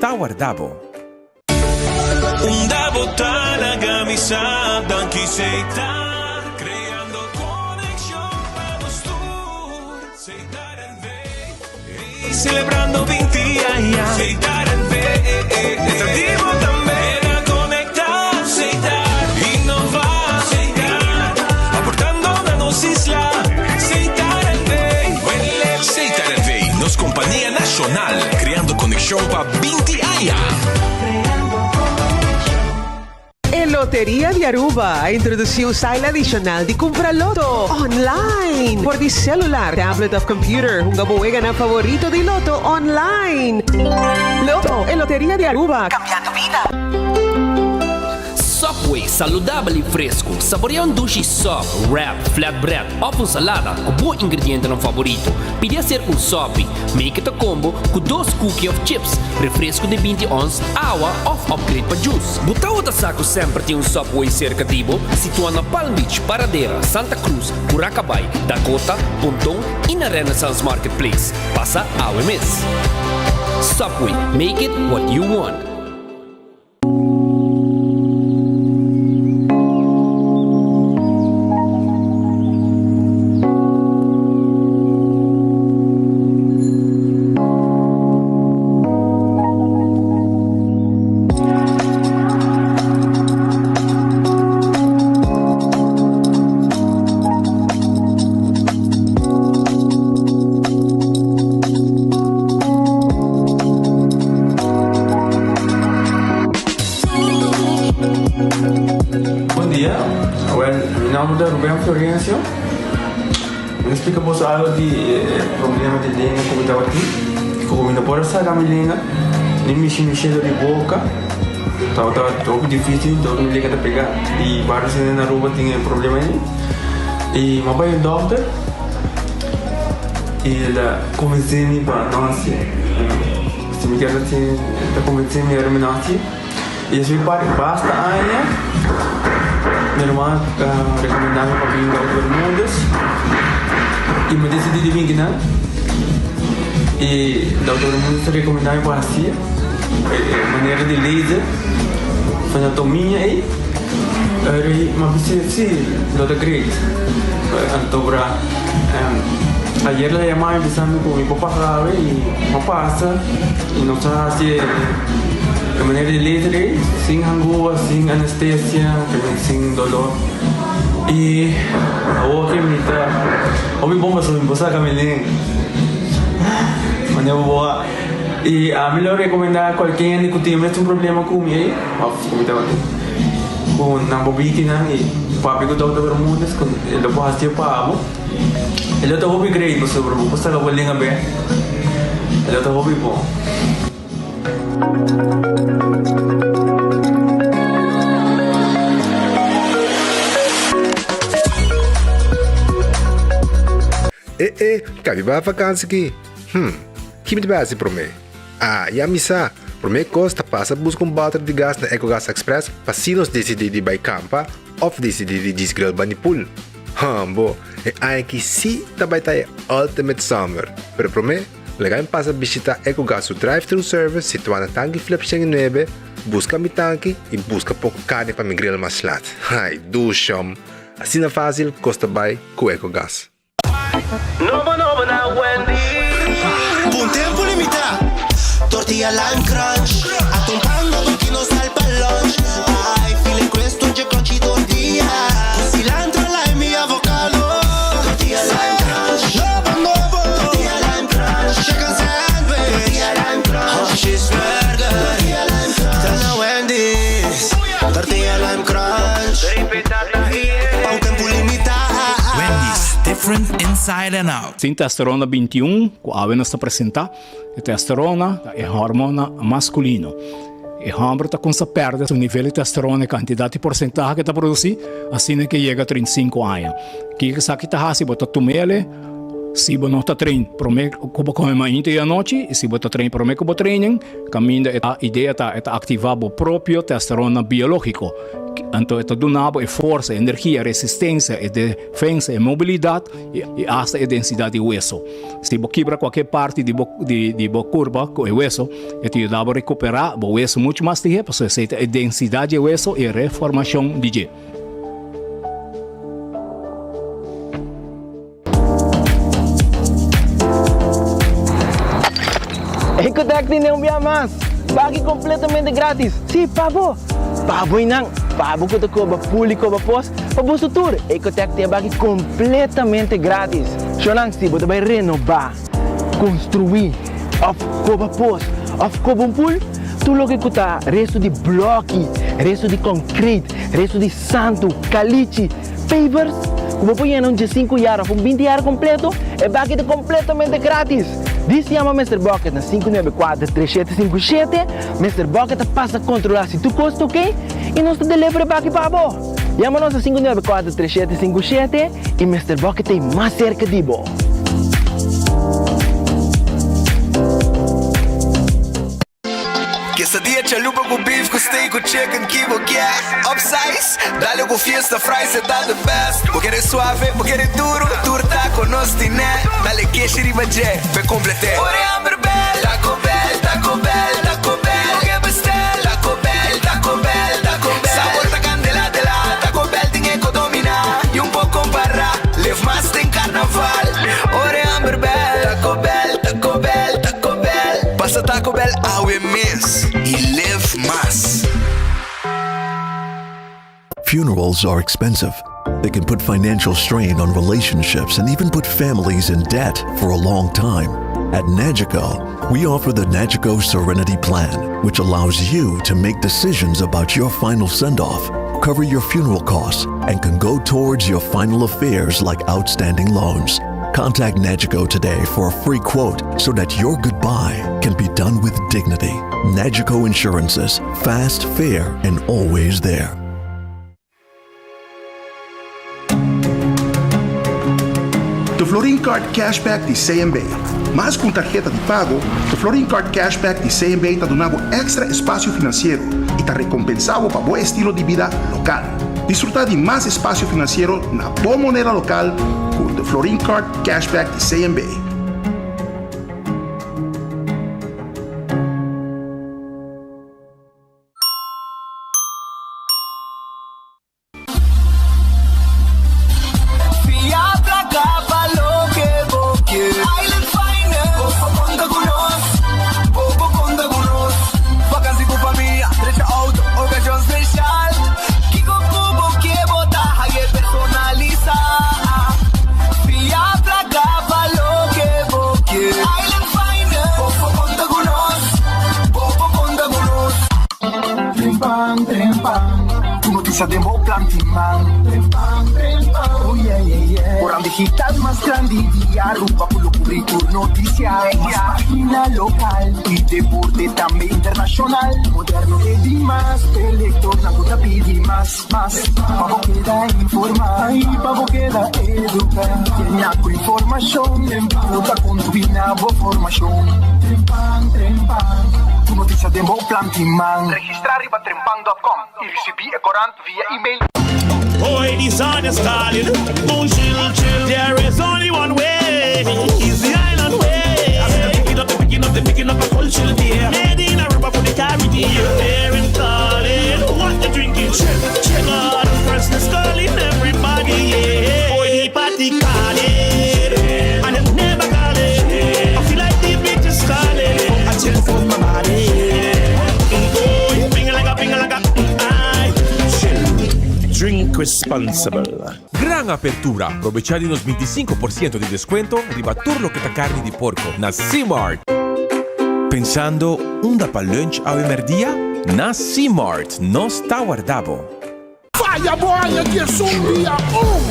ta warda bo. Unda bo ta laga mi sa danki Setar creando conexion pa nos tur Setar NV celebrando 20 aña Setar NV ta di bo tambe na conecta Setar innova Setar aportando na nos isla Setar NV Setar NV nos compania nacional creando conexion pa 20 aña. E Loteria di Aruba a introduci un style adicional di cumpra loto online por di celular, tablet of computer. Hunga bo weganan favorito di loto online. Loto, e Loteria di Aruba, cambiando bida. Subway, saludabel y fresco. Saborea un dushi sub, wrap, flatbread of un salada cu bo ingredientenan favorito. Pidi hacer un sopi. Make it a combo cu dos cookie of chips, refresco di 20 ons, awa of upgrade pa juice. Bo tawata sa cu semper tin un Subway cerca di bo? Situa na Palm Beach, Paradera, Santa Cruz, Curacabai, Dakota, Ponton y na Renaissance Marketplace. Pasa awe mes. Subway, make it what you want. Bon dia, well mi nomber ta Ruben Florencio. Mi ta splika boso algo di e problema di lenga ku mi tabatin. Ku mi no por a saka mi lenga ni mishi mishi dor di boka. Tabata hopi dificil dor mi lenga ta pega. I varios hende na Aruba tin e problema ei. I mi a bai un dokter i el a konvensé mi pa no hasié. Si mi kier hasié el ta konvensé mi ora mi no hasié. I esei parti basta aña mi ruman a rekomendá mi pa bin Dokter Bermudez i mi desidí di bin kinan. I Dokter Bermudez ta rekomendá mi pa hasié e manera di laser frenatomiña ei. Eri mi a bisa si lo ta great. Anto bra ayer la yama mi bisa mi ku mi por pasa awe i mi a pasa i nos a hasi e manera di laser ei sin hangua, sin anestesia, sin dolor i awor ke mi ta hopi bon pasobra mi por saka mi lenga manera bo a i ami lo rekomenda kualke hende ku tin e mesun problema ku mi ei òf ku mi tabatin ku nan por biki nan i papia ku Dòkter Bermudez ku e lo por hasié pa bo e lo ta hopi great pasobra bo por saka bo lenga bek e lo ta hopi bon. E e, kabi bai vakansi ki? Hm, ki mi ta bai hasi promé? Ah, ya mi sa! Promé kos ta pasa buska un bòter di gas na Ecogas Express pa si nos disidí di bai kampa òf disidí di djis grill bani pool. Hambo, e aña aki sí ta bai ta e ultimate summer! Pero promé, laga mi pasa bishitá Ecogas su drive-thru service situá na Tanki Flip 109, buska mi tanki i buska poko karni pa mi grill mas lat. Ai, dushom! Asina fásil kos ta bai ku Ecogas. Nobo nobo na Wendy's. Pa un tempu limitá, tortilla lime crunch. Atun pan nobo ki no sal pa lunch. Ai, file crisp dje crunchy tortilla. Ku cilantro, lime i avocado. Tortilla lime crunch. Nobo nobo. Tortilla lime crunch. Chicken sandwich. Tortilla lime crunch. Cheeseburger. Tortilla lime crunch. Ta na Wendy's. Tortilla lime crunch. Pa un tempu limitá. Wendy's, different inside and out. Sin testosterona 21 ku awe nos ta presentá, e testosterona ta e hormona maskulino. E hòmber ta kumsa pèrdè su nivel di testosterona, e kantidat i porsentahe ku e ta produsí, asina ke yega 35 aña. Kiko esaki ta hasi? Bo ta tum'el. Si bo no ta train prome ku bo kome mainta i anochi i si bo ta train prome ku bo training, kaminda e idea ta e ta aktivá bo propio testosterona biológiko. Anto e ta duna bo e forsa, e energia, e resistensia, e defensa, e mobilidat i asta e densidat di weso. Si bo kibra kualke parti di bo di bo kurpa ku e weso, e ta yuda bo rekuperá bo weso muchu mas lihé pasobra esei ta e densidat di e weso i e reformashon di dje. Ecotec tin un bia mas! Baki completamente gratis! Si, pa bo! Pa bo y nan! Pa bo cu ta coba pool y coba pos, pa boso tur! Ecotec tin e baki completamente gratis! Shownan, si bo ta bay renoba, construi, of coba pos, of coba un pool, tur loke cu ta resto di bloki, resto di concrete, resto di santo, calichi, Pavers ku bo por yena un diesinku yar òf un binti yar kompleto, e baki ta kompletamente gratis! Dis yama Mister Bucket na 594 3757, Mister Bucket ta pasa kontrolá si tur kos ta oke i nos ta deliver e baki pa bo! Yama nos na 594 3757 i Mister Bucket ta ei mas serka di bo! Quesadilla chalupa cu beef cu steak cu chicken ki bo kier Upsize, dale cu fiesta fries e ta the best Bo kere suave, bo kere duro, tur taco nos tine Dale keshi riba dje, p'e complete Ora e hamber bel, Taco Bell, Taco Bell, Taco Bell Bo ke bestel, Taco Bell, Taco Bell, Taco Bell Sabor ta candela de la, Taco Bell tin e co domina Y un por compara, live mas den carnaval Ora e hamber bel, Taco Bell, Taco Bell, Taco Bell Pasa Taco Bell awe mes y live mas. Funerals are expensive. They can put financial strain on relationships and even put families in debt for a long time. At Nagico, we offer the Nagico Serenity Plan, which allows you to make decisions about your final send off, cover your funeral costs, and can go towards your final affairs like outstanding loans. Contact Nagico today for a free quote so that your goodbye can be done with dignity. Nagico Insurances, fast, fair, and always there. The Florin Card Cashback di CMB. Mas ku un tarheta di pago, The Florin Card Cashback di CMB ta duna bo èkstra espasio finansiero i ta rekompensá bo pa bo estilo di bida lokal. Disfrutá di mas espasio finansiero na bo moneda lokal ku The Florin Card Cashback di CMB. Fia placa pa loke bo kier. Island Finance. Bo por conta cu nos. Bo por conta cu nos. Vakantie cu famia, drecha auto, ocasion special. Kico cu bo kier bo ta haye personalisa. Fia placa pa loke bo kier. Island Finance. Bo por conta cu nos. Bo por conta cu nos. Trempan, trempan, tu noticia den bo plan tin man. Trempan, trempan, oh yeah, yeah, yeah. Oran digital mas grandi di Aruba cu lo cubri tur noticia. Mas pagina local y deporte tambe internacional. Moderno e di mas, e lectornan cu ta pidi mas, mas. Pa bo keda informa y pa bo keda educa. Yena cu informacion cu ta contribui na bo formacion. Trempan, trempan, tu noticia den bo plan tin man. Registra riba trempan dot com y ricibi e corant via email. Hoy the sun is calling, boom chill chill. There is only one way, is the island way. I said picking up, picking up, picking up a cold chill beer. Made in Aruba for the Caribbean. There in calling, what the drinking chill, chill. God, freshness calling everybody. Yeah. Boy the party calling, and it never calling. I feel like the beach is calling. I chill for my body. Oh, ping like a ping like a I chill. Drink responsible. Gran apertura! Probecha di nos 25% di descuento riba tur loke ta carni di porco na Cmart. Pensando unda pa lunch awe merdia? Na Cmart nos ta warda bo. Faya bo aña 11 dia un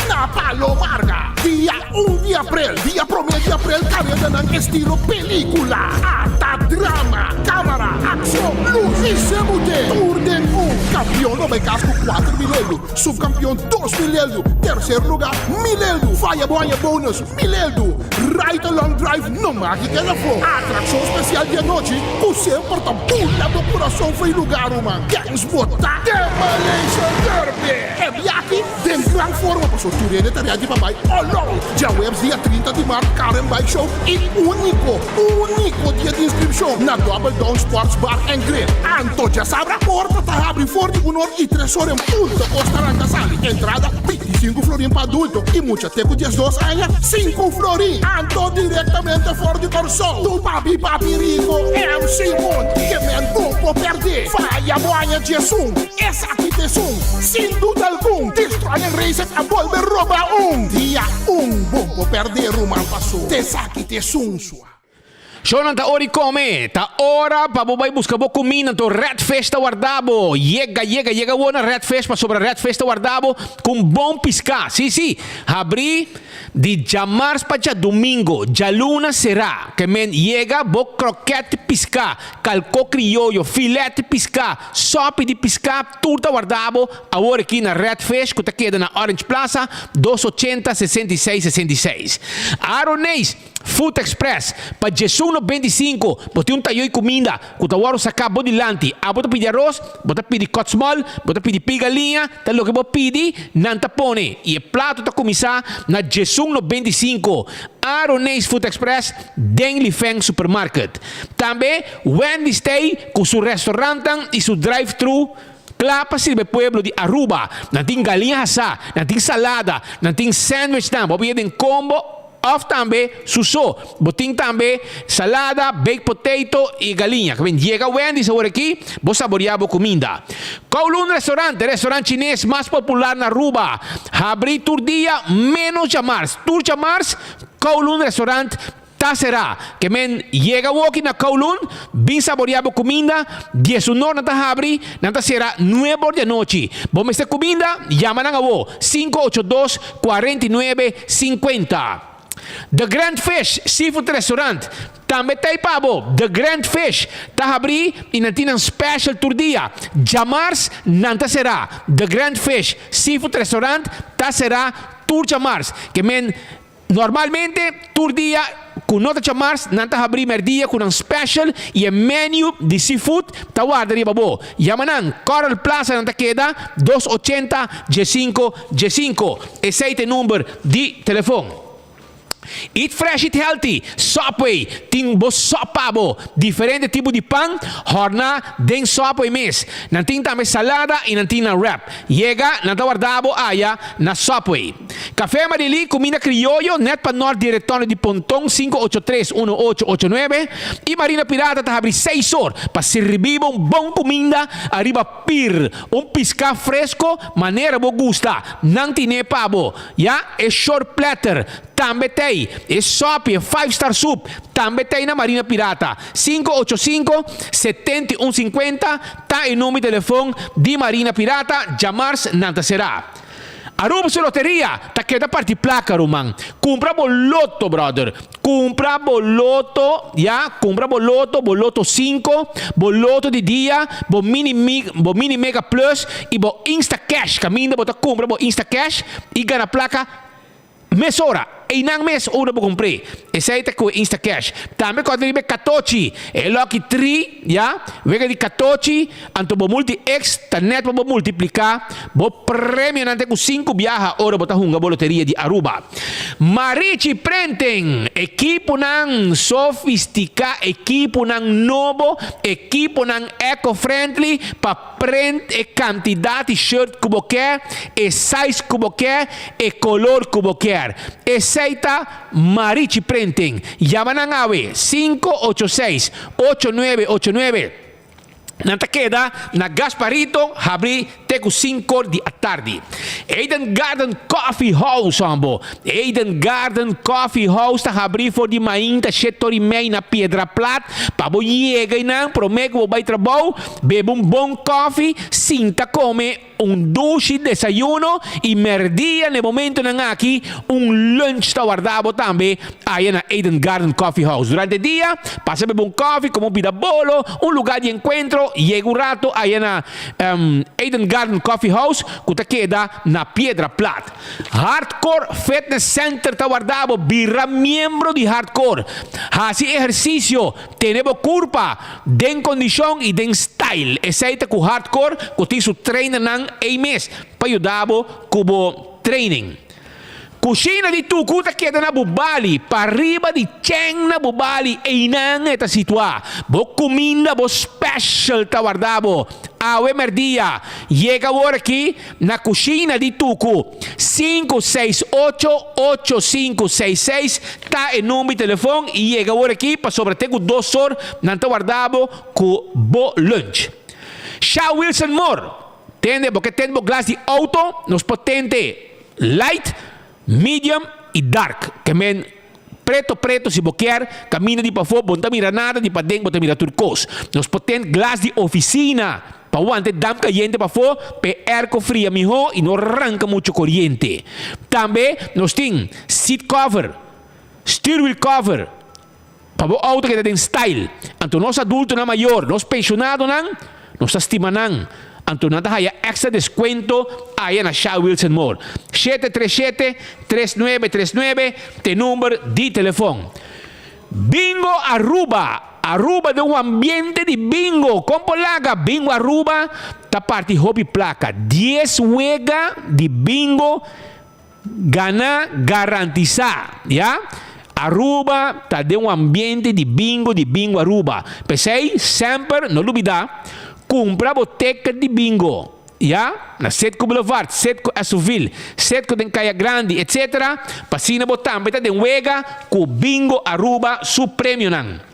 na Palo Marga. Dia un di aprel, dia prome di aprel karedanan estilo pelikula, ata drama, kamara, akshon, lus i semute tur den un. Kampion lo bai kas ku 4000 eldu, supkampion 2000 eldu, terser lugá 1000 eldu, faya bo haña bonus 1000 eldu. Ride Along Drive no maki keda afó. Atrakshon spesial di anochi ku semper ta bula bo kurason fo'i lugá ruman. Kens bo ta Demolition Derby! E biahi den gran forma paso tur hende ta ready pa bai all out. Djaweps dia 30 di mart Car and Bike Show i úniko, úniko dia di inskripshon na Double Down Sports Bar and Grill. Anto djasabra porta ta habri for di un or i tres or en punto kos ta ranka sali. Entrada 25 florin pa adulto i mucha te ku 12 aña sinku florin. Anto direktamente for di Kòrsou tu papi papi rico MC Monty ke men bon por pèrdè. Faya bo aña 11 esaki ta esun sin duda algun Destroying Races a bolbe roba un dia un bon por pèrdè ruman paso t'esaki ta esun sua. Shownan ta ora di come, ta ora pa bo bai busca bo cuminda, anto Red Fish ta warda bo. Yega, yega, yega awor na Red Fish pasobra Red Fish ta warda bo cu un bon pisca. Si, si, habri di djamars pa djadumingo, djaluna sera. Ke men yega bo kroket pisca, calco crioyo, filet pisca, sopi di pisca, tur ta warda bo awor aki na Red Fish cu ta keda na Orange Plaza, 280 66 66. Aroneis. Food Express, pa djesun no 25, bo tin un tayo i kuminda ku ta wòrdu saká bo dilanti. Abo ta pidi aros, bo ta pidi kòtsmòl, bo ta pidi pigaliña, ta loke bo pidi, nan ta pone. I e plato ta kuminsá na djesun no 25. Aroneis Food Express den Lifeng Supermarket. Tambe Wendy's t'ei ku su restaurantnan i su drive-thru kla pa sirbi e pueblo di Aruba. Nan tin galiña hasá, nan tin salada, nan tin sandwichnan, bo a bia den kombo. Of tambe su so. Bo tin tambe salada, baked potato y galiña. Ke ben yega Wendy's awor aki, bo saborea bo cuminda. Kowloon Restaurant, e restaurant chines mas popular na Aruba, habri tur dia menos djamars. Tur djamars, Kowloon Restaurant ta sera. Ke men yega awor aki na Kowloon, bin saborea bo cuminda. Diesunor nan ta habri, nan ta sera nuebe or di anochi. Bo mester cuminda? Yama nan awor, 582 49 50. The Grand Fish Seafood Restaurant tambe ta ei pa bo. The Grand Fish ta habrí i nan tin nan special tur dia. Djamars nan ta será. The Grand Fish Seafood Restaurant ta será tur djamars. Ke men Normalmente tur dia ku no ta chamars nan ta habri merdia ku nan special i e menu di seafood ta warda riba bo. Yama nan, Coral Plaza nan ta keda 280 15 15. Esei ta e number di telefon. Eat fresh eat healthy, Subway tin bo sop pa bo. Diferente tipo di pan hòrná den Subway mes. Nan tin tambe salada i nan tin nan wrap. Yega, nan ta warda bo aya na Subway. Café Amarili, cuminda crioyo, net pa nort di retorno di Ponton 583 1889 y Marina Pirata ta habri seis or pa sirbi bo un bon cuminda ariba pir, un pisca fresco manera bo gusta, nan tine pa bo, ya, e short platter tambe t'ey, e sopi, e five star soup tambe t'ey na Marina Pirata, 585 7150 ta e number di telefon di Marina Pirata, djamars nan ta sera. Aruba su loteria ta keda parti placa ruman. Cumpra bo loto brother. Cumpra bo loto ya, cumpra bo loto, bo loto cinco, bo loto di dia, bo mini bo mini mega plus y bo insta cash caminda bo ta cumpra bo insta cash y gana placa Mesora, einan mes unda bo kumpr'é. Esei ta ku e Instacash. Tambe kòrda riba e katochi, e lucky tri, ya, wega di katochi, anto bo multi X ta nèt pa bo multipliká bo premionan te ku sinku biaha ora bo ta hunga bo loteria di Aruba. Marichi Printing, ekiponan sofistiká, ekiponan nobo, ekiponan eco-friendly pa. Print e kantidat di shirt ku bo ke, e size ku bo ke, e kolor ku bo kier. Esei ta Marichi Printing. Yama nan awe, 586 8989. Nan ta keda na Gasparito, habri te ku sinkor di atardi. Eden Garden Coffee House hombo. Eden Garden Coffee House ta habri for di mainta shetor i mei na Piedra Plat pa bo yega einan prome ku bo bai trabou. Bebe un bon kofi, sinta kome un dushi desayuno i merdia n'e momentonan aki un lunch ta warda bo tambe aya na Eden Garden Coffee House. Durante dia, pasa bebe un kofi, kome un pida bolo, un luga di enkuentro. Anto yega un rato aya na Eden Garden Coffee House ku ta keda na Piedra Plat. Hardcore Fitness Center ta warda bo bira miembro di Hardcore. Hasi ehersisio, tene bo kurpa den kondishon i den style. Esei ta ku Hardcore ku tin su trainernan ei mes pa yuda bo ku bo training. Kushina di Tuku ta keda na Bubali, pariba di Cheng na Bubali, einan e ta situá. Bo kuminda, bo special ta warda bo. Awe merdia, yega awor aki na Kushina di Tuku. 5688566 ta e number di telefon i yega awor aki pasobra te ku dos or nan ta warda bo ku bo lunch. Sha Wilson Moore, tende bo ke tende bo glas di auto, nos por tente. Light, medium y dark. Ke men preto preto si bo kier, caminda di pafó bo no ta mira nada, di paden bo ta mira tur cos. Nos por ten glas di oficina pa wanta e damp cayente pafó p'e airco fria mihó y no ranca mucho coriente. Tambe nos tin seat cover, stuurwiel cover pa bo auto keda den style. Anto nos adultonan mayor, nos pensionadonan, nos ta stima nan. Anto nan ta haya extra descuento aya na Sha Wilson Mall. 737 3939 t'e number di telefon. Bingo Aruba! Aruba den un ambiente di bingo! Con por laga? Bingo Aruba ta parti hopi placa. Dies wega di bingo Gana garantisa, ya. Aruba ta den un ambiente di bingo di Bingo Aruba. P'esei semper no lubida cumpra bo ticket di bingo, ya, na Citgo Boulevard, Citgo Esoville, Citgo den Caya Grandi, etc. P'asina bo tambe ta den wega cu Bingo Aruba su premionan.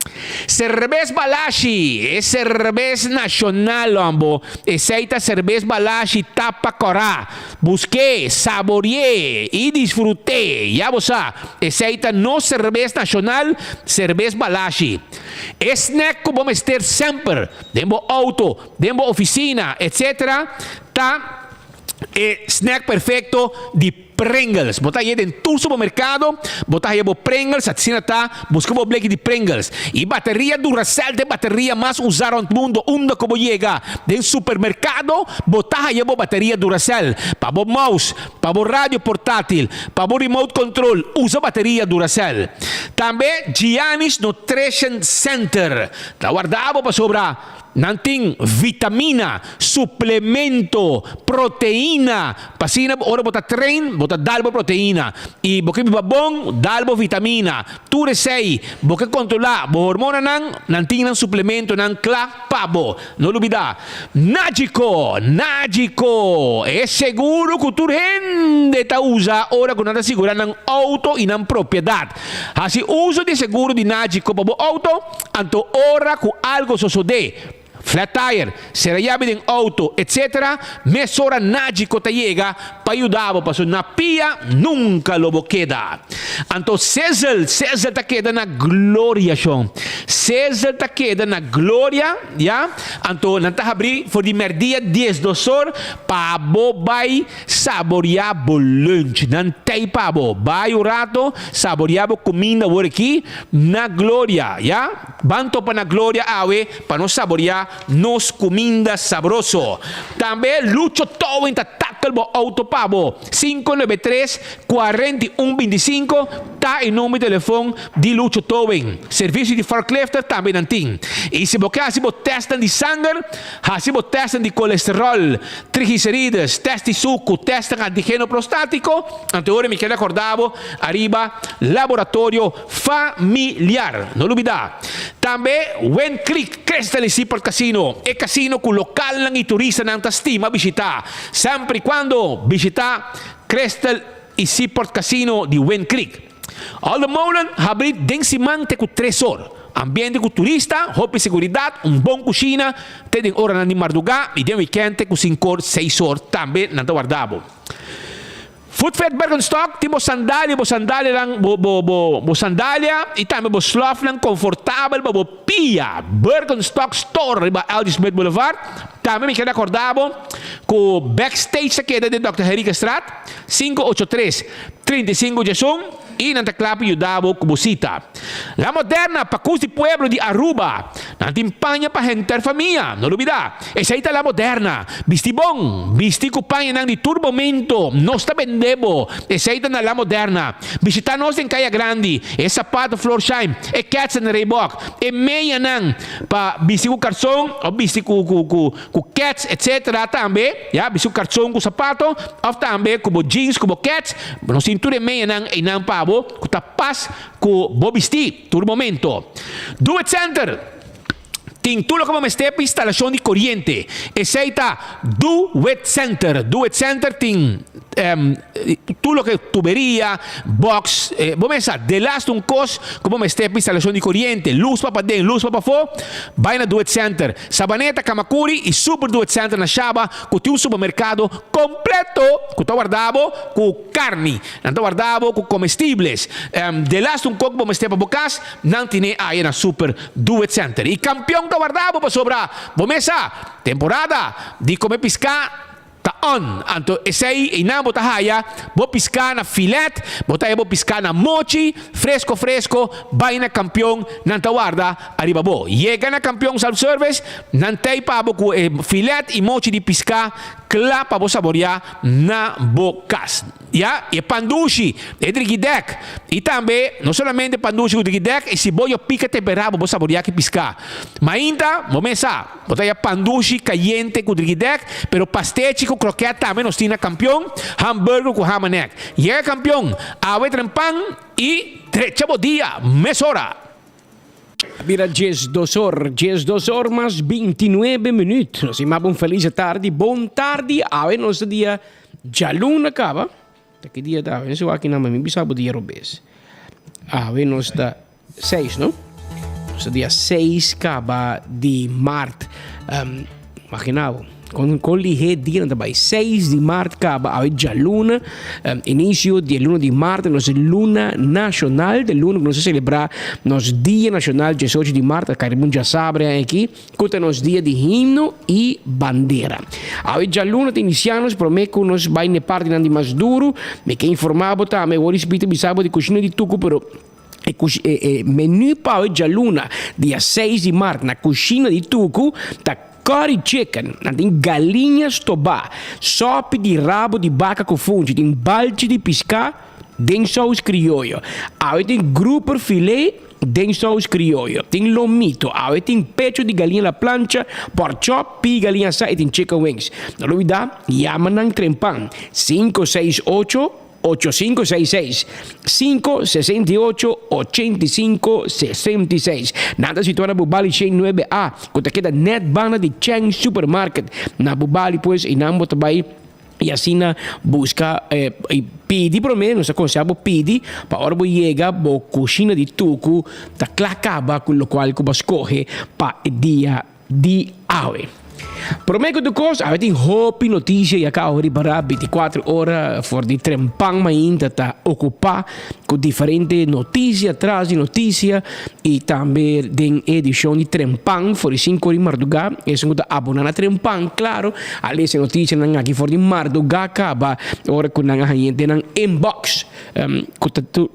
Serbes Balashi, e serbes nacional hombo. Esey ta Serbes Balashi tapa cora. Busk'é, sabori'é i disfrut'é. Ya bo sa, esei ta nos serbes nashonal, serbes Balashi. E snack ku bo mester semper den bo outo, den bo ofisina, etc. Ta e snack perfekto di Pringles. Bo ta hañ'é den tur supermerkado, bo ta haña bo Pringles, asina ta, buska bo bleki di Pringles. I bateria Duracell ta e bateria mas usá rònt mundu, unda ku bo yega den supermerkado, bo ta haña bo bateria Duracell. Pa bo mouse, pa bo radio portátil, pa bo remote control, usa bateria Duracell. Tambe Gianni's Nutrition Center ta warda bo pasobra Nan tin vitamina, suplemento, proteina, pa asina ora bo ta train bo ta dal bo proteina y bo ke biba bon dal bo vitamina. Tur esey bo ke controla bo hormonanan, nan tin nan suplementonan kla pa bo. No lubida, Nagico! Nagico! E seguro cu tur hende ta usa ora cu nan ta sigura nan auto y nan propiedad. Haci uso di e seguro di Nagico pa bo auto. Anto ora ku algo sosodé, flat tire, sera yabi den outo, etc. Mesora Nagico ta yega pa yuda bo pasobra na pia nunka lo bo keda. Anto Sizzle, Sizzle ta keda na gloria shon. Sizzle ta keda na gloria, ya. Anto nan ta habrí for di mèrdia diesdos or pa bo bai Saboreá bo lunch. Nan tei pa bo. Bai un rato, saboreá bo kuminda awor aki na Gloria, ya. Ban topa na Gloria awe pa nos saboreá nos kuminda sabroso. Tambe Lucho Towing ta tackle bo auto pa bo. 593 41 25 ta e number di telefon di Lucho Towing. Servisio di forklifter tambe nan tin. I si bo ke hasi bo testnan di sanger, hasi bo testnan di kolesterol, Triglicerides, test di suku, testnan antigeno prostatiko, anto ora mi keda korda bo ariba laboratorio familiar. No lubida. Tambe Wind Creek Crystal y Seaport Casino, e casino ku lokalnan y turistanan ta stima bishita. Semper y cuando bishita Crystal y Seaport Casino di Wind Creek. Alden Molen habri den siman te ku tres or. Ambiente ku turista, hopi seguridat, un bon kushina te den oranan di mardugá i den wikènt te ku sinkor, seis or tambe nan ta warda bo. Footfed Birkenstock tin bo sandalia, bo sandalianan, bo bo bo bo sandalia i tambe bo slòfnan konfortabel pa bo pia. Birkenstock Store riba LG Smith Boulevard. Tambe mi keda kòrda bo ku Backstage ta keda den Dòkter Henriquestraat, 583. 35 djesun y nan ta kla pa yuda bo ku bo sita. La Moderna, Pakus di Pueblo di Aruba. Nan tin paña pa henter famia, no lubida. Esei ta La Moderna. Bisti bon, bisti ku pañanan di tur momento. Nos ta bende bo. Esei ta na La Moderna. Bishita nos den Kaya Grandi. E sapato Florsheim, e kètsen Reebok, e meyanan pa bisti ku karson òf bisti ku ku ku ku kèts etsetera tambe, ya, bisti ku karson ku sapato òf tambe ku bo jeans ku bo kèts. Nos tin tur e meyanan einan pa bo ku ta pas ku bo bisti tur momento. Do It Center tin tur loke bo mester pa instalashon di koriente. Esei ta Do It Center. Do It Center tin tur loke tuberia, box, bo mester sa delaste un kos ku bo mester pa instalashon di koriente, lus pa paden, lus pa pafó, bai na Do It Center. Sabaneta, Kamakuri i Super Do It Center na Shaba ku tin un supermerkado kompleto ku ta warda bo ku karni. Nan ta warda bo ku comestibles. Delaste un kok bo mester pa bo kas, nan tine aya na Super Do It Center. I kampion ta warda bo pasobra bo mes sa, temporada di kome piská ta on. Anto esei einan bo ta haya bo piská na filet, bo ta haya bo piská na mochi, fresko fresko, bai na kampion, nan ta warda ariba bo. Yega na Kampion Self Service, nan tei pa bo ku e filet i mochi di piská kla pa bo saboriá na bo kas. Ya, e pan dushi, e drigidèk. I tambe, no solamente pan dushi ku drigidèk, e siboyo pika temperá bo bo saboriá ki piská. Mainta, bo mes sa, bo ta haya pan dushi kayente ku drigidèk, pero pastechi ku krokèt tambe nos tin na Kampion, hamburger ku hamanek. Yega Kampion, awe tren pan i drecha bo dia mesora! Bira diesdos or, diesdos or mas bintinuebe minuut. Nos ima bo un feliz tardi, bon tardi. Awe nos ta dia djaluna kaba. Ta ki dia ta awe? No si wak kinan, ma mi bisa bo dia robes. Awe nos ta seis, no? Nos ta dia seis kaba di maart. Imagina bo, kon kon lihé dianan ta bai. Seis di mart kaba awe djaluna, inisio di e luna di mart, nos luna nashonal, de luna ku nos ta selebrá nos dia nashonal diesocho di mart, a kai riba un djasabre aki, ku ta nos dia di himno i bandera. Awe djaluna ta inisiá nos promé ku nos bai na e partinan di mas duru. Mi ke informá bo tambe, awor di spita bisa bo di kushina di tuku, pero E e menu pa awe djaluna, dia seis di mart, na kushina di Tuku ta curry chicken. Nan tin galiña stobá, sòpi di rabo di baka ku funchi, tin balchi di piská den sous krioyo. Awe tin grouper filé den sous krioyo. Tin lomito. Awe tin pecho di galiña la plancha, pork chop, pii galiña asá i tin chicken wings. No lubidá, yama nan trempan, sinku seis ocho. Ocho sinku seis seis, sinku sesenta i ocho, ochenta i sinku, sesenta i seis. Nan ta situá na Bubali Shen nuebe A, ku ta keda nèt banda di Cheng Supermarket. Na Bubali pues einan bo ta bai i asina buska i pidi promé, nos ta konsehá bo pidi pa ora bo yega bo kushina di tuku ta kla kaba ku lokual ku bo a skohe pa e dia di awe. Prome ku tur kos, awe tin hopi notisia i a kaba ripará bintikuater ora for di trempan mainta ta okupá ku diferente notisia tras di notisia i tambe den e edishon di trempan for di sinku ora di mardugá. Esun ku ta aboná na trempan klaro a lesa e notisianan aki for di mardugá kaba ora ku nan a hañ'é den nan inbox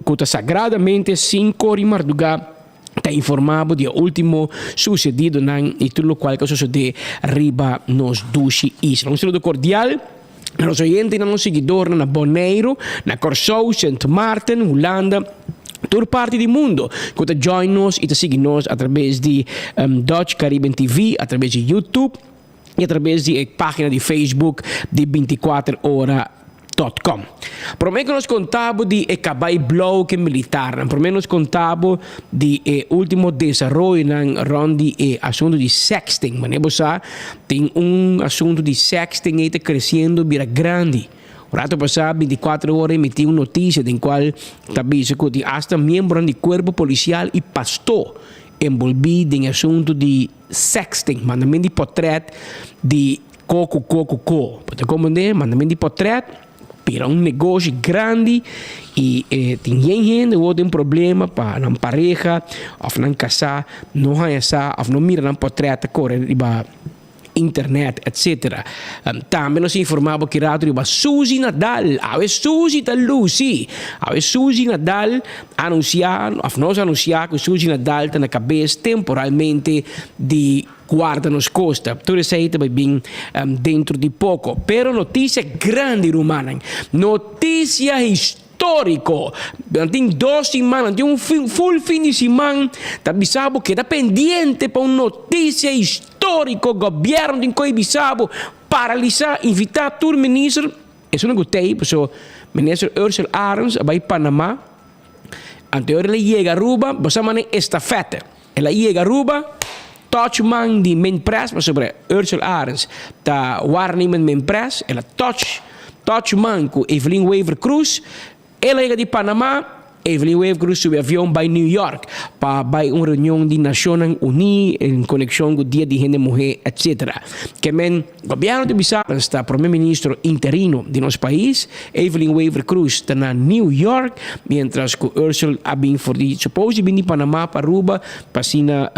ku ta sagradamente sinku ora di mardugá. Ta informá bo di e último susedidonan i tur lokual ku a sosodé riba nos dushi isla. Un saludo kordial na nos oyentenan, nos siguidornan na Boneiru, na Kòrsou, Sint Maarten, Hulanda, tur parti di mundo ku ta join nos i ta sigui nos atrabes di Dutch Caribbean TV, atrabes di YouTube i atrabes di e página di Facebook di bintikuater ora. Dot com. Prome ku nos konta bo di e kabai blou ku e militarnan, prome nos konta bo di e ultimo desaroyonan rond di e asuntu di sexting. Manera bo sa, tin un asuntu di sexting ei ta kresiendo bira grandi. Un rato pasá bintikuater ora emití un notisia den kual ta bisa ku tin asta miembronan di kuerpo polisial i pastó enbolbí den e asuntu di sexting, mandamentu di potrèt di Ko ku ko ku ko. Bo ta komprendé? Mandamentu di potrèt bira un negoshi grandi i e tin yen hende wou den problema pa nan pareha òf nan kasá no haña sa òf no mira nan potrèt ta kore riba internet etc. Tambe nos informa bo ki rato riba Suzy Nadal. Awe Suzy ta luci. Awe Suzy Nadal anuncia of nos anuncia cu Suzy Nadal ta na cabes temporalmente di Guarda nos costa. Tur esey ta bay bin dentro di poco. Pero noticia grandi rumannan. Noticia historico. Nan tin dos siman, nan tin un full fin di siman ta bisa bo keda pendiente pa un noticia historico. Gobierno tin coy bisa bo paralisa, invita tur minister. Esun cu tey paso minister Ursell Arends a bay Panama. Anto ora el a yega Aruba, bo sa manera estafette. El a yega Aruba, touch man di Minpres, pasobra Ursell Arends ta waarnemend Minpres, el a touch touch man ku Evelyn Wever Croes. El a yega di Panama, Evelyn Wever Croes subi avion bai New York pa bai un reunion di Nashonnan Uní en konekshon ku Dia di Hende Muhé etc. Ke men Gobierno ta bisa sta Prome Ministro interino di nos pais, Evelyn Wever Croes ta na New York, mientras cu Ursell a bin for di suppose di bin di Panama pa Aruba pa asina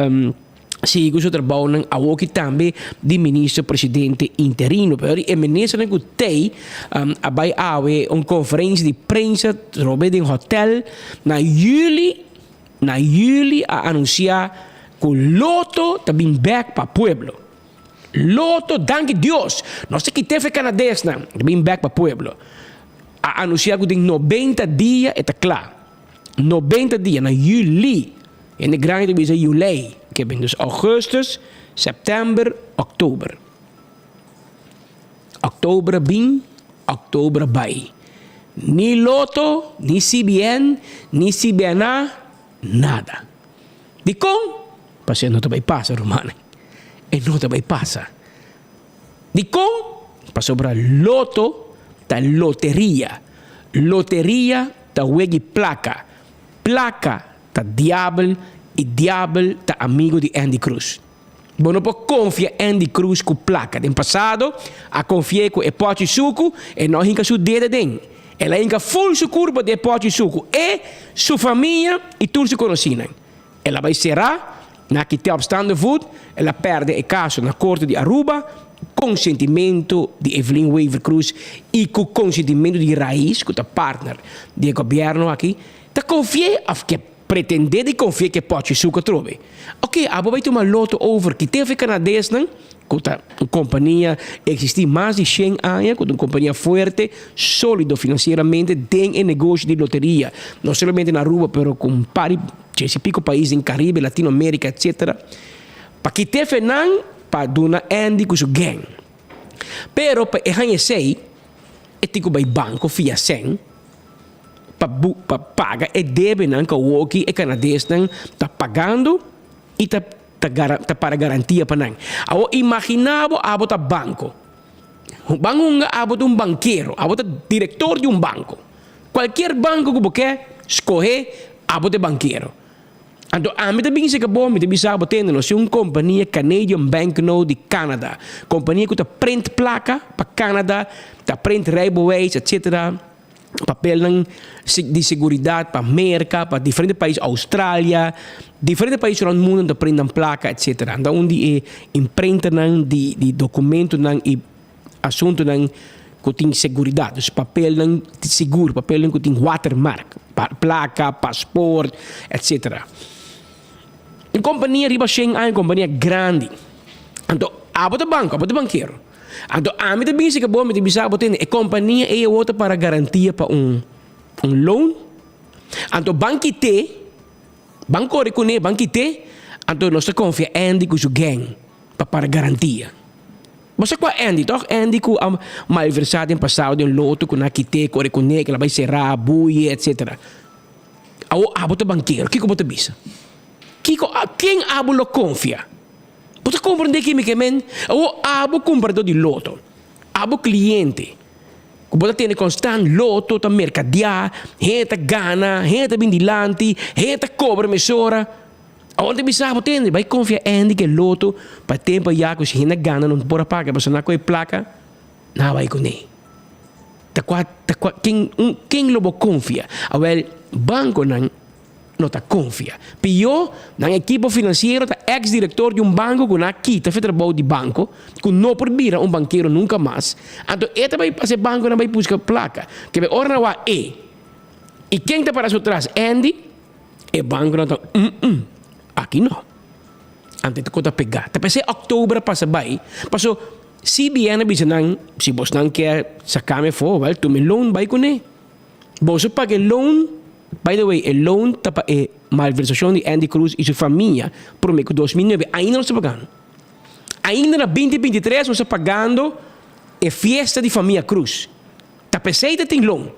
sigui cu su trabounan awoki tambe di Ministro Presidente interino. Pero e ministernan cu tey a bay awe un conferencia di prensa trobe den hotel na juli na juli a anuncia cu Lotto ta bin bek pa pueblo. Loto, danki Dios! Nos ta kit'é fe Canadesnan, ta bin bek pa pueblo. A anuncia cu den nobenta dia e ta cla. Nobenta dia, na juli. Hende grandi ta bisa julei. Ke bin dus augustus, september, oktober. Oktober a bin, oktober a bai. Ni Loto, ni CBN, ni CBNA, nada. Dikon? Pasobra e no ta bai pasa, rumannan. E no ta bai pasa. Dikon? Pasobra loto ta loteria. Loteria ta wegi plaka. Plaka ta diabel i diabel ta amigo di Andy Cruz. Bo no por konfia Andy Cruz ku plaka. Den pasado a konfi'é ku e pòchi suku, e no a hinka su dede den. El a hinka ful su kurpa den e pòchi suku, e, su famia i tur su konosínan. El a bai será na ki te opstaande voet, el a pèrdè e kaso na Korte di Aruba, konsentimentu di Evelyn Wever-Croes i ku konsentimentu di Raiz, ku ta partner di e gobièrnu aki, ta konfi'é òf ke pretendé di konfi'é ku e pòchi suku atrobe. Oke, abo bai tuma loto over ki te Kanadesnan, ku ta un kompania eksistí mas di shen aña, ku ta un kompania fuerte, sólido finansieramente den e negoshi di loteria, no solamente na Aruba pero ku un par di djes i piko pais den Karibe, Latino Amerika etcetera, pa kit'é fe nan pa duna Andy ku su gang. Pero pa e haña esei e tin ku bai banko fia sèn pa bu pa paga e debenan ku awoki e kanadesnan ta pagando i ta ta gara ta para garantia pa nan. Awor imaginá bo abo ta banko. Ban hunga abo ta un bankero, abo ta direktor di un banko. Kualkier banko ku bo ke skohe, abo ta e bankero. Anto ami ta bin seka bo, mi ta bisa bo, tende nos tin un kompania Canadian Banknote di Canada, kompania ku ta print plaka pa Canada, ta print rijbewijs etcetera, papelnan di seguridat pa Merka, pa diferente pais, Australia, diferente pais rònt mundu ta print nan plaka etcetera. Anto un di e imprentanan di di dokumentonan i asuntunan ku tin seguridat, dus papelnan sigur, papelnan ku tin watermark, plaka, pasport, etcetera. Un kompania riba shen aña, un kompania grandi. Anto abo ta banko, abo ta bankero. Anto ami ta bisa ku bo, mi ta bisa bo tende, e kompania ei awor ta para garantia pa un un loan. Anto ban kit'é, ban kore kuné, ban kit'é, anto nos ta konfia Andy ku su gang pa para garantia. Bo sa kua Andy tòg? Andy ku a malversá den pasado den loto ku nan a kit'é, kore kuné, ku el a bai será, buye, etsetera. Awor abo ta bankero, kiko bo ta bisa? Kiko, ken abo lo konfia? Bo ta komprendé ki mi ke men? Awor abo kumpradó di loto, abo kliente ku bo ta tene konstant loto ta merkadiá, hende ta gana, hende ta bin dilanti, hende ta kobra mesora. Awor ta bisa bo tende, bai konfia Andy ke loto pa tempo ya ku si hende a gana no por a paga pasobra nan a kohe plaka nan a bai kuné. Ta kua ta kua ken un ken lo bo konfia? Awel bankonan. no ta konfia. Pió, nan ekipo finansiero ta eks direktor di un banko ku nan a kita fe trabou di banko, ku no por bira un bankero nunka mas, anto e ta bai pasa e bankonan bai buska plaka. Kebe ora nan wak e i ken ta para su tras Andy, e bankonan ta um-um, aki no. Anto e ta kota pegá. Ta p'esei òktober a pasa bai, paso CBN a bisa nan, si bosnan ke saka mi afó, wèl tuma e loan bai kuné. Boso paga e loan, by the way e loan ta pa e malversacion di Andy Cruz y su famia prome cu 2009, ainda nos ta pagando. Ainda na 2023 nos ta pagando e fiesta di famia Cruz. Ta pesey ta tin loan.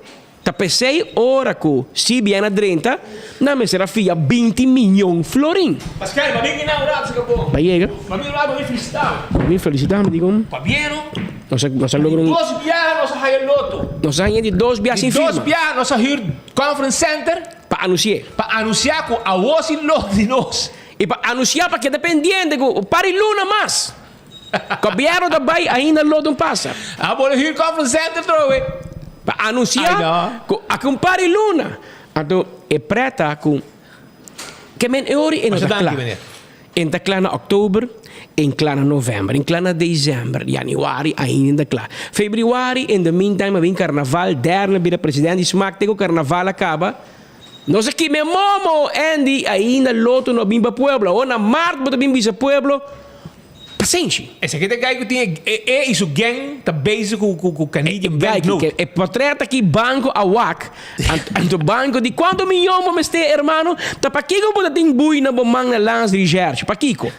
Ta pesey ora cu CBN a drenta nan mester a fia 20 miyon florin. Pascal, pa bin inaugura su bo. Pa yega. Pa bin inaugura, pa bin felicita. Pa bin felicita mi dico. Pabien no. Nos a nos a logra un. Dos biaha nos a haya loto. Nos a haya di dos biaha sin firma. Di dos biaha nos a huur conference center. Pa anunci'é. Pa anuncia cu awo si loto di nos. Y pa anuncia pa keda pendiente cu un par di luna mas. Gobierno ta bay ainda loto no pasa. A bole huur conference center trowe. Pa anuncia cu aki un par di luna. Anto e preta cu ke men e ori e no ta cla. En ta kla na oktober, en kla na novèmber, en kla na desèmber, yanüari ainda en ta kla. Febrüari, in the meantime a bin karnaval, Derner bira president di smak te ku karnaval a kaba. Nos a kima e momo, Andy, ainda loto no a bin pa pueblo. Awor na mart bo ta bin bisa pueblo, Pasenshi. Esaki ta e guy ku tin e e i su gang ta bezig ku ku ku Canadian E guy bank note. ki e portret aki banco a wak anto banco di cuanto miyon bo mester hermano ta pakiko bo ta tin bui na bo man na landsrecherche pakiko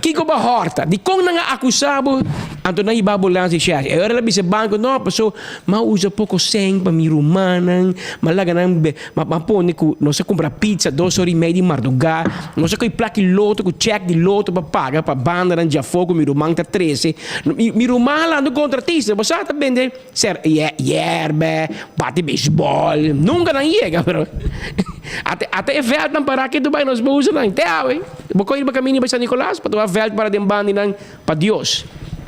kiko bo a horta dikon nan a acusa bo anto nan hiba bo landsrecherche e ora el a bisa e banco no paso mi a usa poco cen pa mi rumannan mi a laga nan Ma a pone ku nos a kumpra pizza dos ora i mei di mardugá, nos a kohe plak di loto ku chèk di loto pa paga pa bandanan djafó ku mi ruman ta trese. Mi ruman a lanta un kontratista, bo sa, ta bende ser yèrbè, bati beisbòl, nunka nan yega pero ata ata e vèltnan pará ke Dubai nos bo usa nan te awe. Bo kohe riba kaminda bai San Nicolas pa tuma vèlt para den bandinan pa Dios.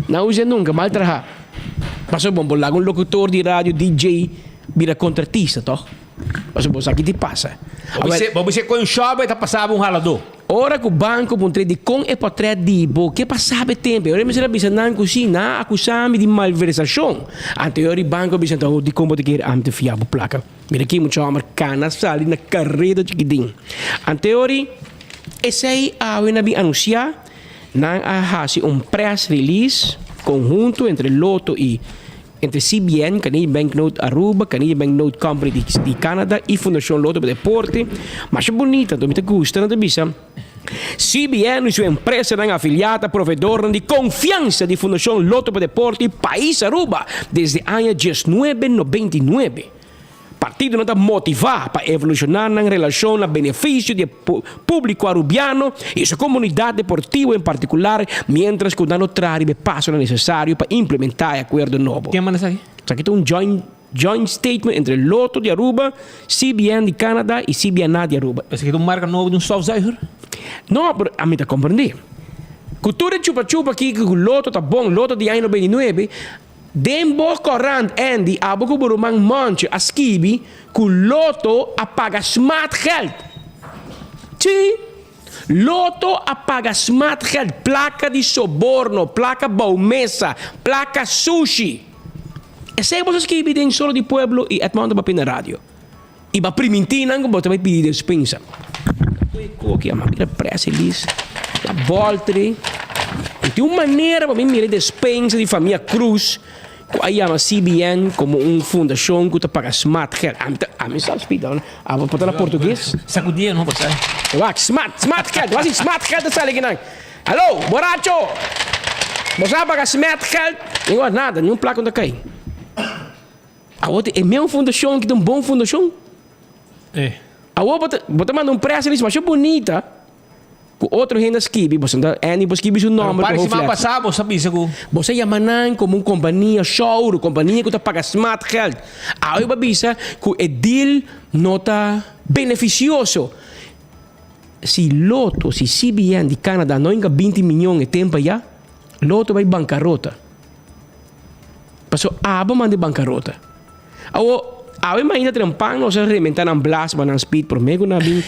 Nan usa nunka, mal trahá. Pasobra bo laga un lokutor di radio, DJ. Bira kontratista tòg? Pasobra bo sa ki ti pasa. Bo bisa ku un shòp e ta pasaba un haladó. Ora ku banko puntr'é dikon e pòtrèt di bo ke pasaba e tempu, e ora e mester a bisa nan ku si, nan a akusá mi di malversashon. Anto e ora di banko a bisa anto, dikon bo ta kere ami ta fia bo plaka? Mira aki mucha hòmber kana sali na kareda chikitin. Anto e ora esei awe nan a bin anunsiá, nan a hasi un press release konhunto entre Lotto i. Entre CBN, Canadian Bank Note Aruba, Canadian Bank Note Company di di Canada y Fundacion Lotto pa Deporte. Masha bunita, anto mi ta gusta nan ta bisa CBN y su empresanan afilia ta proveedornan di confiansa di Fundacion Lotto pa Deporte y Pais Aruba desde aña diesnuebe nobenta i nuebe. Partidonan ta motivá pa evolushoná nan relashon na benefisio di e públiko arubiano i su komunidat deportivo en partikular, miéntras ku nan lo traha riba e pasonan nesesario pa implementá e akuerdo nobo. Ken manda esaki? Esaki ta un joint joint statement entre Lotto di Aruba, CBN di Canada i CBNA di Aruba. Esaki ta un marka nobo di un stofzuiger? No, pero ami ta komprendé. Ku tur e chupa chupa aki ku Lotto ta bon, Lotto di aña 99, Den bo korant Andy abo ku bo ruman Monche a skibi ku Lotto a paga smaatgeld. Sí, Lotto a paga smaatgeld, plaka di soborno, plaka bou mesa, plaka sushi. Esei boso a skibi den Solo di Pueblo i Edmondo papia na radio. I bo a primintí nan ku bo ta bai pidi despensa. Koe koki a mira press release, a boltri. I tin un manera pa mi mira e despensa di famia Cruz ku a yama CBN komo un fundashon ku ta paga smartgeld. Ami ta, ami sa spita, abo por ta na portugues. Sakudí no por sa. Wak, smart, smartgeld, wak si smartgeld ta sali kinan. Hallo, boracho! Bo sa paga smartgeld? Mi wak nada, niun plaka no ta kai. Awor ta e meun fundashon ki ta un bon fundashon? Awor bo ta bo ta manda un press release masha bunita ku otro hende a skibi, boso ta Andy bo skibi su nomber ku hoofdletter. Pero pasá boso a bisa ku. Boso a yama nan komo un kompania shouro, kompania ku ta paga smart geld. Awe bo a bisa ku e deal no ta benefisioso. Si Lotto, si CBN di Canada no hinka 20 miyon e tempo ayá, Lotto bai bankarota. Paso abo manda e bankarota. Awo, awe mainta trempan nos a rementa nan blas pa nan speed prome ku nan bin.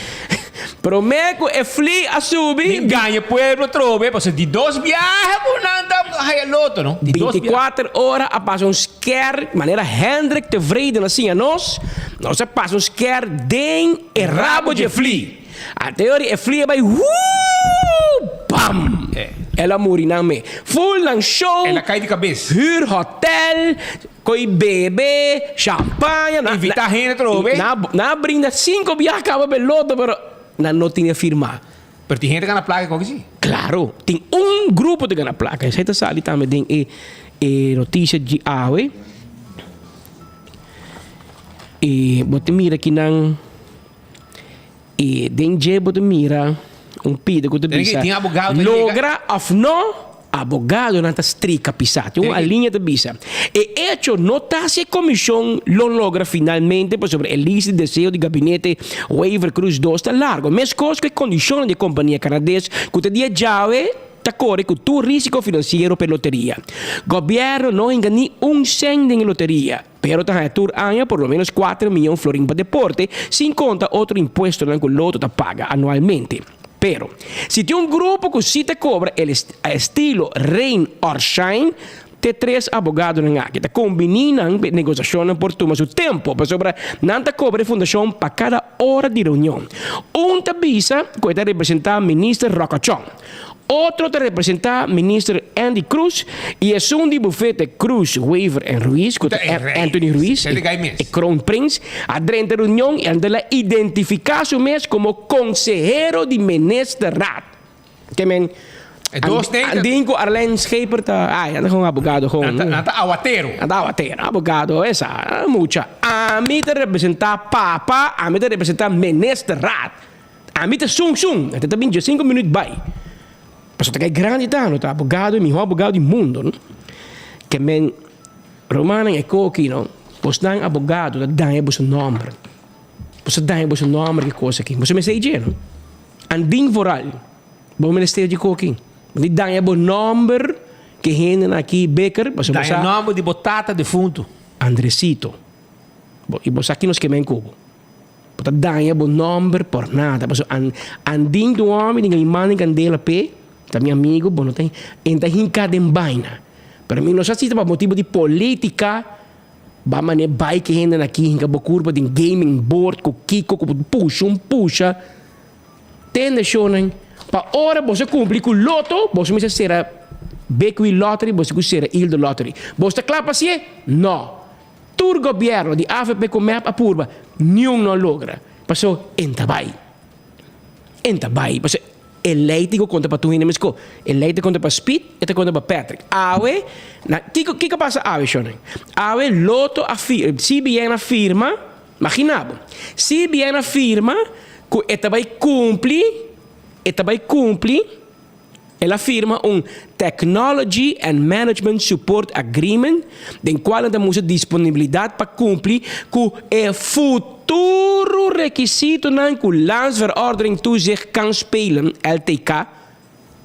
Promé ku e fli a subi. Bin gaña pueblo trobe, pasobra di dos biaha ku nan ta haya loto, no? Di dos biaha. Bintikuater ora a pasa un skèr, manera Hendrik Tevreden a siña nos, nos a pasa un skèr den e rabo dje fli. Ante ora e fli a bai wuuw! Bam! El a muri nan me. Full nan show. El a kai di kabes. Huur hotel, koi bebe, champaña. Invita hende trobe. Nan a brinda cinco biaha kaba be loto pero nan no tin e firma. Pero tin hende gana plaka koki si? Claro, tin un grupo ta gana plaka. Esei ta sali tambe den e e noticia di awe. E bo ta mira kinan. I den dje bo ta mira un pida ku ta bisa, Logra òf no, abogadonan ta strika pisá. Tin un alinea ta bisa, E echo no ta si e komishon lo logra finalmente pasobra e lista di deseo di gabinete Wever-Croes dos ta largo, meskos ku e kondishonnan di e kompania kanades ku ta dia djawe ta kore ku tur risiko finansiero pa e loteria. Gobièrnu no hinka ni un sèn den e loteria. Pero ta haña tur aña por lo menos kuater miyon florin pa deporte, sin konta otro impuestonan ku Lotto ta paga anualmente. Pero, si tin un grupo ku si ta kobra el estilo rain or shine, te tres abogadonan aki ta kombiní nan pa e negosiashonnan por tuma su tempu, pasobra nan ta kobra e fundashon pa kada ora di reunion. Un ta bisa ku e ta representá Minister Rocachon. Otro ta representá Minister Endy Croes y esun di bufete Croes, Wever en Ruiz, cu ta Anthony Ruiz, e kroonprins, a drenta reunion y a la identifica su mes como consehero di Ministerraad. Ke men, andin cu Arlene Scheper ta, ay, nan ta gewoon abogado gewoon. Nan ta awatero. Nan ta awatero, abogado, esa, mucha. Ami ta representá papa, ami ta representá Ministerraad. Ami ta sun sun, e ta bin diesinco minuut bai. Pasobra ta kai grandi ta, no ta abogado, e miho abogado di mundo, no. Ke men, rumannan e koki, no, bosnan abogado ta daña boso nomber. Boso ta daña boso nomber ki kos aki. Boso mester dje, no. Andin vooral, bo ministerio di koki, bo di daña bo nomber ke hendenan aki beker, pasobra Daña nomber di bo tata defunto. Andresito, bo, i bo sa ki nos ke men ku bo. Bo ta daña bo nomber por nada. Pasobra an andin ta un homi di mi manda en candela p'e, ta mi amigo, bo no ta en ta hinca den baina. Pero mi no sa si ta pa motibo di politica ba mane bai ki hendenan aki hinca bo curpa den gaming board cu kico cu bo pusha un pusha. Tende shownan, pa ora boso cumpli cu loto, boso mester cera Big Wheel Lottery, boso cu cera Ildo Lottery. Boso ta cla pa haci'e? No. Tur gobierno di avp cu mep a purba, niun no a logra. Paso en ta bay. En ta bay. Paso e ley tin cu conta pa tur hende mesco. E ley ta conta pa Speed, e ta conta pa Patrick. Awe, na, kico, kico a pasa awe, shornan? Awe Lotto a fir, CBN a firma, magina bo, CBN a firma cu e ta bay cumpli, e ta bay cumpli, El a firma un Technology and Management Support Agreement den cual nan ta mustra disponibilidad pa cumpli cu e futuro rekisitonan cu Landsverordening Toezicht Kansspelen, LTK,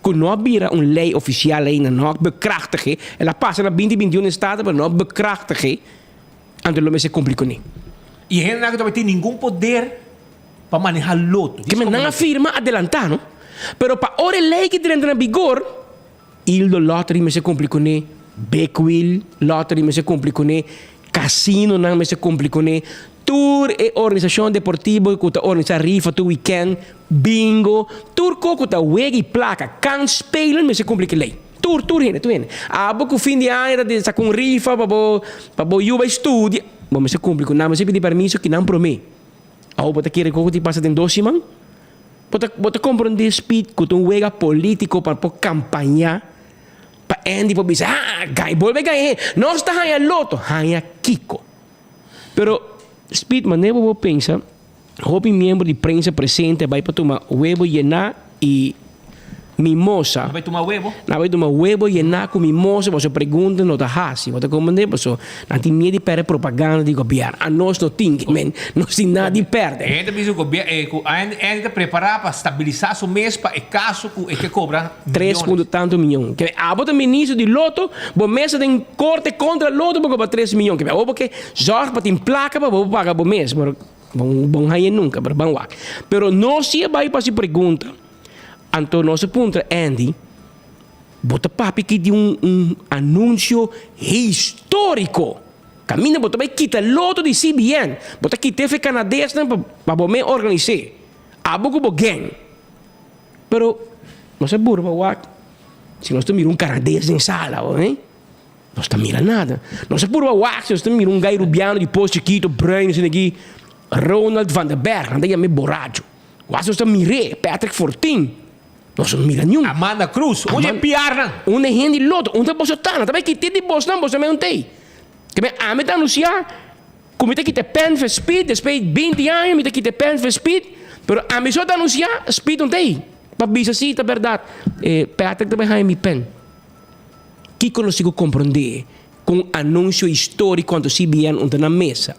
cu no a bira un ley oficial ainda, no a bekrachtige. El a pasa na binti binti un den Staten pero no a bekrachtige, anto lo mester cumpli cune. Y e hendenan cu ta bay tin ningun poder pa maneha loto. Ke men nan a firma adelantá no. Pero pa ora e lei ki drenta na bigor, Ildo Lottery mester kumpli kuné, Big Wheel Lottery mester kumpli kuné, kasinonan mester kumpli kuné, tur e organisashon deportivo ku ta organisá rifa tur wikènt, bingo, tur kos ku ta wega i plaka, kansspelen mester kumpli ku e lei. Tur, tur hende, tur hende. Abo ku fin di aña ta saka un rifa pa bo pa bo yu bai studia, bo mester kumpli ku nan, mester pidi permiso ki nan promé. Awo bo ta kere koko tin pasa den dos siman? Bo ta bo ta komprondé Speed ku ta un wega polítiko pa por kampañá pa Andy por bisa, ah, gaña, bolbe gaña hende. Nos ta haña loto. Haña kiko? Pero Speed, manera bo por pensa, hopi miembro di prensa presente a bai pa tuma webo yená i mimosa. Nan bai tuma webo? Nan bai tuma webo yená ku mimosa, pasobra pregunta no ta hasi. Bo ta komprendé? Pasobra nan tin miedu di pèrdè propaganda di gobièrnu. Anos no tin, men nos tin nada di pèrdè. E hende ta bisa ku Andy ta prepará pa stabilisá su mes pa e kaso ku e ke kobra miliones. Tres punto tantu miyon. Ke abo ta ministro di loto, bo mes ta den korte kontra loto pa kobra tres miyon. Ke abo bo ke zòrg pa tin plaka pa bo paga bo mes. Bon bon hañ'é nunka, pero ban wak. Pero nos si a bai pa hasi pregunta, anto nos a puntra Andy, bo ta papia aki di un un anunsio históriko. Kaminda bo ta bai kita loto di CBN, bo ta kita efe kanadesnan pa pa bo mes organis'é. Abo ku bo gang. Pero nos a buru pa wak si nos ta mira un kanades den sala, oe. Nos ta mira nada. Nos a purba wak si nos ta mira un gai rubiano di pos chikito, bruin, asina aki, Ronald van der Berg, nan ta yam'é Boracho. Wak si nos ta mir'é, Patrick Fortin. Nos no mira niun. Amanda Cruz, un dje piarnan. Un e hende loto, unda boso ta? Nan ta bai kit'é di bosnan, boso ta mei un tei. Ke men ami ta anunsiá ku mi ta kita e pen for Speed, despues di binti aña mi ta kita e pen for Speed, pero ami so ta anunsiá, Speed un tei. Pa bisa si ta bèrdat, Patrick ta bai haña mi pen. Kiko nos tin ku komprondé ku un anunsio históriko anto CBN un ta na mesa?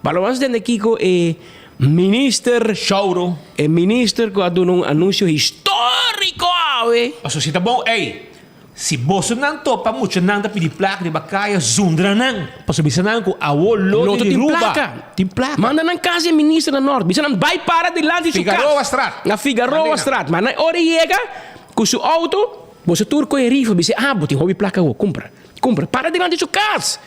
Balo nos tende kiko e minister Shauro. E minister ku a duna un anunsio históriko awe. Pasobra si ta bon, ey, si bosonan topa muchanan ta pidi plaka riba kaya, zundra nan, pasobra bisa nan ku awo loto di tin Aruba plaka. tin plaka. Manda nan kas di e minister na nort, bisa nan bai para dilanti su kas. Figaroa Straat. Na Figaroa Straat. Ma nan ora e yega ku su outo. Boso tur koe rifa bisa, ah, bo tin hopi plaka awo, kumpra, kumpra. Para dilanti su kas!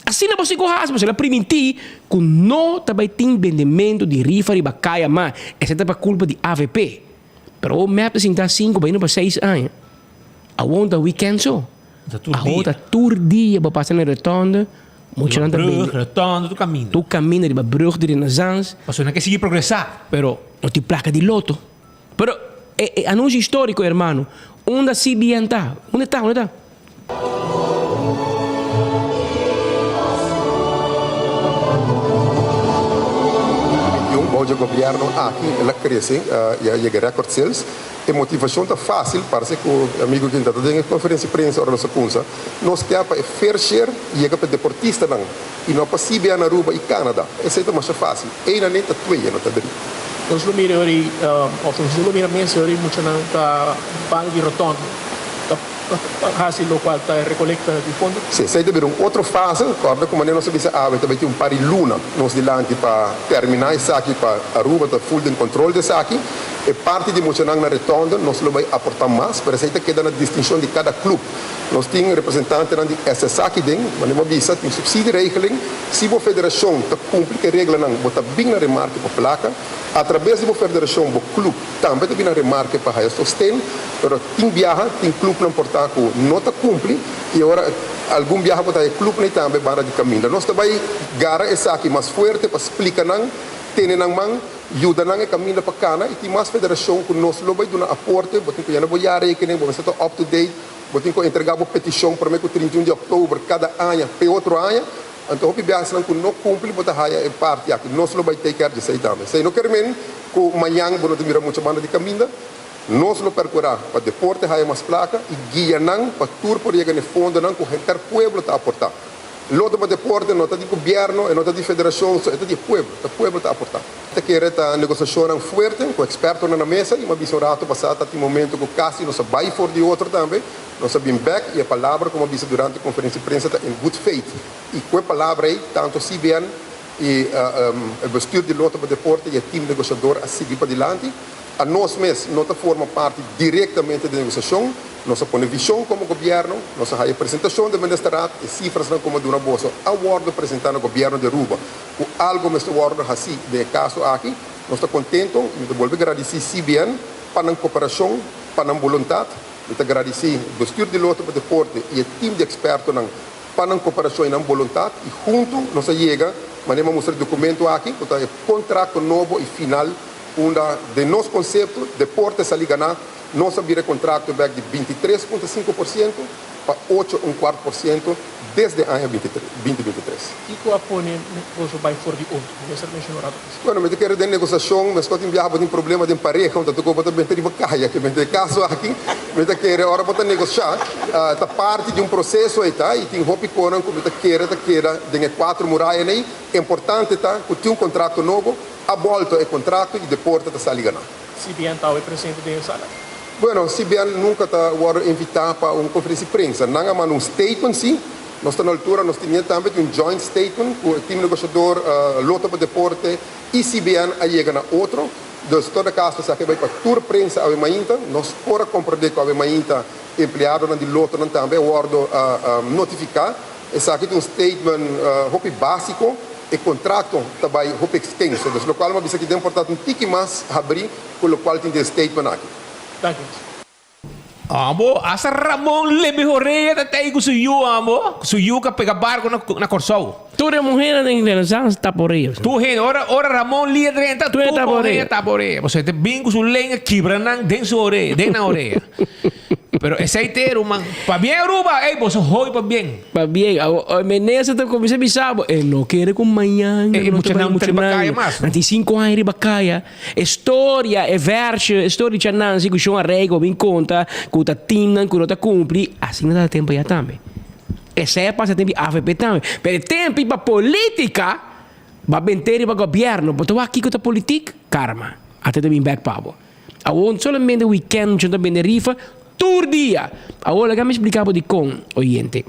Asina bo sigu hasi, pasobra el a primintí ku no ta bai tin bendementu di rifa riba kaya mas, esei ta pa kulpa di avp. Pero awor mep ta sinta sinku bai no pa seis aña. Awor ta weekend so. Awor ta tur dia bo pasa na rotonde, muchanan ta bende. Riba brug, rotonde, tur kaminda. Tur kaminda riba brug di Renaissance. Pasobra nan ke sigui progresá, pero. No tin plaka di loto. Pero e e anuncio historico hermano, unda CBN ta? Unda ta? Unda ta? Un bou dje gobierno aki el a crece y a yega record sales. E motivacion ta facil, parce cu amigo quien ta den e conferencia di prensa ora nos a cunsa, nos kier pa e fair share yega pa e deportistanan y no pa CBN Aruba y Canada. Esey ta masha facil. Eynan ta twee, no ta drie. Nos lo mira ori, of nos no lo mira mes ori muchanan ta banda di rotonde ta hasi locual ta e recolecta di fondo. Si, esei ta bira un otro fase, corda cu manera nos a bisa awe ta bay tin un par di luna nos dilanti pa termina esaki pa Aruba ta full den control di esaki. E parti di muchanan na rotonde nos lo bay aporta mas, pero esei ta keda na distincion di cada club. Nos tin representantenan di SSA aki den, manera bo a bisa, tin subsidieregeling. Si bo federashon ta kumpli ku e reglanan, bo ta bin na remarke pa plaka. Atrabes di bo federashon, bo klup tambe ta bin na remarke pa haya sosten. Pero tin biaha, tin klupnan por ta ku no ta kumpli i ora algun biaha bo ta haya klupnan i tambe banda di kaminda. Nos ta bai gara esaki mas fuerte pa splika nan, tene nan man. Yuda nan e kaminda pa kana i tin mas federashon ku nos lo bai duna aporte. Bo tin ku yena bo jaarrekening, bo mester ta up to date, bo tin ku entrega bo petishon promé ku 31 di òktober kada aña p'e otro aña. Anto hopi biahanan ku no kumpli bo ta haya e parti aki. Nos lo bai take care di esei tambe. Esei no ker men ku mañan bo no ta mira mucha banda di kaminda. Nos lo perkurá pa deporte haya mas plaka i guia nan pa tur por yega na e fondonan ku henter pueblo ta aportá. Loto pa deporte no ta di gobierno, e no ta di federacion, so e ta di e pueblo, ta pueblo ta aporta. Ta kere ta negociacionnan fuerte cu expertonan na mesa y mi a bisa un rato pasa ta tin momento cu casi nos a bay for di otro tambe, nos a bin bek y e palabra cu mi a bisa durante conferencia di prensa ta in good faith y cu e palabra ey tanto CBN y e bestuur di Loto pa Deporte y e team negociador a sigui padilanti. A nos mes no ta forma parti directamente di negociacion, nos a pone vision como gobierno, nos a haya presentacion di Ministerraad, e cifrasnan como a duna boso a wordo presenta na gobierno di Aruba cu algo mester wordo haci den e caso aki. Nos ta contento y mi ta bolbe gradici CBN pa nan cooperacion, pa nan boluntad. Mi ta gradici Bestuur di Loto pa Deporte y e team di expertonan pa nan cooperacion y nan boluntad y hunto nos a yega, manera mi a mustra e documento aki, cu ta e contracto nobo y final Unda den nos konsepto deporte sali ganá, nos a bira e kontrakto bèk di 23.5% pa 8 un kuart por siento desde aña 2023. Kiko a pone boso bai for di otro? Minister menshoná un rato pasá. Bueno, mi ta kere den negosiashon, meskos tin biaha bo tin problema den pareha, unda tur ku bo ta benta riba kaya. Ke den e kaso aki, mi ta kere ora bo ta negoshá, ta parti di un proseso ei ta, i tin hopi konan ku mi ta kere ta keda den e kuatro murayanan ei. Importante ta ku tin un kontrakto nobo. A bolto e contrato y deporte ta sali gana. CBN ta awe presente den e sala? Bueno, CBN nunca ta wordo invita pa un conferencia di prensa. Nan a manda un statement si. Nos ta na altura, nos tin tambe tin un joint statement ku e team negoshador Lotto pa Deporte i CBN a yega na otro. Dus todo kaso esaki a bai pa tur prensa awe mainta. Nos por a komprendé ku awe mainta empleadonan di Lottonan tambe a wòrdu notifiká. Esaki ta un statement hopi básiko. E kontrakto ta bai hopi ekstenso. Dus lokual mi a bisa aki den por ta un tiki mas habrí ku lokual tin den e statement aki. Danki. Amo, hasta Ramon Lebe Horea ta tei ku su yu amo, ku su yu ku a pega barko na na Kòrsou. Tur e muhernan den Renaissance ta por ellos. Tur hende, ora ora Ramon Lia drenta, tur muher ta por ella. Pasobra e ta bin ku su lenga kibra nan den su orea, den nan orea. Pero esei te ruman. Pabien Aruba, ey boso hoy pabien. Pabien, awor Menezes ta kuminsá bisa bo, e no kere ku mañan E no ta bai muchanan ta riba muchanan. kaya mas. Nan tin sinku aña riba kaya. E storia, e versje, e storia di Cha Nancy ku Shon Arrego a bin konta ku ta timnan ku no ta kumpli, asina ta tempu ya tambe. Esei a pasa tempu di avp tambe. Pero e tempu pa politika, bo a bent'é riba gobièrnu, bo ta wak kiko ta politik? Karma. Ata ta bin bèk pa bo. Awor solamente weekend cu ta bende rifa, tur dia! Awor laga mi splica bo dicon, oyente.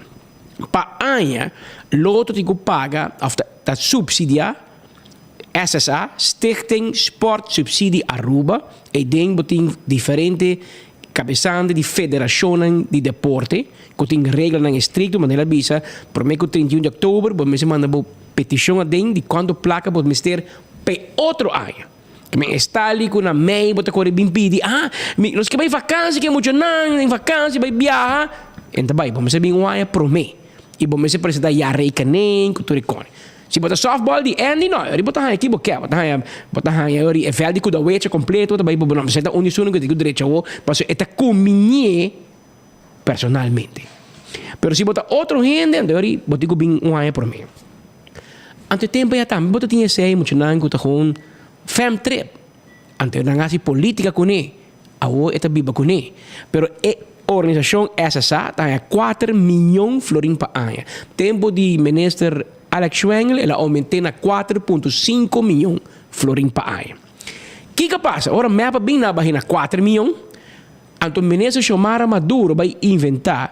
Pa aña, Lotto tin cu paga of ta subsidia SSA, Stichting Sport Subsidie Aruba, eyden bo tin diferente cabesante di federacionnan di deporte cu tin reglanan estricto, manera a bisa, prome cu 31 di october bo mester manda bo peticion aden di cuanto placa bo mester p'e otro aña. Men e sta li ku na mei bo ta kore bin pidi, ah, mi, nos ke bai vakansi ke muchanan den vakansi bai biaha. En ta bai, bo mester bin un aña promé i bo mester presentá ya rekening ku tur e kòne. Si bo ta softball di Andy no, ori bo ta haña ki bo ke, bo ta haña, bo ta haña ori e vèlt di Kudawecha kompleto bo ta bai bo no mester ta un di esun ku tin ku drecha awor pasobra e ta kumbiñ'é personalmente. Pero si bo ta otro hende anto ori bo tin ku bin un aña promé. Anto e tempo ya tambe bo ta tin esei muchanan ku ta gewoon fam trip. Anto nan hasi politica kuné, awor e ta biba kuné. Pero e organisashon SSA ta haña kuater miyon florin pa aña. Tempo di minister Alex Schwengle el a oument'é na 4.5 miyon florin pa aña. Kiko a pasa? Ora mep a bin nan a bahi na kuater miyon. Anto minister Xiomara Maduro bai inventa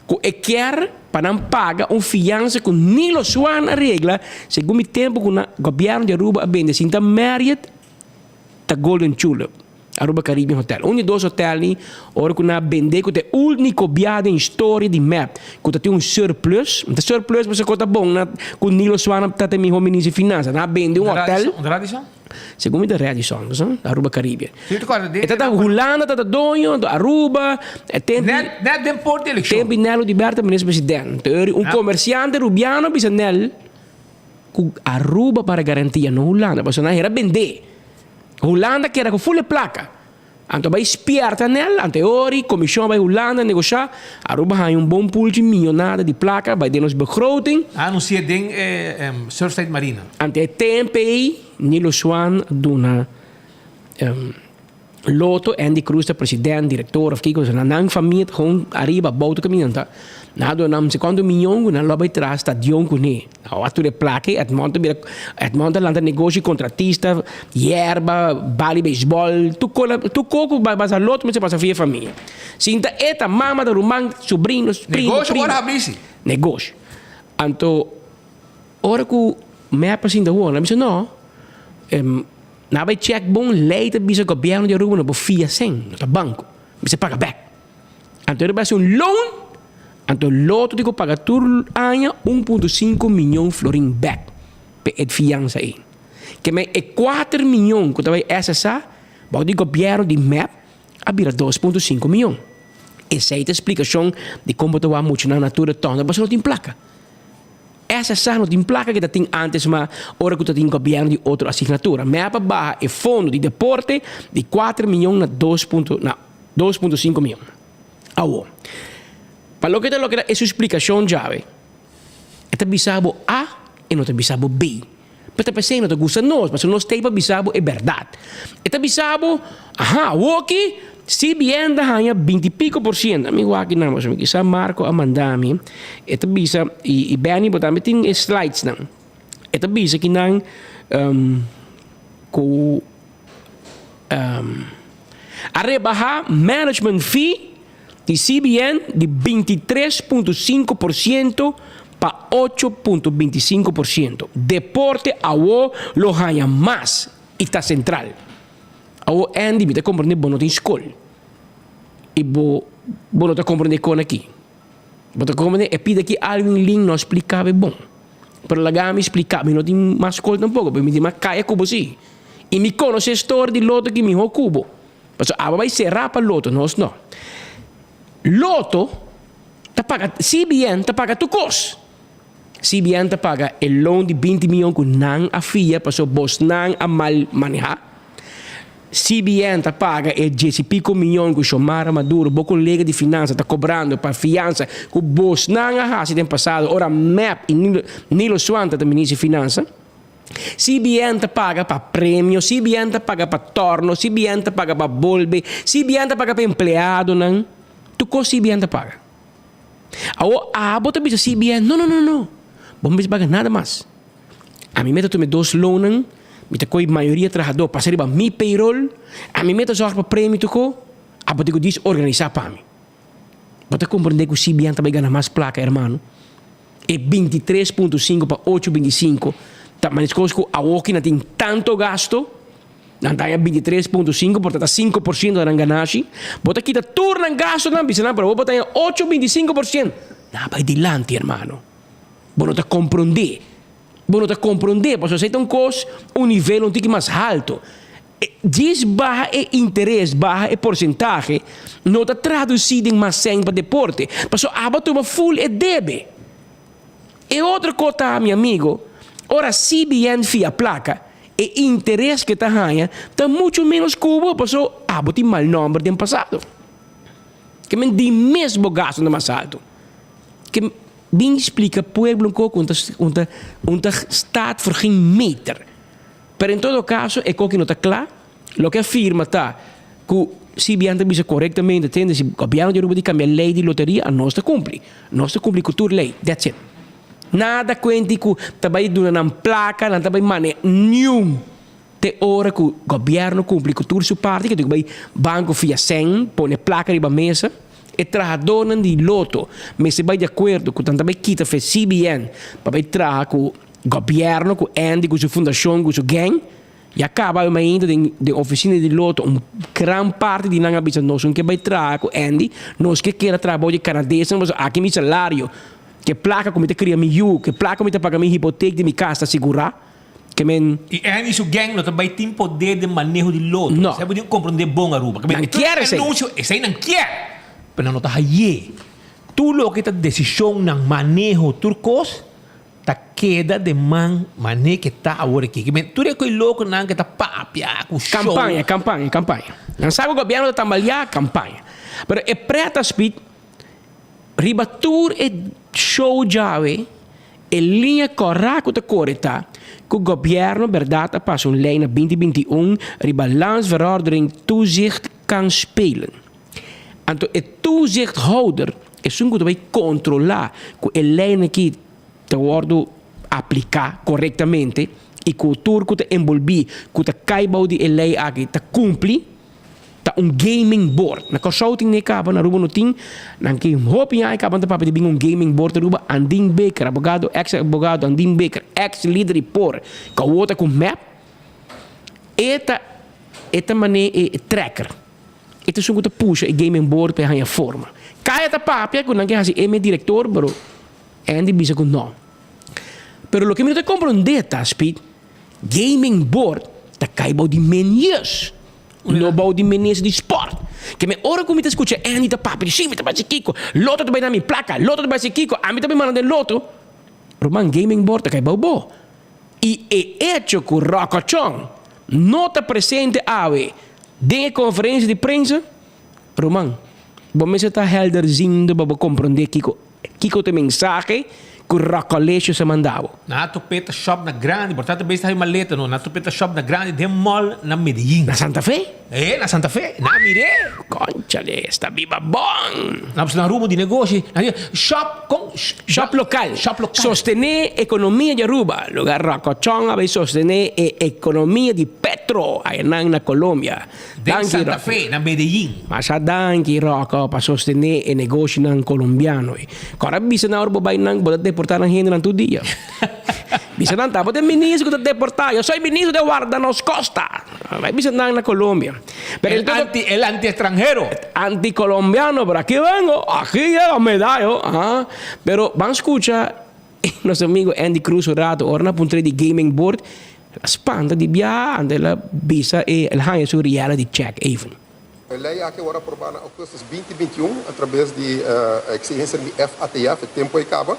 cu e kier pa nan paga un fiansa cu Nilo Swan a regla segun mi tempo cu na gobierno di Aruba a bende sinta Marriott ta Golden Tulip, Aruba Caribbean Hotel. Un di dos hotel ni ora cu nan a bende cu ta e ulnico bia den historia di mep cu ta tin un surplus. Ta surplus pasobra cu ta bon na cu Nilo Swan a ta ta e miho minister di finansa. Nan a bende un hotel. Segun mi ta Radisson, no sa? Aruba Caribbean. E ta ta Hulanda ta ta doño, anto Aruba, e tempi... Net, net den por di elekshon. Tempi Nel Oduber ta minister president. Teori un komersiante Rubiano bisa Nel ku Aruba para garantia, no Hulanda, pasobra nan hera bendé. Hulanda keda ku ful e plaka. Anto bai spierta nel, anto e ori, komishon a bai Hulanda negoshá, Aruba haña un bon pulchi miyonada di plaka bai den nos begroting. A anunsi'é den e Surfside Marina. Anto e temp ei, Nilo Swan a duna Lotto, Andy Cruz ta president, director of kiko, nan nan famia ta gewoon ariba abou ta kaminda ta. Nan a duna nan no sé kuantu miyon ku nan lo bai traha stadion kuné. Awa tur e plaka ei, Edmond ta bira, Edmond ta lanta negoshi, kontratista, yerba, bali beisbòl, tur kola, tur ko ku basa loto mester pasa via e famia. Sinta e ta mama, ta ruman, sobrino, primo, Negoshi prima. ora habri si. Negoshi. Anto, ora ku mep a sinta wou, nan a bisa no, nan a bai chèk bon, lei ta bisa gobièrnu di Aruba no por fia sèn, no ta banko, mester paga bèk. Anto e bai un loan, anto Lotto tin ku paga tur aña 1.5 miyon florin bèk pa e fiansa ei. Ke men e kuater miyon ku ta bai SSA bou di gobièrnu di mep a bira 2.5 miyon. Esei ta e splikashon di kon bo ta wak muchanan na tur e tònde pasobra no tin plaka. SSA no tin plaka ke ta tin ántes ma ora ku ta tin gobièrnu di otro asignatura. Mep a baha e fondo di deporte di kuater miyon na dos punto na 2.5 miyon. Awor, pa loke ta loke ta e su splikashon djawe, e ta bisa bo A e no ta bisa bo B. Pero ta p'esei no ta gusta nos, pasobra nos t'ei pa bisa bo e bèrdat. E ta bisa bo, aha, awoki CBN ta haña binti piko por siento. Mi wak nan, pasobra mi kisa Marco a manda mi. E ta bisa, i Benny bo tambe tin e slidesnan. E ta bisa ki nan ku. A rebahá management fee di CBN di 23.5 por siento pa 8.25%. Deporte awo lo haña mas y ta central. Awo Andy mi ta comprende bo no tin skol y bo bo no ta comprende kon aki. Bo ta comprende e pida ki Alwin Lin no a splica be bon. Pero laga mi splica mi no tin mas skol tampoco pero mi tin mas kaya ku bo si. Y mi conoce story di loto ki miho ku bo. Pasobra abo bai sera pa loto nos no. Loto ta paga CBN ta paga tur kos. CBN ta paga e loan di binti miyon ku nan a fia paso bosnan a mal maneha. CBN ta paga e dies i piko miyon ku Xiomara Maduro, bo kolega di finansa, ta kobrando pa fiansa ku bosnan a hasi den pasado ora mep i Nilo Swan ta ta minister di finansa. CBN ta paga pa premio, CBN ta paga pa torno, CBN ta paga pa bolbe, CBN ta paga pa empleadonan. Tur kos CBN ta paga. Awor abo ta bisa CBN, no, no, no, no, bo no mester paga nada mas. Ami mester tuma e dos loonnan, mi ta kohe mayoria trahadó pasa riba mi payroll, ami mester zorg pa premio tur ko, abo tin ku dis organisá pa mi. Bo ta komprendé ku CBN ta bai gana mas plaka, hermano? E bintitres punto sinku pa ocho bintisinko ta meskos ku awoki nan tin tanto gasto, nan ta haña bintitres punto sinku por ta ta 5% di nan ganashi. Bo ta kita tur nan gastonan bisa nan pero bo por ta haña ocho bintisinko por siento. Nan a bai dilanti hermano. Bo no ta komprondé. Bo no ta komprondé pasobra esei ta un kos un nivel un tiki mas halto. Djis baha e interes, baha e porsentahe, no ta tradusí den mas sèn pa deporte, pasobra abo a tuma ful e debe. E otro kos ta, mi amigo, ora CBN fia plaka, e interes ke ta haña ta muchu ménos ku bo, pasobra abo tin mal nòmber den pasado. Ke men di mes bo gastunan ta mas altu. Ke bin splika pueblo un kos ku un ta un ta staat voor geen meter. Pero en todo caso e koki no ta cla. Loke a firma ta cu si bian ta bisa corectamente tende si gobierno di Aruba di cambia ley di loteria a nos ta cumpli. Nos ta cumpli cu tur ley. That's it. Nada cuenti cu ta bay duna nan placa, nan ta bay mane niun te ora cu gobierno cumpli cu tur su parti ke tin cu bay banco fia cen pone placa riba mesa. E trahadornan di loto mester bay di acuerdo cu nan ta bay kita fe CBN pa bay traha cu Gobierno cu Andy cu su fundacion cu su gang ya caba awe mainta den den oficina di Lotto un gran parti di nan a bisa nos no ke bay traha cu Andy nos ke keda traha bao di Canadesnan pasobra aki mi salario ke placa cu mi ta cria mi yu ke placa cu mi ta paga mi hipotek di mi cas ta sigura ke men Y Andy su gang no ta bay tin poder den maneho di Lotto No. Esey bo tin comprende bon Aruba Nan kier esey. Anuncio esey nan kier pero nan no ta haye tur loke ta decisionnan maneho tur cos Ta keda den man mane ke ta awor aki. Ke men tur e koe lokonan ke ta papia ku show. Kampaña, kampaña, kampaña. Nan sa ku gobièrnu ta tambaliá, kampaña. Pero e prèt a spit riba tur e show djawe, e liña kòrá ku ta kore ta ku gobièrnu bèrdat a pasa un lei na binti 21 riba Landsverordening Toezicht Kan Spelen. Anto e toezichthouder, esun ku ta bai kontrolá ku e leinan aki ta wòrdu apliká korektamente i ku tur ku ta enbolbí ku ta kai bou di e lei aki ta kumpli, ta un gaming board. Na Kòrsou tin e kaba, na Aruba no tin. Nan ke hopi aña kaba nan ta papia di bin un gaming board Aruba. Andin Baker, abogado, eks abogado Andin Baker, eks lider di por, ku awor ta ku mep, e ta e ta manera e tracker. E ta esun ku ta pusha e gaming board pa e haña forma. Kaya ta papia ku nan ke hasi e direktor pero Andy bisa ku no. Pero loke mi no ta komprondé ta, Speed, gaming board ta kai bou di meniers, no bou di minister di sport. Ke men ora ku mi ta skucha Andy ta papia di si mi ta bai hasi kiko, loto ta bai na mi plaka, loto ta bai hasi kiko, ami ta bai manda den loto. Ruman, gaming board ta kai bou bo. I e echo ku Ròkòchòn no ta presente awe den e konferensia di prensa, ruman, bo mester ta helderziende pa bo komprondé kiko kiko ta e mensahe ku Ròkòlecious a manda bo. Na topeta shop na grandi, por tanto bes ta hay maleta no, na topeta shop na grandi den mall na Medellin. Na Santa Fe? Eh, na Santa Fe, na mir'é. Conchale, esta biba bon! Na na rumbo di negoshi, na di shop con Shop local. Shop local. Sostené ekonomia di Aruba. Lugar Rocochon a bay sostené e ekonomia di. Petro ayanan na Colombia. Den Danki Santa Rocco. Fe, na Medellin. Masha danki Rocco pa sostené e negoshinan colombiano ei. Kòrda bisa nan ora bo bai nan bo ta deportá nan hendenan tur dia. Bisa nan ta bo ta e ministro ku ta deportá. Yo soy ministro de guarda nos costa. Bai bisa nan na Colombia. Pero El anti, el anti extranhero. Anti colombiano, pero aki vengo, aki llega medallo. Aha. Pero ban skucha nos amigo Andy Cruz un rato ora nan a puntra di gaming board. El a spanta di biaha anto el a bisa e el haña su reality check even. E lei aki a wòrdu aprobá na ougùstùs 2021 atrabes di e eksigensia di FATF. E tempu ei kaba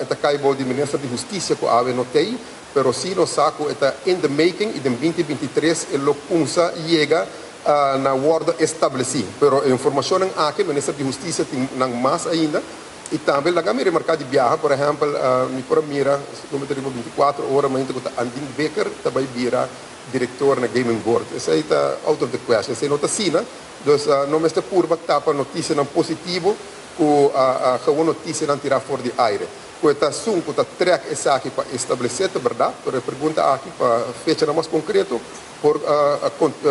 e ta kai bou di Minister di Hustisia ku awe no t'ei, pero si nos sa ku e ta in the making i den 2023 e lo kumsa yega na wòrdu establesí. Pero e informashonnan aki Minister di Hustisia tin nan mas ainda. I tambe laga mi remarká di biaha, por ehèmpel, mi por a mira, no mi ta riba bintikuater ora mainta ku ta Andin Bikker ta bai bira direktor na Gaming Board. Esei ta out of the question, esei no ta asina. Dus no mester purba tapa notisianan positivo ku gewoon notisianan tirá for di aire. Ku e ta asun ku ta trèk esaki pa establesé ta bèrdat, pero e pregunta aki pa fechanan mas konkreto por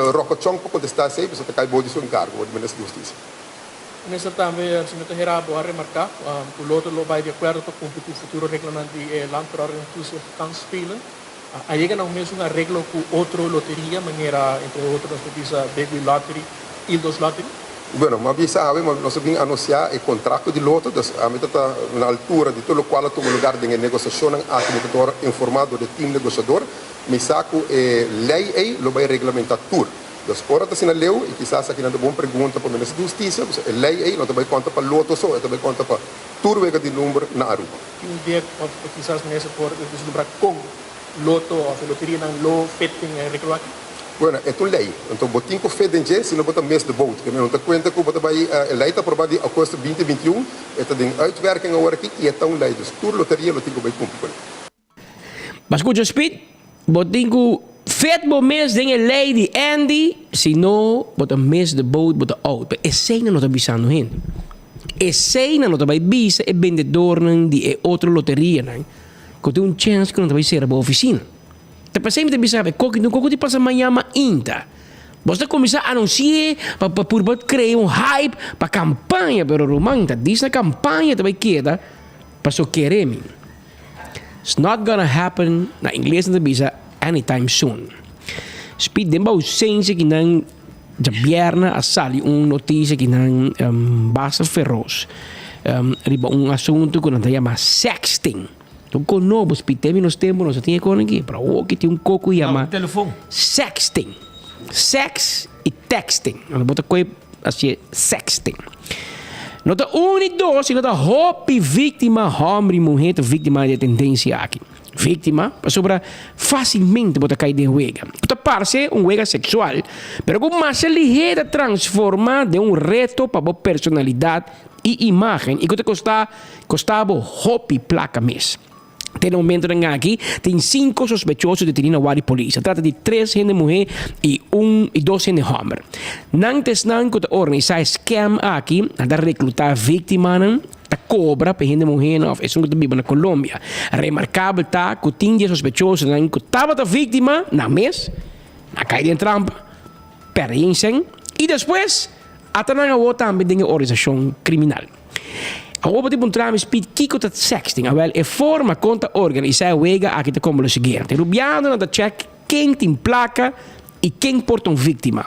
Rocco Chong por kontestá esei pasobra ta kai bou di su enkargo, bou di Minister di Hustisia. Minister tambe señor Tejera bo a remarca cu Lotto lo bay di acuerdo pa cumpli cu futuro reglanan di e Landverordening Toezicht Kansspelen. A yega na un mesun areglo cu otro loteria manera entre otro nos por bisa Big Wheel Lottery, Ildos Lottery. Bueno, mi a bisa awe, nos a bin anuncia e contracto di Lotto, dus ami ta ta na altura di tur locual a tuma lugar den e negociacionnan aki, mi ta ta informa door e team negociador. Mi sa cu e ley ey lo bay reglamenta tur. Dus ora ta asina leu, i kisas akinan ta bon pregunta pa Minister di Hustisia, pasobra e lei ei no ta bai konta pa Lotto so, e ta bai konta pa tur wega di number na Aruba. Tin un dia òf kisas Minister por deslumbra kon Lotto òf e loterianan lo fit den e reglo aki? Bueno, e ta un lei, anto bo tin ku fit den dje, sino bo ta mis de boot. Kende no ta kuenta ku bo ta bai, e lei ta aproba di agosto binti 21, e ta den uitwerking awor aki i e ta un lei, dus tur loteria lo tin ku bai kumpli kuné. Bo a skucha Speed? Bo tin ku fet bo mes den e lei di Andy, si no bo ta miss the boat, bo ta out. Pero esei nan no ta bisando hende. Esei nan no ta bai bisa e bendedornan di e otro loterianan ku tin un chèns ku nan ta bai sera bo ofisina. Ta p'esei mi ta bisa e koki no koko di pasa maña mainta. Bo ta kuminsá anunsi'é pa pa purba krea un hype pa kampaña, pero ruman ta dis na kampaña ta bai keda paso kere mi. It's not gonna happen, na ingles nan ta bisa anytime soon. Speed den bo ausencia ki nan djabièrnè a sali un noticia ki nan basta feroz riba un asunto ku nan ta yama sexting. Un ko nobo, Speed, den mi nos tempo nos no tin e kon aki, pero awor ki tin un ko ku yama sexting. Sex i texting. Anto bo ta kohe Así e sexting. No ta un ni dos, sino ta hopi víktima, hòmber i muhé ta víktima di e tendensia aki. Víktima pasobra fásilmente bo ta kai den wega. Ku ta parse un wega seksual, pero ku masha lihé ta transformá den un reto pa bo personalidat i imágen i ku ta kostá kostá bo hopi plaka mes. Te na momentonan aki tin sinku sospechoso detení na wak di polis. Ta trata di tres hende muhé i un i dos hende hòmber. Nan ta esnan ku ta organisá e scam aki, nan ta reklutá víktimanan, ta kobra pa e hende muhénan òf esun ku ta biba na Colombia. Remarkabel ta ku tin di e sospechosonan ku tabata víktima nan mes, nan a kai den trampa, pèrdè yen sèn i despues ata nan awor tambe den e organisashon kriminal. Awor bo tin puntra mi Speed kiko ta sexting? Awel e forma kon ta organisá e wega aki ta komo lo siguiente, Rubianonan ta check ken tin plaka i ken por ta un víktima.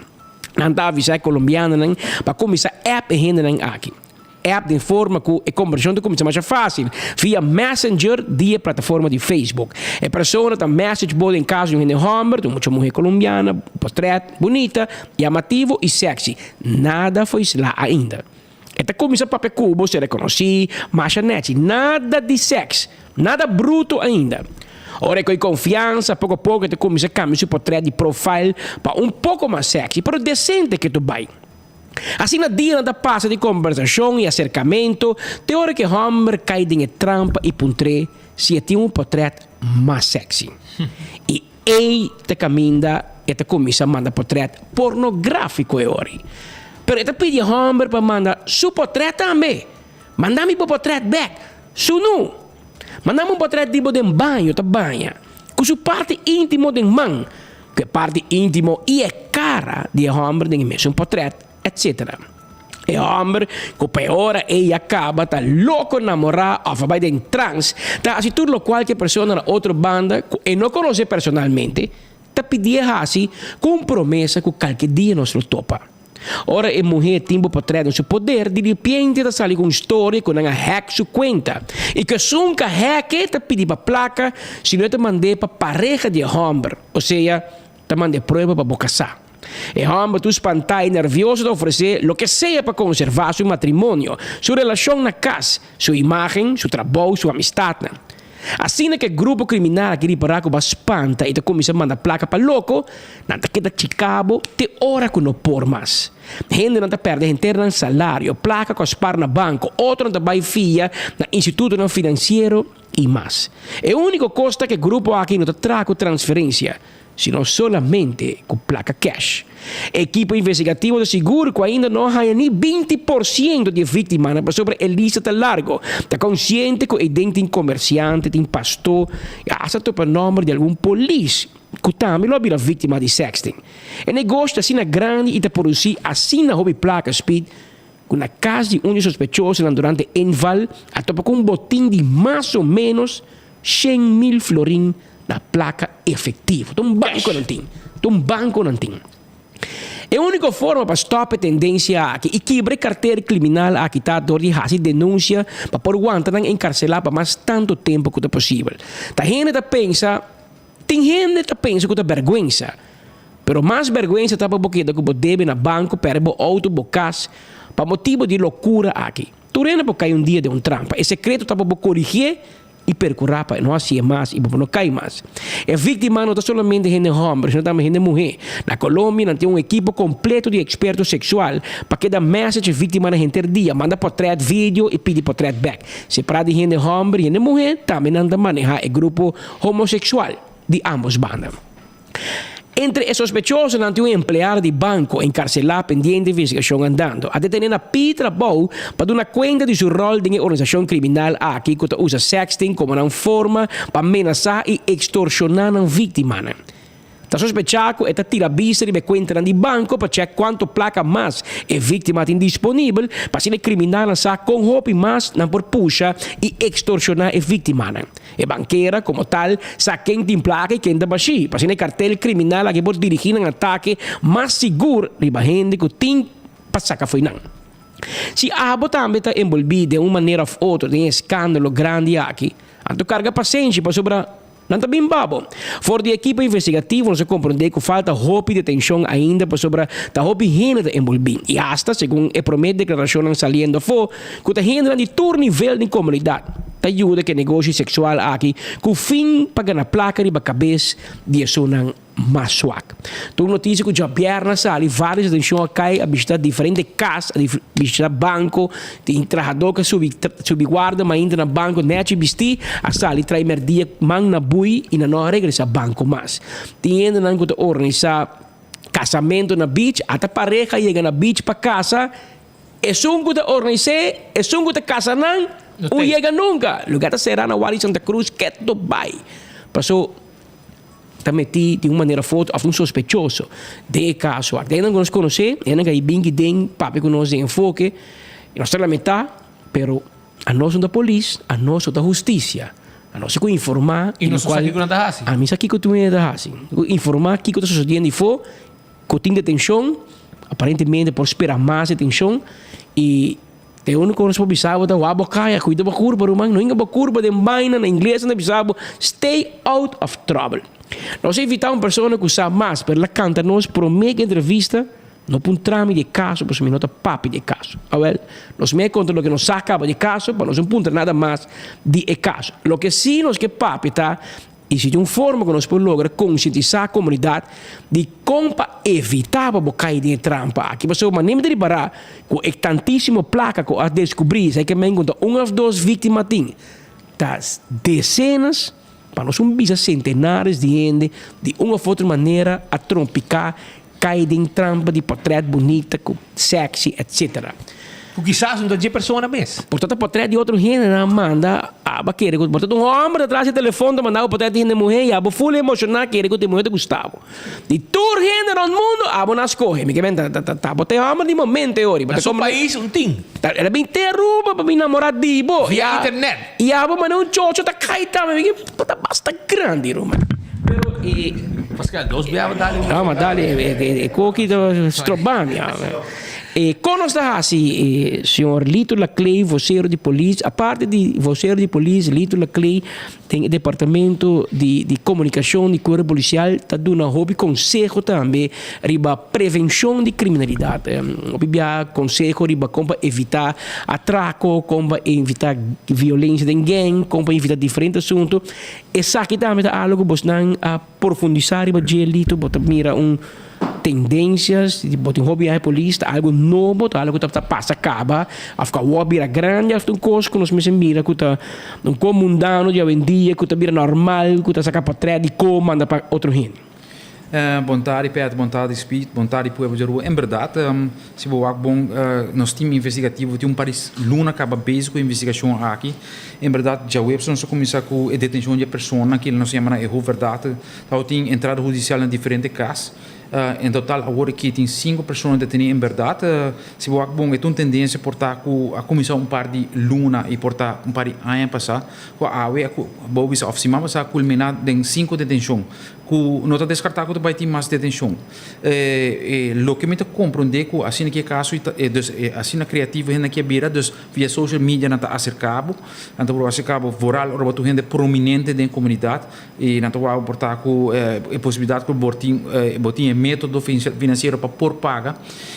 Nan ta avisá e kolombianonan pa kuminsá app e hendenan aki. App den forma ku e kombersashon ta kuminsá masha fásil via Messenger di e plataforma di Facebook. E persona ta message bo den kaso di un hende hòmber, di un mucha muhé kolombiana, potrèt bunita, yamativo i sexy. Nada fo'i sla ainda. E ta kuminsá papia ku bo, ser rekonosí, masha nèchi. Nada di sèks, nada bruto ainda. Ora e kohe konfiansa, poko poko e ta kuminsá kambia su potrèt di profile pa un poko mas sèksi, pero desente ke tur bai. Asina dianan ta pasa di kombersashon i aserkamentu te ora ku e hòmber kai den e trampa i puntr'é si e tin un potrèt mas sèksi. I Ei ta kaminda e ta kuminsá manda potrèt pornográfiko e ora ei. Pero e ta pidi e hòmber pa manda su potrèt tambe. Manda mi bo potrèt bèk. Sunú! Manda mi un potrèt di bo den baño ta baña, ku su parti íntimo den man. Ku e parti íntimo i e kara di e hòmber den e mesun potrèt, etc. E hòmber ku pa e ora ei a kaba ta loko namorá òf a bai den trans ta hasi tur lokual ku e persona na otro banda ku e no konosé personalmente ta pidié hasi ku un promesa ku kalke dia nos lo topa. Ora e muhé tin bo potrèt den su poder, di ripiente ta sali ku un storia ku nan a hack su kuenta i ku esun ku a hack e ta pidi pa plaka si no e ta mand'é pa pareha di e hòmber, osea ta mand'é prueba pa bo kasá. E hòmber tur spantá i nèrvioso ta ofresé loke sea pa konservá su matrimonio, su relashon na kas, su imágen, su trabou, su amistatnan. Asina ku e grupo kriminal aki ripará ku bo a spanta i ta kuminsá manda plaka pa loko, nan ta keda chika bo te ora ku no por mas. Hendenan ta pèrdè henter nan salario, plaka ku a spar na banko, otronan ta bai fia na institutonan finansiero i mas. E úniko kos ta ku e grupo aki no ta traha ku transferensia. sino solamente ku plaka cash. Ekipo investigativo ta sigur ku ainda no a haña ni 20% di e víktimanan pasobra e lista ta largo. Ta konsiente ku eiden tin komersiante, tin pastó i asta topa nòmber di algun polis ku tambe lo a bira víktima di sexting. E negoshi ta asina grandi i ta produsí asina hopi plaka speed ku na kas di un di e sospechosonan durante inval a topa ku un botin di mas o ménos 100,000 florin na plaka efektivo. Ta un banko nan tin. Ta un banko nan tin. E úniko forma pa stòp e tendensia aki i kibra e karter kriminal aki ta dor di hasi denunsia pa por wanta nan enkarselá pa mas tantu tempu ku ta posibel. Ta hende ta pensa, tin hende ta pensa ku ta bèrgwensa. Pero mas bèrgwensa ta pa bo keda ku bo debe na banko, pèrdè bo outo, bo kas, pa motibu di lokura aki. Tur hende por kai un dia den un trampa. E sekreto ta pa bo korigié i perkurá pa e no hasié mas i pa bo no kai mas. E víktima no ta solamente hende hòmber, sino tambe hende muhé. Na Colombia nan tin un ekipo kompleto di eksperto seksual pa keda message e víktimanan henter dia, manda pòtrèt, video i pidi pòtrèt bèk. Separá di hende hòmber i hende muhé, tambe nan ta manehá e grupo homoseksual di ámbos banda. Entre e sospechosonan tin un empleado di banko enkarselá pendiente investigashon andando. A detené na pidi trabou pa duna kuenta di su ròl den e organisashon kriminal aki ku ta usa sexting komo nan forma pa menasá i ekstorshoná nan víktimanan. Ta sospechá ku e ta tira bista riba e kuentanan di banko pa chèk kuantu plaka mas e víktima tin disponibel pa asina e kriminalnan sa kon hopi mas nan por pusha i ekstorshoná e víktimanan. E bankera, komo tal, sa ken tin plaka i ken ta bashí, pa asina e kartel kriminal aki por dirigí nan atake mas sigur riba hende ku tin pa saka fo'i nan. Si abo tambe ta enbolbí den un manera òf otro den e eskandalo grandi aki, anto karga pasenshi pasobra nan ta bin pa bo. For di e ekipo investigativo nos a komprondé ku falta hopi detenshon ainda pasobra ta hopi hende ta enbolbí i asta, segun e promé deklarashonnan saliendo afó, ku ta hendenan di tur nivel den komunidat ta yuda ku e negoshi seksual aki ku fin pa gana plaka riba kabes di esunnan mas swak. Ta un notisia ku djabièrnè a sali, vários detenshon a kai, a bishitá diferente kas, a bishitá banko, tin trahadó ku a subi subi guarda mainta na banko nèchi bistí, a sali trai mèrdia man na bui i nan no a regresá banko mas. Tin hendenan ku ta organisá kasamentu na beach, ata pareha yega na beach pa kasa, Esun ku ta organis'é, esun ku ta kasa nan, un yega nunka. Lugá ta será na Wadi Santa Cruz keto bai. Paso ta metí di un manera of otro òf un sospechoso den e kaso aki. Den nan ku nos konosé, den nan ku a bin aki den papia ku nos den enfoke, i nos ta lamentá, pero anos no ta polis, anos no ta hustisia. Anos si ku informá I nos no sa kiko nan ta hasi. Ami sa kiko tur hende ta hasi. Ku informá kiko ta sosodiendo afó. Ku tin detenshon, aparentemente por spera mas detenshon i e úniko nos por bisa bo ta wak bo kaya, kuida bo kurpa ruman, no hinka bo kurpa den baina, na ingles nan ta bisa bo stay out of trouble. Nos a invitá un persona ku sa mas, pero el a kanta nos promé ku entrevista, no puntra mi di e kaso pasobra mi no ta papia di e kaso. Awèl, nos mei konta loke nos sa kaba di e kaso pa nos no puntra nada mas di e kaso. Loke sí nos ke papia ta I si tin un forma ku nos por logra konsientisá komunidat di kon pa evitá pa bo kai den e trampa aki. Pasobra manera mi ta ripará ku e tantísimo plaka ku a deskubrí, esei ke men konta un òf dos víktima tin, ta desenas, pa nos un bisa sentenares di hende di un òf otro manera a trompiká, kai den trampa di pòtrèt bunita ku sèksi, etsetera. Ku kisas no ta dje persona mes. Por ta ta portret di otro hende nan a manda abo a kere ku por ta ta un homber ta tras di telefon ta manda bo portret di hende muhe i abo ful emoshoná kere ku ta e muhe ta gusta bo. Di tur hende rond mundo abo na skohe. Mi ke men ta ta ta bo ta e homber di momento e ori. Na su pais un tin. Ta el a bin te Aruba pa bin namorá di bo. Via internet. I abo manda un chocho ta kai tambe. Mi ke bo ta basta grandi ruman. Pero e. Pascal dos bia bo dale. No ma dale e koki ta stroba mi. E kon nos ta hasi e señor Lito Laclay vocero di polis aparte di vocero di polis Lito Laclay den e departamento di di comunicacion di cuerpo policial ta duna hopi conseho tambe riba prevencion di criminalidad hopi bia conseho riba kon pa evita atraco kon pa evita violencia den gang kon pa evita diferente asunto esaki tambe ta algo ku bosnan a profundisa riba dje Lito bo ta mira un Tendencias di bo tin hopi aña polis ta algo nobo, ta algo ku ta pasa kaba of ku awor bira grandi of ta un kos ku nos mester mira ku ta un ko mundano di awendia ku ta bira normal ku ta saka potret di ko manda pa otro hende. Bon tardi Pet, bon tardi Speed, bon tardi pueblo di Aruba. En berdad si bo wak bon nos team investigativo tin un par di luna kaba bezig ku e investigashon aki. En berdad djaweps nos a kuminsá ku e detenshon di e persona kila nos yama nan e hoofdverdachte. Tabatin entrada hudisial na diferente kas. En total awor aki tin sinku persona detení. En bèrdat, si bo wak bon, e ta un tendensia por ta ku a kuminsá un par di luna i por ta un par di aña pasá ku awe a bo bisa òf siman pasá a kulminá den sinku detenshon ku no ta deskartá ku ta bai tin mas detenshon. Loke mi ta komprondé ku asina ki e kaso dus asina kreativo hende aki a bira dus via social media nan ta aserká bo, nan ta proba aserká bo vooral ora bo ta un hende prominente den komunidat. I nan ta wou por ta ku e posibilidat ku bo tin bo tin e metodo finansiero pa por paga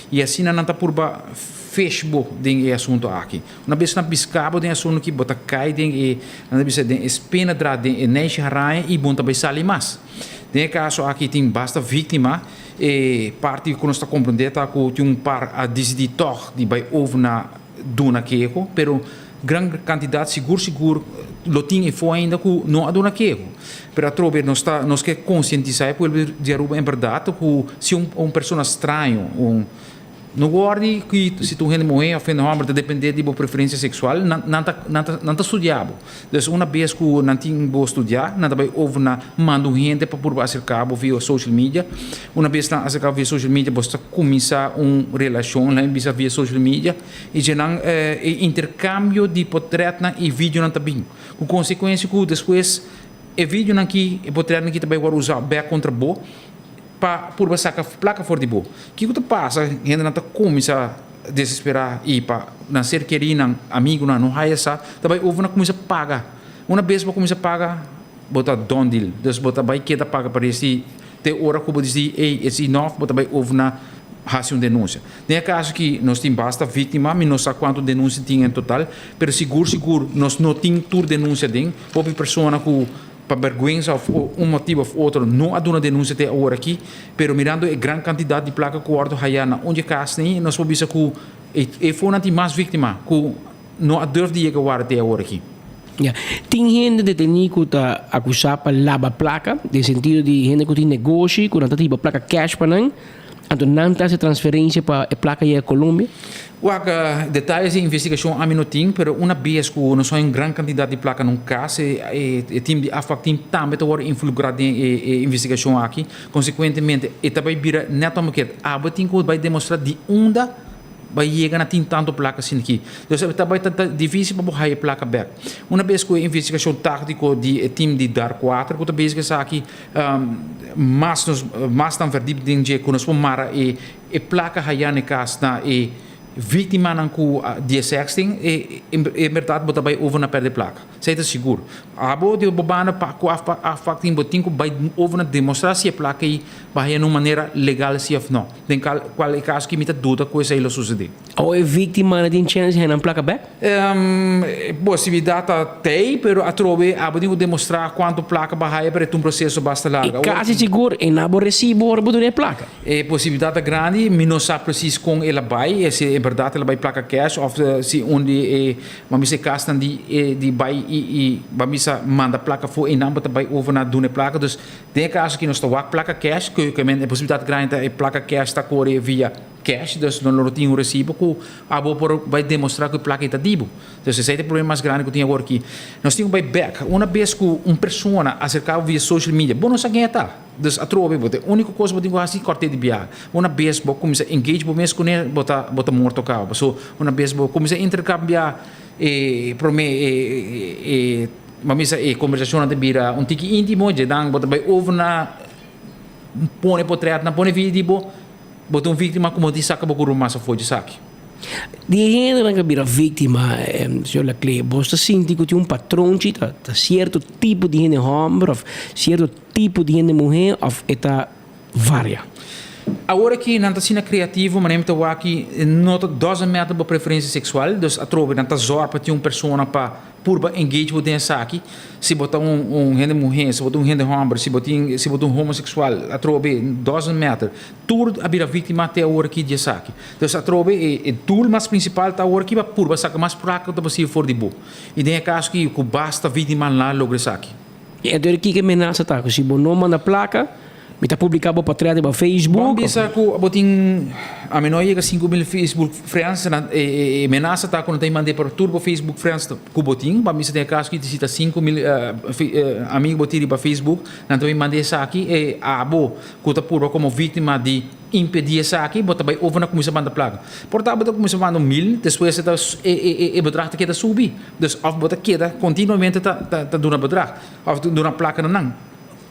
i asina nan ta purba fish bo den e asuntu aki. Una bes nan piska bo den e asuntu aki bo ta kai den e nan ta bisa den e spinnedraad den e neishi haraña i bo no ta bai sali mas. Den e kaso aki tin basta víktima e parti ku nos ta komprendé ta ku tin un par a disidí tòg di bai over na duna keho pero Gran kantidat sigur sigur lo tin efo ainda ku no a duna keho. Pero atrobe nos ta nos ke konsientisá e pueblo di Aruba en bèrdat ku si un un persona straño un no wòrdi ki si ta un hende muhé òf hende hòmber ta dependé di bo preferensia seksual nan nan ta nan ta nan ta studiá bo. Dus una bes ku nan tin bo studiá nan ta bai over na manda un hende pa purba aserká bo via social media. Una bes nan aserká bo via social media bo ta kuminsá un relashon nan bisa via social media. I dje-nan e interkambio di potretnan i videonan ta bin, ku konsekuensia ku despues e videonan ki, e potretnan ki ta bai wòrdu usá bèk kontra bo pa purba saka plaka for di bo. Kiko ta pasa? Hendenan ta kuminsá desesperá i pa nan ser kerínan, amigunan no haya sa, ta bai over nan kuminsá paga. Una bes bo kuminsá paga, bo ta done deal. Dus bo ta bai keda paga pa resti te ora ku bo disidi, ey, it's enough, bo ta bai over na hasi un denunsia. Den e kaso aki nos tin basta víktima, mi no sa kuantu denunsia tin en total, pero sigur sigur nos no tin tur denunsia den. Hopi persona ku pa bèrgwensa òf un motibu òf otro no a duna denunsia te awor aki, pero mirando e gran kantidat di plaka ku wòrdu hayá na un di e kasnan nos por bisa ku e fonan tin mas víktima ku no a durf di yega warda te awor aki. Ya. Tin hende detení ku ta akusá pa laba plaka, den sentido di hende ku tin negoshi ku nan ta hiba plaka cash pa nan. Anto nan ta hasi transferencia pa e placa yega Colombia? Wak, detayes di investigashon ami no tin, pero una bes ku nos haña un gran kantidat di plaka na un kas, e tim di afpak team tambe ta wòrdu involukrá den e investigashon aki. Konsekuentemente, e ta bai bira nèt omkeert. Abo tin ku bai demostrá di unda bai yega na tin tantu plaka asina aki. Dus ta bai ta difísil pa bo haña e plaka bèk. Una bes ku e investigashon táktiko di e tim di Dar kuater ku ta bezig esaki, Mas nos mas tan verdiep den dje ku nos por mara e e plaka haya na e kas na e víktimanan ku di e sexting e en bèrdat bo ta bai over na pèrdè plaka. Esei ta sigur. Abo di bo banda pa ku afpak tin bo tin ku bai over na demostrá si e plaka ei bo haya na un manera legal si òf no. Den kal kual e kaso ki mi ta duda ku esei lo susedé. Awo e víktimanan tin chèns di haya nan plaka bèk? E posibilidat ta tei, pero atrobe abo tin ku demostrá kuantu plaka bo a haya, pero e ta un proseso basta largu. E kasi sigur e na bo resibo ora bo duna e plaka. E posibilidat ta grandi, mi no sa presis kon el a bai, si en bèrdat el a bai plaka kèsh òf si un di e, ban bisa e kasnan di di bai i i ban bisa manda plaka afó einan bo ta bai over na duna e plaka. Dus den e kaso aki nos ta wak plaka kèsh, ku e posibilidat grandi ta e plaka kèsh ta kore via. cash, dus no lo tin un recibo cu abo por bay demostra cu e placa ey ta di bo. Dus esey ta e problema mas grandi cu tin awor aki. Nos tin cu bay bek. Una bes cu un persona acerca bo via social media, bo no sa ken e ta. Dus atrobe bo ta e unico cos bo tin cu haci corte di biaha. Una bes bo cuminsa engage bo mes cune, bo ta bo ta morto caba. Paso una bes bo cuminsa intercambia e prome e e bo misa e conversacionnan ta bira un tiki intimo, dje dan bo ta bay over na pone potretnan, pone video di bo, bo ta un victima como di saca bo cu ruman sa for dje esaki. Di e hendenan ku a bira víktima, señor Laclé, bos ta sinti ku tin un patronchi, ta ta sierto tipo di hende hòmber òf sierto tipo di hende muhé òf e ta varia? Awor aki nan ta asina kreativo, manera mi ta wak aki no ta doesn't matter bo preferensia seksual, dus atrobe nan ta zòrg pa tin un persona pa Purba engage bo den esaki, si bo ta un un hende muhé, si bo ta un hende hòmber, si bo tin si bo ta un homoseksual, atrobe doesn't matter. Tur a bira víktima te awor aki di esaki. Dus atrobe e e doel mas prinsipal ta awor aki pa purba saka mas plaka ku ta posibel for di bo. I den e kaso aki ku basta víktima la logra esaki. I entonces kiko e menasa ta? Ku si bo no manda plaka, Mi ta publica bo patria riba Facebook. Bon bisa cu bo tin ami no a yega 5000 Facebook friends na e menasa ta cu no ta mande pa tur bo Facebook friends cu bo tin pa misa den e caso ki si ta 5000 amigo bo tin riba Facebook nan ta bin mande esaki e abo cu ta purba como victima di impedi esaki bo ta bay over na cuminsa manda placa por ta bo ta cuminsa manda un mil despues e ta e bedrag ta keda subi dus of bo ta keda continuamente ta ta duna bedrag of duna placa na nan.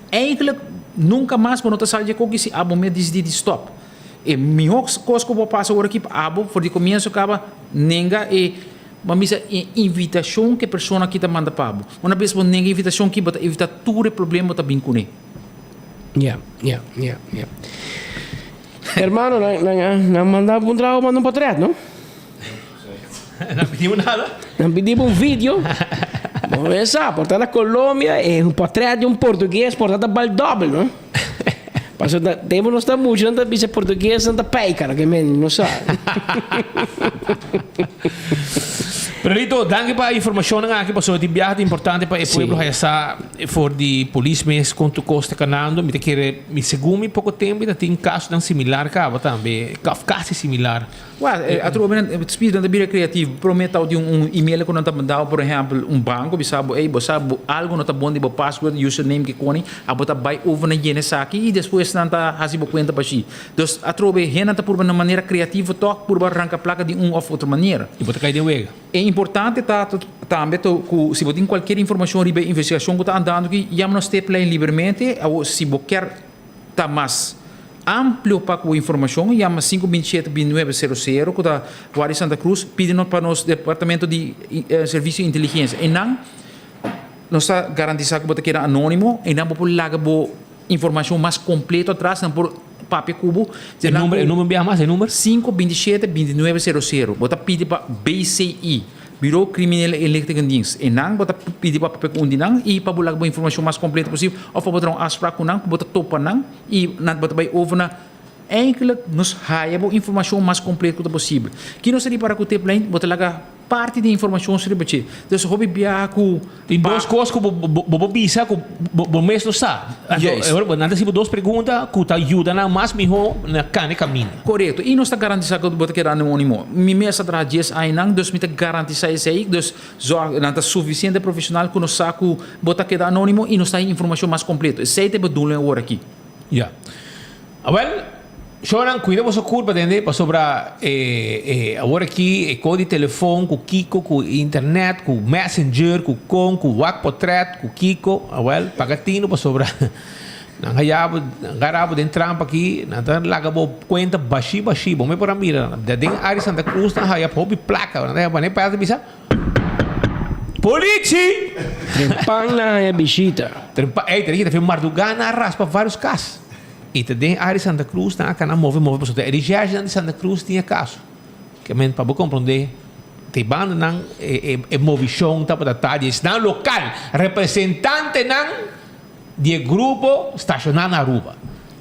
Eigenlijk, nunka mas bo no ta sali dje koki si abo mes disidí di stòp. E mihó kos ku bo pasa ora ki pa abo for di komienso kaba nenga e, bo a bisa, e invitashon ku e persona aki ta manda pa bo. Una bes bo nenga e invitashon aki, bo ta evitá tur e problema bo ta bin kuné. Ya, ya, ya, ya. Hermano, nan, nan, nan manda bo un trago, manda un potret, no? Nan pidi bo nada? Nan pidi bo un video. Bo mester sa, por ta na Colombia e un portret di un portugues por ta ta bal dobbel, no? Pasobra tempo nos ta mucha nan ta bisa portugues nan ta peika, ke men no sa. Pero Lito, danki pa e informashonnan aki pasobra tin biaha ta importante pa e pueblo haya sa for di polis mes kon tur kos ta kanando. Mi ta kere, mi segun mi poko tempo mi ta tin kasonan similar kaba tambe, òf kasi similar. Well, atrobe nan speed nan ta bira creativo. Prome tau tin un email ku nan ta mandao, por ehempel, un banco bisa bo, ey, bo sa bo algo no ta bon di bo password, username ke koni, abo ta bai over na yena esaki i despues nan ta hasi bo kuenta bashi. Dus atrobe hennan ta purba na manera creativo tok purba ranka plaka di un of otro manera. I bo ta kai den wega. E importante ta tambe to ku si bo tin kualkier informashon riba e investigashon ku ta andando aki, yama nos tiplijn libermente. Awor si bo kier ta mas amplio pa ku informashon, yama sinku binti shete binti nuebe sero sero ku ta Guardia Santa Cruz, pidi nos pa nos departamento di Servicio di Inteligencia. Einan nos ta garantisa ku bo ta keda anonimo, einan bo por laga bo informashon mas kompleto atras, nan por papia ku bo. E number, e number biaha mas, e number? Sinku binti shete binti nuebe sero sero. Bo ta pidi pa BCI. Bureau Criminele Inlichtingendienst. Einan bo ta pidi pa papia ku un di nan i pa bo laga bo informashon mas kompleto posibel òf pa bo traha un afsprak ku nan ku bo ta topa nan i nan bo ta bai over na Eigenlijk nos haya bo informashon mas kompleto ku ta posibel. Ki nos ta ripara ku tiplijn bo ta laga parti di e informashon riba dje. Dus hopi biaha ku. Tin dos kos ku bo bo por bisa ku bo bo mes no sa. Anto Juist. e ora nan ta hasibo dos pregunta ku ta yuda nan mas mihó na kane kaminda. Korekto. I nos ta garantisá ku bo ta keda anónimo. Mi mes a traha dies añanan, dus mi ta garantisá esei. Dus zòrg nan ta sufisiente profeshonal ku nos sa ku bo ta keda anónimo i nos ta haña informashon mas kompleto. Esei ta e bedoeling awor aki. Ya. Awel, shownan cuida boso curpa tende pasobra e e awor aki e co di telefon cu kico cu internet cu messenger cu con cu wak potret cu kico awel paga tino pasobra nan haya bo nan gara bo den trampa aki nan ta laga bo cuenta bashi bashi bo me por a mira den area Santa Cruz nan haya hopi placa nan ta haya pa ta bisa. Politie! Trempan nan haña bishita. Trempan, ey, te dije, ta mardugá nan a raspa varios kas. I ta den área di Santa Cruz nan a kana move move pasobra e recherche nan di Santa Cruz tin e kaso. Ke men pa bo komprondé te banda nan e e movishon tabata ta di esnan lokal, representantenan di e grupo stashoná na Aruba.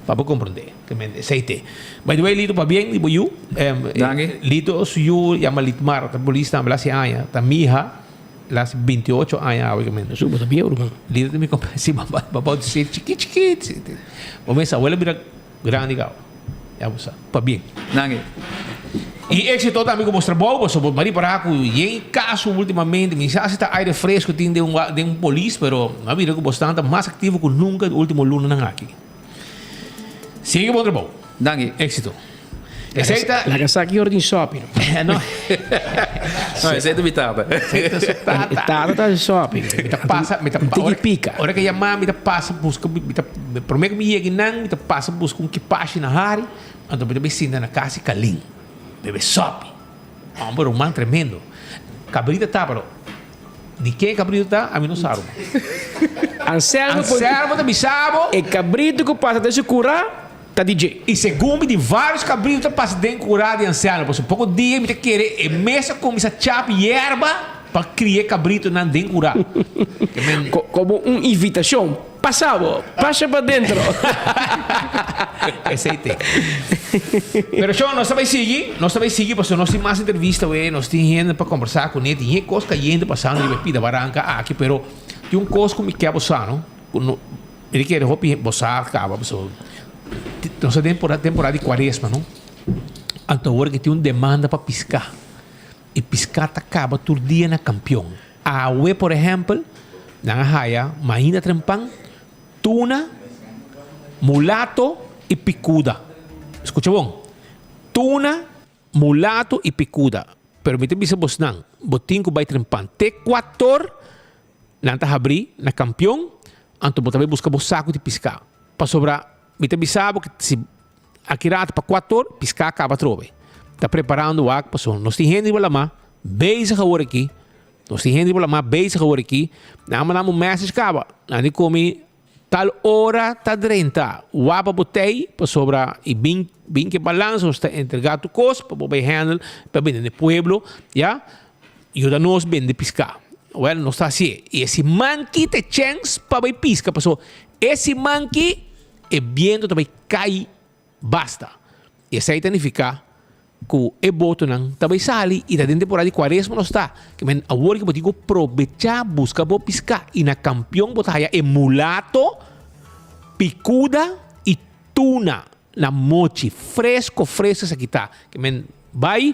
Pa bo komprondé. Ke men esei te. By the way Lito pabien di bo yu. Danki. Lito su yu yama Litmar ta polis tambe la hasi aña. Ta mi iha la hasi 28 aña awe ke men. Su bo ta bieu ruman. Lito ta mi kompa si baba bautise chikit chikit. Bo mester abuelo bira grandi gau. Ya bo sa. Pabien. Danki. Y éxito tambe cu bo trabou, pasobra bo ripara cu yen caso ultimamente, mi sa si ta aire fresco tin den un den un polis, pero mi a mira cu bo stan ta mas activo cu nunca e ultimo lunanan aki. Sigui bon trabou. Danki. Éxito. Esey ta. Laga sa ki ora tin sopi. No. No, esey ta mi tata. Esey ta su tata. E tata ta haci sopi. Mi ta pasa, mi ta Un tiki pica. Ora ke yama mi ta pasa busca, mi ta, prome ku mi yega einan mi ta pasa busca un kipashi na hari, anto mi ta bai sinta na kas di Kalin, bebe sopi. Homber ruman tremendo. Cabrita ta pero di ken e cabrito ta ami no sa ruman. Anselmo por. Anselmo ta bisa bo. E cabrito ku pasa den su kura. Ta di dje. I segun mi di varios cabrito ta pasa den cura di anciano, pasobra poco dia mi ta kere e mes a cuminsa chap yerba pa cria e cabritonan den cura. Ke men. Como un invitacion, Pasa bo, pasa pa dentro. Esey te. Pero shon, nos ta bay sigui, nos ta bay sigui pasobra nos tin mas entrevista we, nos tin hende pa combersa cune, tin e cos cayente pasando riba e pida baranca aki, pero tin un cos cu mi ke bo sa no, cu no. Mi ta kere hopi bo sa kaba pasobra nos ta den temporada di kuaresma no. Anto awor ke tin un demanda pa piská i piská ta kaba tur dia na kampion. Awe por ehèmpel nan a haya mainda trempan, tuna, mulato i pikuda. Skucha bon, tuna, mulato i pikuda. Pero mi ta bisa bosnan, bo tin ku bai trempan te kuator. Nan ta habrí na kampion, anto bo ta bai buska bo saku di piská. Pasobra mi ta bisa bo ku si aki rato pa kuator, piská kaba atrobe. Ta preparando wak pasobra nos tin hende riba lamá bezig awor aki. Nos tin hende riba lamá bezig awor aki. Nan a manda mi un message kaba. Nan di ku mi tal ora ta drenta wak pa bo tei pasobra i bin bin ke balansa nos ta entregá tur kos pa bo bai handle pa bini na e pueblo ya. Yuda nos bende piská. Wèl, nos ta hasié. I e siman ki ta e chèns pa bai piska, pasobra e siman ki e bientu ta bai kai basta. I esei ta nifiká ku e botonan ta bai sali i ta den temporada di kuaresma nos ta. Ke men awor ke bo tin ku probechá buska bo piská. I na kampion bo ta haya e mulato, pikuda i tuna. Na mochi fresco fresco esaki ta. Ke men bai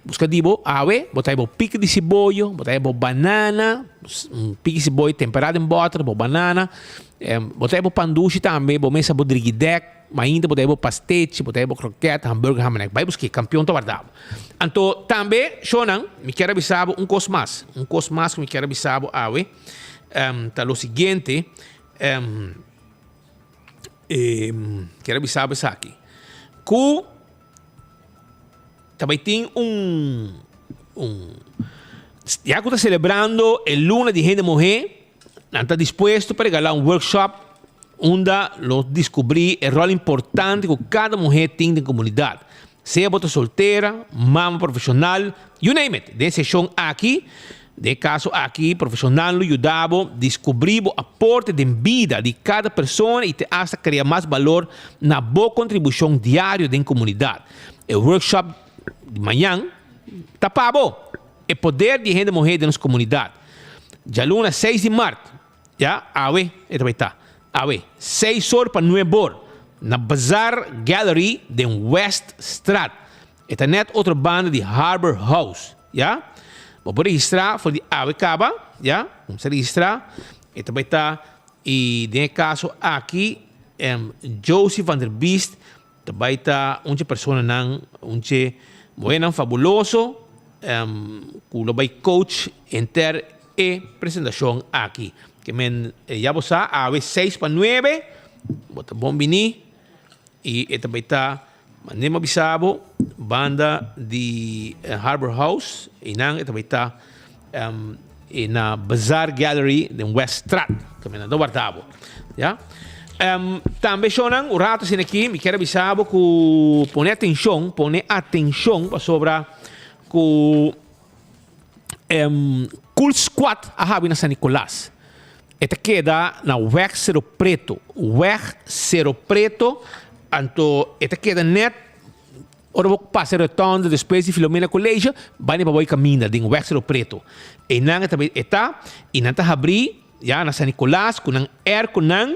buska di bo awe, bo trae bo piki di siboyo, bo trae bo banana, un piki siboyo tempera den boter, bo banana, bo trae bo pan dushi tambe, bo mesa bo drigidek, mainta bo trae bo pastechi, bo trae bo kroket, hamburger, hamenek. Bai busk'é, kampion ta warda bo. Anto tambe, shownan, mi kier a bisa bo un kos mas, un kos mas ku mi kier a bisa bo awe, ta lo siguiente, E kier a bisa bo esaki, ku ta bai tin un un ya ku ta selebrando e luna di hende muhé, nan ta dispuesto pa regalá un workshop unda lo diskubrí e ròl importante ku kada muhé tin den komunidat. Sea bo ta soltera, mama profeshonal, you name it. Den seshon aki, den e kaso aki, profeshonal lo yuda bo diskubrí bo aporte den bida di kada persona i te asta krea mas balor na bo kontribushon diario den komunidat. E workshop di mañan ta pa bo! E poder di e hende muhé den nos komunidat. Djaluna seis di mart. Ya, awe e ta bai ta. Awe, seis or pa nuebe or, na Bazaar Gallery den Weststraat. E ta net otro banda di Harbor House, ya. Bo por registrá for di awe kaba, ya. Kumsa registrá. E ta bai ta, i den e kaso aki, Josie van der Biest Ta bai ta un dje personanan, un dje muhernan fabuloso ku lo bai coach henter e presentashon aki. Ke men ya bo sa awe seis pa nuebe bo ta bon bini i e ta bai ta manera mi a bisa bo banda di Harbor House einan e ta bai ta na Bazaar Gallery den Weststraat. Ke men nan ta warda bo. Ya. Tambe shownan, un rato asina aki, mi kier a bisa bo ku pone atenshon, pone atenshon pasobra ku Cool Squad a habi na San Nicolas. E ta keda na Weg Cerro Preto, Weg Cerro Preto, anto e ta keda net Ora bo pasa e rotonde despues di Filomena College, bai na Baboy Caminda den Weg Cerro Preto. Einan e ta e ta y nan ta habri ya na San Nicolas cu nan airconan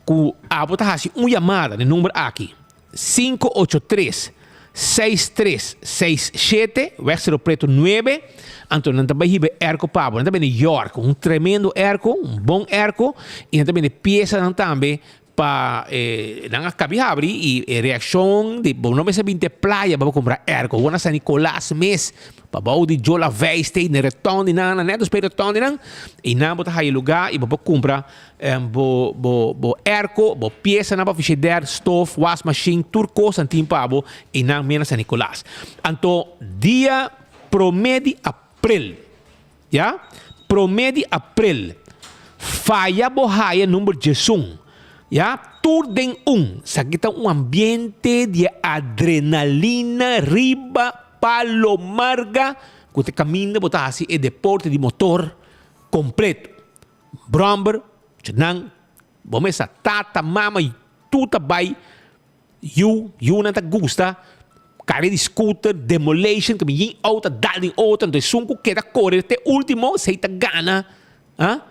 cu abo ta haci un yamada na e number aki. 583 6367, Weg Cerro Preto 9, anto nan ta bai hiba e airco pa bo. Nan ta bende York, un tremendo airco, un bon airco, y nan ta bende piesanan tambe pa e nan a kabi habri y e reaccion di bo no mester bin te playa pa bo cumpra airco, bo na San Nicolas mes, pa bou di Jola Vijfsteen, den retondi nan, net despues retondi nan, y nan bo ta haya lugar y bo por cumpra Bo bo bo airco, bo piesanan pa frigidaire, stoof, wasmachine, tur cos nan tin pa bo y nan mira San Nicolas. Anto dia prome di april, ya, prome di april, faya bo haya number diesun, ya, tur den un. Esaki ta un ambiente di adrenalina riba Palo Marga cu ta caminda bo ta haci e deporte di motor completo. Bromber, nan, bo mesa tata, mama y tur ta bay, yu, yunan ta gusta, kare di scooter, demolition, ku yin auto ta dal den otro, anto esun ku keda kore te ultimo, esey ta gana, ah,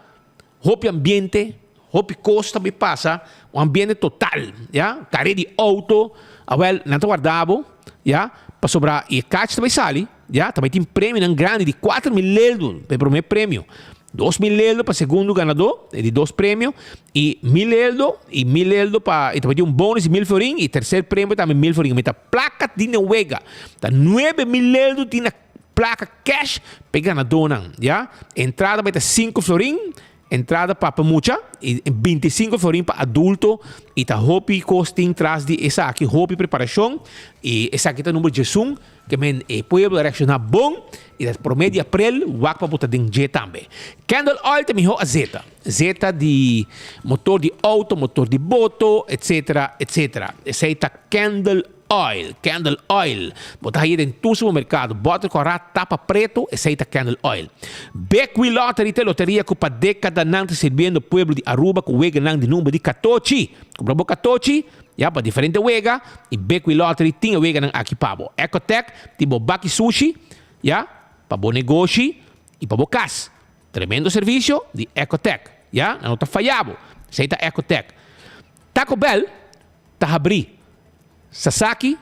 hopi ambiente, hopi kos ta bay pasa, un ambiente total, ya, kare di auto, awel nan ta warda bo, ya, pasobra e kach ta bay sali, ya, ta bay tin premionan grandi di 4000 leldo pa e prome premio. 2000 eldo pa segundo ganadó, e di dos premio, y 1000 eldo, y 1000 eldo pa, y ta bay tin un bonus di 1000 florin, y tercer premio tambe 1000 florin. Mi ta placa tin den wega. Ta 9000 eldo tin na placa cash pa e ganadónan, ya. Entrada bay ta 5 florin, entrada pa pa mucha, y 25 florin pa adulto, y ta hopi cos tin tras di esaki, hopi preparacion, y esaki ta number diesun. Ke men e pueblo a reakshoná bon i ta promé di aprel wak pa bo ta den dje tambe. Candle oil ta mihó azeta. Zeta di motor di outo, motor di boto, etc. Etc. Esei ta candle oil. Candle oil. Bo ta hañ'é den tur supermerkado. Bòter kòrá, tapa pretu, esei ta candle oil. Big Wheel Lottery ta e loteria ku pa dékadanan ta sirbiendo pueblo di Aruba ku weganan di number di katochi. Kumpra bo katochi. Ya pa diferente wega y Bekwee Lottery tin e weganan aki pa bo. Ecotec tin bo baki sushi, ya, pa bo negoshi y pa bo cas. Tremendo servicio di Ecotec, ya, nan no ta faya bo. Esey ta Ecotec. Taco Bell ta habri Sasaki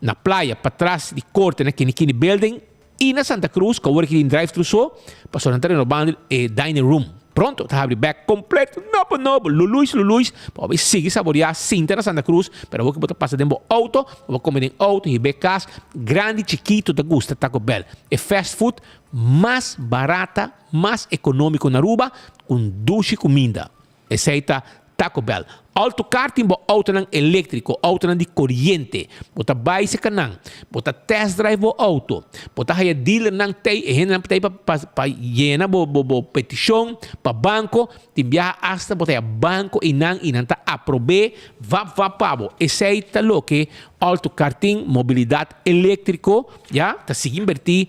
na playa patras di corte na Kinikini Building y na Santa Cruz cu awor aki tin drive thru so, pasobra nan ta renovando e dining room. Pronto ta habri bek completo nobo nobo, luluis luluis, pa bo bay sigui saborea sinta na Santa Cruz, pero awor ki bo ta pasa den bo auto, bo come den auto hiba e cas, grandi chikito ta gusta Taco Bell, e fast food mas barata, mas economico na Aruba, cu un dushi cuminda. Esei ta Taco Bell. Autocar tin bo autonan eléktriko, autonan di koriente. Bo ta bai serka nan, bo ta test drive bo auto, bo ta haya dealernan tei, e hendenan tei pa pa pa yena bo bo bo petishon pa banko. Tin biaha asta bo ta haya banko einan i nan ta aprob'é vap vap pa bo. Esei ta loke Autocar tin, mobilidat eléktriko, ya, ta sigui inbertí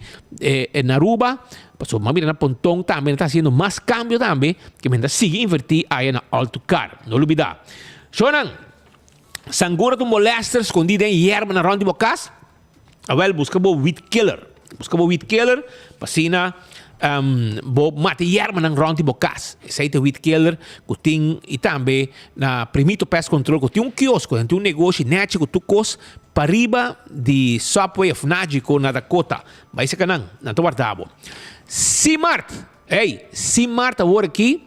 na Aruba. Pasobra m'a mira na Ponton tambe nan ta hasiendo mas kambio tambe ke men ta sigui invertí aya na Alto Car. No lubidá. Shownan, sangura ta un molester skondí den yerbanan rònt di bo kas? Awèl, buska bo weed killer. Buska bo weed killer pa asina bo mata e yerbanan rònt di bo kas. Esei ta e weed killer ku tin i tambe na Primito Pest Control ku tin un kiosko, nan tin un negoshi nèchi ku tur kos pariba di Subway òf Nagico na Dakota. Bai saka nan, nan ta warda bo. Simart, ey, Simart awor aki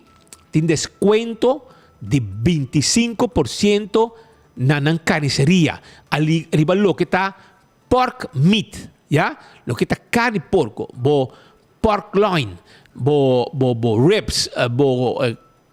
tin descuento di 25% na nan carniceria ali riba loke ta pork meat, ya, loke ta carni porco, bo pork loin, bo bo bo ribs, bo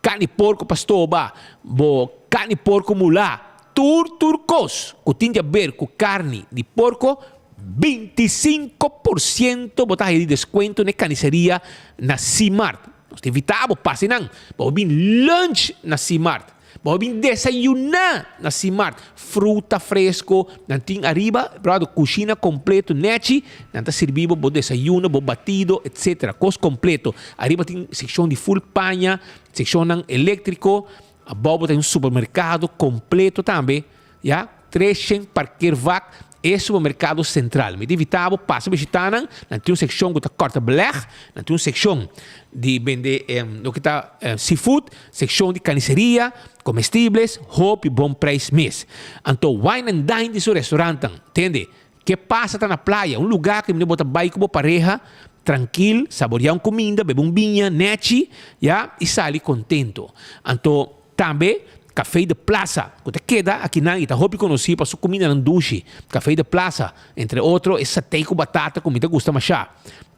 Carni porco pa stoba, bo carni porco mulá, tur tur cos cu tin di haber cu carni di porco, 25% bo ta haya di descuento na e carniceria na Simart. Nos ta invita bo pasa einan pa bo bin lunch na Simart, pa bo bin desayuna na Simart. Fruta fresco nan tin ariba, brother, cushina completo nechi, nan ta sirbi bo bo desayuno, bo batido, etc. Cos completo. Ariba tin seccion di full paña, seccionnan electrico, abao bo ta un supermercado completo tambe, ya, 300 parkeervak. E supermercado central. Mi ta invita bo pasa bishita nan. Nan tin un seccion cu ta corta beleg, nan tin un seccion di bende loke ta seafood, seccion di carniceria, comestibles, hopi bon prijs mes. Anto Wine and Dine tin su restaurantnan, tende? Ke pasa ta na playa, un lugar cu bo ta bay cu bo pareha trankil, saborea un cuminda, bebe un biña nechi, ya, y sali contento. Anto Tambe Café de Plaza, cu ta keda akinan y ta hopi conoci pa su cumindanan dushi. Café de Plaza, entre otro e satey cu batata cu mi ta gusta masha.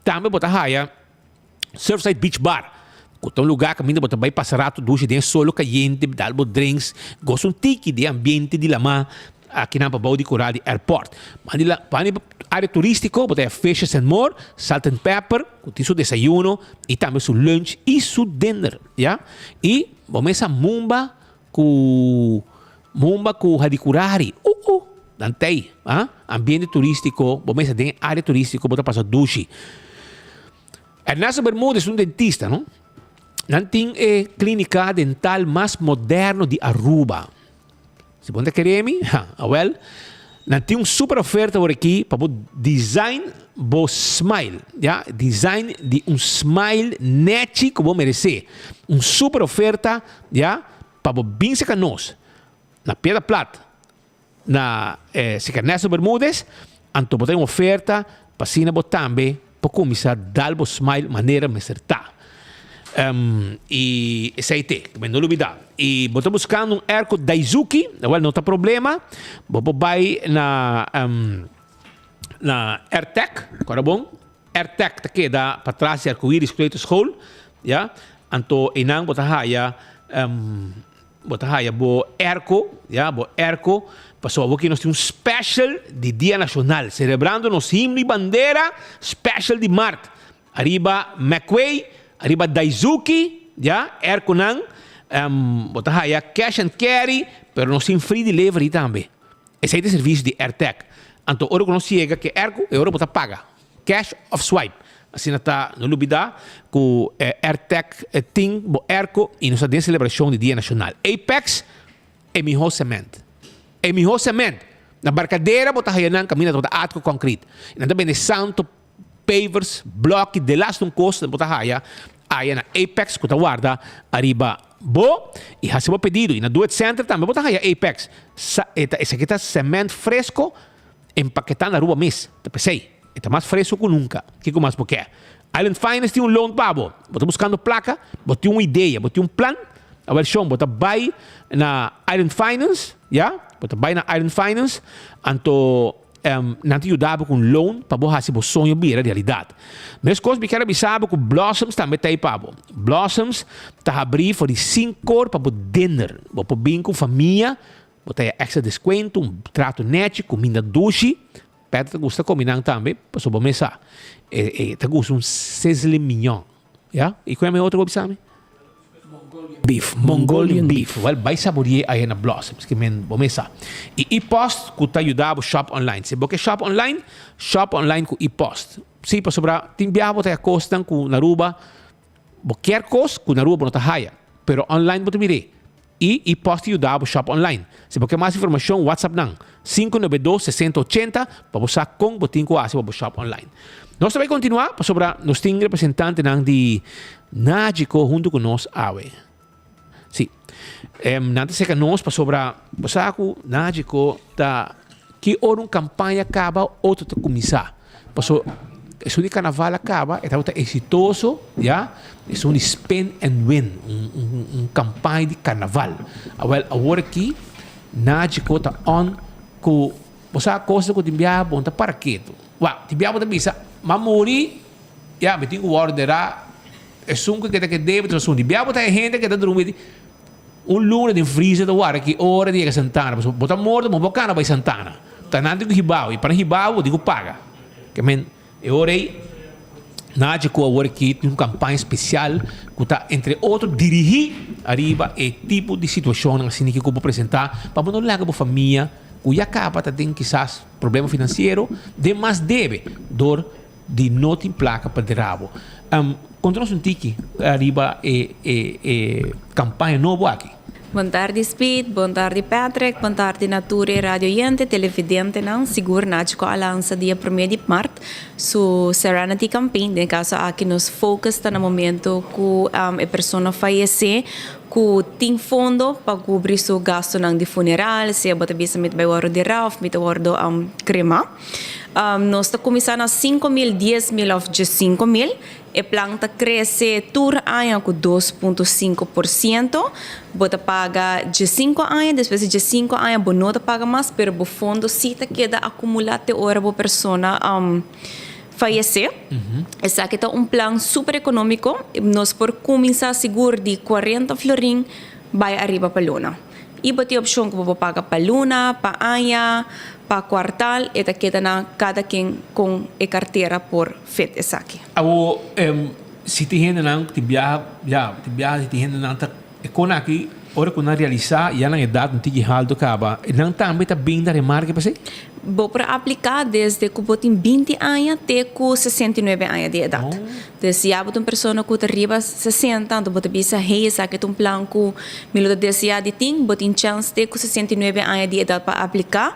Tambe bo ta haya Surfside Beach Bar, cu ta un lugar caminda bo ta bay pasa rato dushi den e solo cayente, dal bo drinks, gosa un tiki di e ambiente di lama akinan pa bou di cura di airport. Banda di area turistico bo ta haya Fishes and More, Salt and Pepper, cu tin su desayuno y tambe su lunch y su dinner, ya. Y bo mesa mumba cu mumba cu hadicurari, uh uh, dan tey, ah, ambiente turistico, bo mesa den area turistico bo ta pasa dushi. Ernesto Bermudez un dentista, no? Nan tin e clinica dental mas moderno di Aruba. Si bo no ta kere mi, ha, awel, nan tin un super oferta awor aki pa bo design bo smile, ya, design di un smile nechi ku bo meresé. Un super oferta, ya, pa bo bin serka nos na Piedra Plat, na serka Ernesto Bermudez, anto bo ta un oferta pa asina bo tambe por kuminsá dal bo smile manera mester ta. Y esey te, mi no lubida. Y bo ta buscando un airco Daizuki, wel no ta problema, bo por bay na na Airtec, cora bon, Airtec ta keda patras di Arcoiris Kleuterschool, ya, anto eynan bo ta haya Bo ta haya bo airco, ya, bo airco, pasobra awor ki nos tin un special di Dia Nacional, celebrando nos himno y bandera, special di mart. Ariba McQuay, ariba Daizuki, ya, airconan, bo ta haya cash and carry, pero nos tin free delivery tambe. Esey ta e servicio di Airtec. Anto ora cu nos yega cu e airco, e ora bo ta paga. Cash of swipe. Asina ta, no lubida cu Airtec tin bo airco y nos ta den celebracion di Dia Nacional. Apex, e miho cement. E miho cement! Na Barcadera bo ta haya nan caminda tabata atco concrete. Y nan ta bende santo, pavers, bloki, delaste un cos bo ta haya aya na Apex cu ta warda ariba bo y haci bo pedido. Y na Do It Center tambe bo ta haya Apex. Sa, esaki ta cement fresco. Empaketá na Aruba mes, ta p'esei e ta mas fresco ku nunka. Kiko mas bo ke? Island Finance tin un loan pa bo. Bo ta buskando plaka? Bo tin un idea? Bo tin un plan? Awel shon, bo ta bai na Island Finance, ya? Bo ta bai na Island Finance, anto nan ta yuda bo ku un loan pa bo hasi bo soño bira realidat. Meskos mi kier a bisa bo ku Blossoms tambe ta ei pa bo. Blossoms ta habrí for di sinkor pa bo dinner. Bo por bin ku famia. Bo ta haya extra descuento, un trato nechi, cuminda dushi. Peter ta gusta comi nan tambe, pasobra bo mes sa, e ta gusta un sizzling mignon. Ya? Y cu e otro bo bisa mi? Beef. Mongolian beef. Wel, bay saborie aya na Blossoms, ke men bo mes sa. Y e-post cu ta yuda bo shop online. Si bo ke shop online, shop online cu e-post. Si, pasobra tin biaha bo ta haya cosnan cu na Aruba bo kier cos cu na Aruba bo no ta haya, pero online bo ta mir'é. I i post yuda bo shop online. Si bo ke mas informashon whatsapp nan, 592 60 80 pa bo sa kon bo tin ku hasi pa bo shop online. Nos ta bai kontinuá pasobra nos tin representantenan di Nagico huntu ku nos awe. Si, nan ta seka nos pasobra bo sa ku Nagico ta ki ora un kampaña kaba otro ta kuminsá. Paso esun di carnaval a caba, e tabata exitoso, ya, esun di spin and win, un, un, un campaña di carnaval. Awel, awor aki, Nagico ta on cu, bo sa cosa cu tin biaha bo no ta para ketu. Wak, tin biaha bo ta bisa, m'a muri, ya, mi tin cu wòrdu derá, esun cu keda ke debe ta esun. Tin biaha bo ta e hende ke ta drumi di un luna den freezer ta warda ki ora di yega Santana, pasobra bo ta morto, bo no por cana bay Santana. Ta nan tin ku hibao i pa nan hibao bo tin ku paga. Ke men e ora ei Nachi ku awor aki tin un kampaña spesial ku ta entre otro dirihí ariba e tipo di situashonnan asina ki ku bo presentá pa bo no laga bo famia ku ya kaba ta den kisas problema finansiero den mas debe dor di no tin plaka pa dera bo. Konta nos un tiki ariba e e e kampaña nobo aki. Bon tardi Speed, bon tardi Patrick, bon tardi na tur e radio oyente, televidentenan. Sigur Nagico a lansa dia prome di mart su Serenity Campaign. Den e caso aki nos focus ta na momento cu e persona fayece cu tin fondo pa cubri su gastonan di funeral, sea bo ta bisa mi ta bay wordo dera of mi ta wordo crema. Nos ta cuminsa na 5000, 10000 of 15000. E plan ta krese tur aña ku 2.5%. Bo ta paga diesinko aña, despues di diesinko aña bo no ta paga mas, pero bo fondo sí ta keda akumulá te ora bo persona fayesé. Esaki ta un plan super ekonómiko. Nos por kuminsá sigur di 40 florin bai ariba pa luna. I bo tin opshon ku bo por paga pa luna, pa aña, pa kuartal, e ta keda na kada ken kon e kartera por fit esaki. Awor, si tin hendenan ku tin biaha, ya, tin biaha si tin hendenan ta e kon aki, ora ku nan realisá ya nan edat un tiki haltu kaba, nan tambe ta bin ta remarke pa esei? Bo por apliká desde ku bo tin 20 aña te ku 69 aña di edat. Dus si abo ta un persona ku ta riba 60, anto bo ta bisa, hey, esaki ta un plan ku mi lo ta deseá di tin, bo tin chèns te ku 69 aña di edat pa apliká.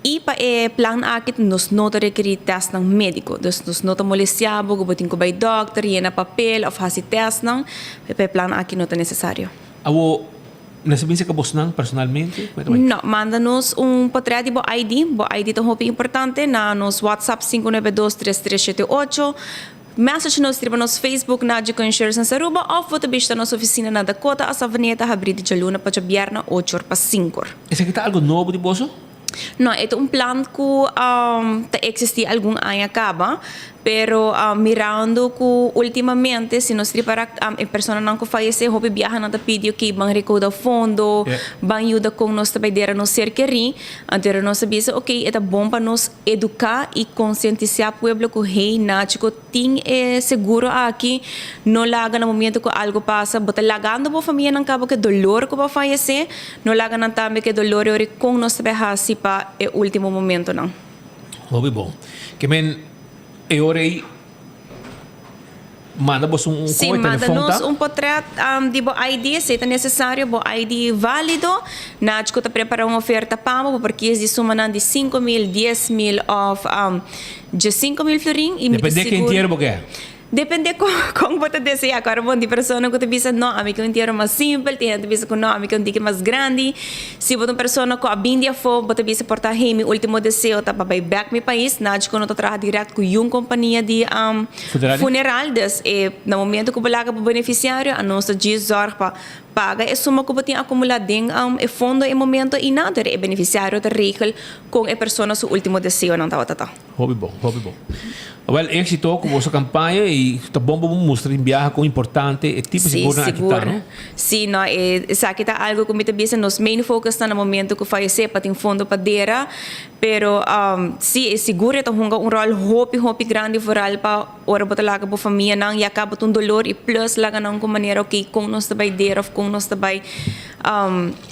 I pa e plan aki nos no ta rekerí tèstnan médiko. Dus nos no ta molestiá bo ku bo tin ku bai dòkter, yena papel òf hasi tèstnan. Pa e plan aki no ta nesesario. Awor, Mester binse ka bosnan personalmente? Ku e ta bai? No, manda nos un potret di bo ID, bo ID ta hopi importante, na nos WhatsApp 592 3378, message nos riba nos Facebook Nagico Insurance Aruba of bo ta bishita nos oficina na Dakota a Savaneta habri di djaluna pa djabierna ocho or pa sinku or. Esaki ta algo nobo di boso? No, e ta un plan ku ta eksistí algun aña kaba, pero mirando ku últimamente si nos ripará e personanan ku fayesé hopi biaha nan ta pidi oke ban rekouda fondo, ban yuda kon nos ta bai dera nos ser kerí, anto nos ta bisa oke e ta bon pa nos eduká i konsientisá pueblo ku hey nachi ku tin e seguro aki, no laga na momento ku algu pasa bo ta lagando bo famianan kaba ku e dolor ku bo a fayesé, No laga nan tambe ke dolor e ora kon nos ta bay hasi pa e ultimo momentonan. Hopi bon. Ke men e ora ei manda bos un Sí, koe manda telefon nos ta? un potret di bo ID, si ta necesario, bo ID valido. Nachco ta prepara un oferta pa bo, bo por kies di sumanan di 5000, 10000 of 15000 florin y mi ta Depende ke sigur. entiero bo ke. Depende kon bo ta deseá. Kòrda bon, tin persona ku ta bisa, No, ami ke un entiero mas simpel. Tin hende ta bisa ku, No, ami ke un tiki mas grandi. Si bo ta un persona ku a bin di afó, bo ta bisa por ta, Hey, mi último deseo ta pa bai bèk mi pais. Nachi ku no ta traha dirèkt ku yun kompania di funeral. Dus, e na momento ku bo laga bo benefisiario, anos ta djis zòrg pa paga e suma ku bo tin akumulá den e fondo e momento einan. Pero e benefisiario ta regel kon e persona su último deseonan tabata ta. Hopi bon, hopi bon. Wel, éxito ku boso kampaña i ta bon pa bo mustra den biaha kon importante e tipo Sí, segurnan aki ta, sigur. no? Sí, no, e esaki ta algo ku mi ta bisa, nos main focus ta na momento ku fayesé pa tin fondo pa dera, pero sí, e sigur e ta hunga un ròl hopi, hopi grandi vooral pa ora bo ta laga bo famianan ya kaba ta un dolor i plus laga nan ku manera oké kon nos ta bai dera òf kon nos ta bai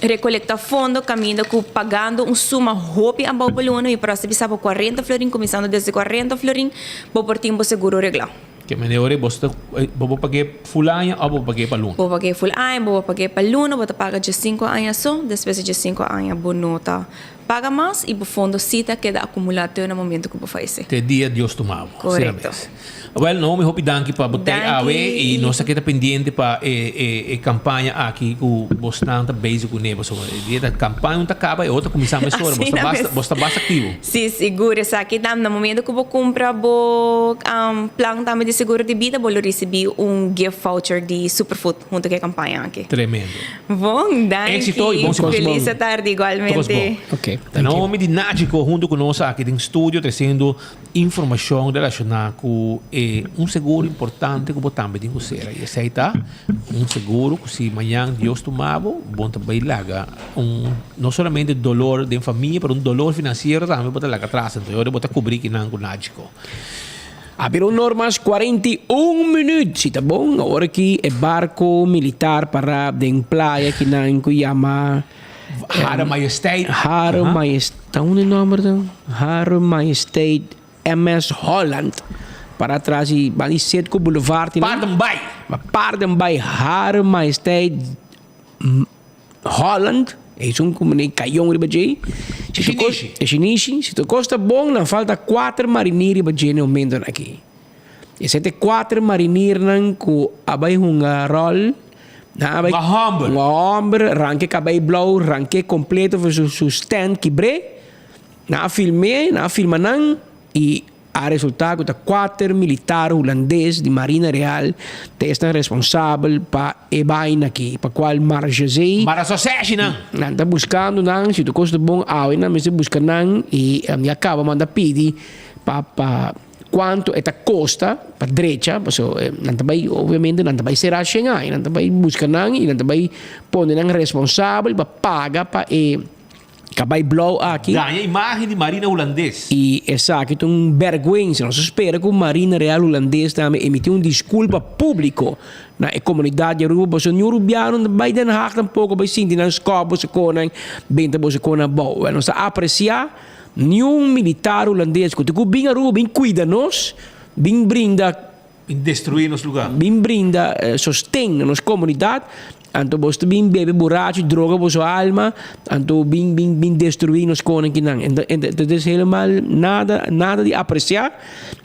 Recolecta fondo caminda cu pagando un suma hopi abao pa luna, mi por hasta bisa bo 40 florin, cuminsando desde 40 florin, bo por tin bo seguro regla. Ke manera ora bo ta, bo por pag'é full aña of bo por pag'é pa luna? Bo por pag'é full aña, bo por pag'é pa luna, bo ta paga diescinco aña so, despues di diescinco aña bo no ta paga mas y bo fondo si ta keda acumula te na momento cu bo fayece. Te dia Dios tuma bo. Correcto. Wel Naomi hopi danki pa bo tei awe y nos ta keda pendiente pa e campaña aki cu bosnan ta bezig cu ne pasobra e dia ta campaña un ta caba e otro ta cuminsa mesora bos ta basta bos ta basta activo. Si sigur esaki ta na momento cu bo cumpra bo plan tambe di seguro di bida bo lo ricibi un gift voucher di Superfood hunto cu e campaña aki. Tremendo. Bon danki. Exito y bon siman. Feliz tarde igualmente. Naomi di Nagico hunto cu nos aki den studio treciendo Informashon relashoná ku e un seguro importante ku bo tambe tin ku sera i esei ta un seguro ku si mañan Dios tuma bo, bo ta bai laga un no solamente dolor den famia pero un dolor finansiero tambe bo ta laga atras anto e ora bo ta kubrí kinan ku Nagico. A bira un or mas 41 minuut, si ta bon, awor aki e barco militar para den playa kinan ku yama. Hare Majesteit. Hare Majesteit. Ta un nomber dan? Hare Majesteit MS Holland. Para atrás y ban di Citgo Boulevard. Paardenbaai. Maar Paardenbaai, Hare Majesteit. Holland, esun ku mane kayon riba dje. Si tur kos, e shinishi, si tur kos ta bon, nan falta kuater marinir riba dje na e momentonan aki. Esei ta e kuater marinirnan ku a bai hunga ròl, nan a bai. Hunga hòmber. Hunga hòmber, ranka e kabei blou, rank'é kompleto for su su stand kibr'é. Nan a film'é, nan a filma nan i A resultá ku ta kuater militar hulandes di Marina Real ta esnan responsabel pa e baina aki, pa kual Marjezee. Mara soseshi nan! Nan ta buskando nan, si tur kos ta bon awe nan mester buska nan i ya kaba manda pidi pa pa kuantu e ta kosta pa drecha, paso nan ta bai obviamente nan ta bai sera shen aña, nan ta bai buska nan i nan ta bai pone nan responsabel pa paga pa e. Kabai blou aki. Daña imagen di Marina Hulandes. I esaki ta un bèrgwensa. Nos ta spera ku Marina Real Hulandes tambe emití un diskulpa públiko na e komunidat di Aruba pasobra niun rubiano no ta bai Den Haag tampoko bai sinti nan skòp boso konan benta boso konan abou. Wèl nos ta apresiá niun militar hulandes ku ta ku bin Aruba bin kuida nos, bin brinda. Bin destruí nos lugá. Bin brinda sosten na nos komunidat, anto bos ta bin bebe burachi, droga boso alma, anto bin bin bin destruí nos konan kinan. Entonces helemaal nada nada di apresiá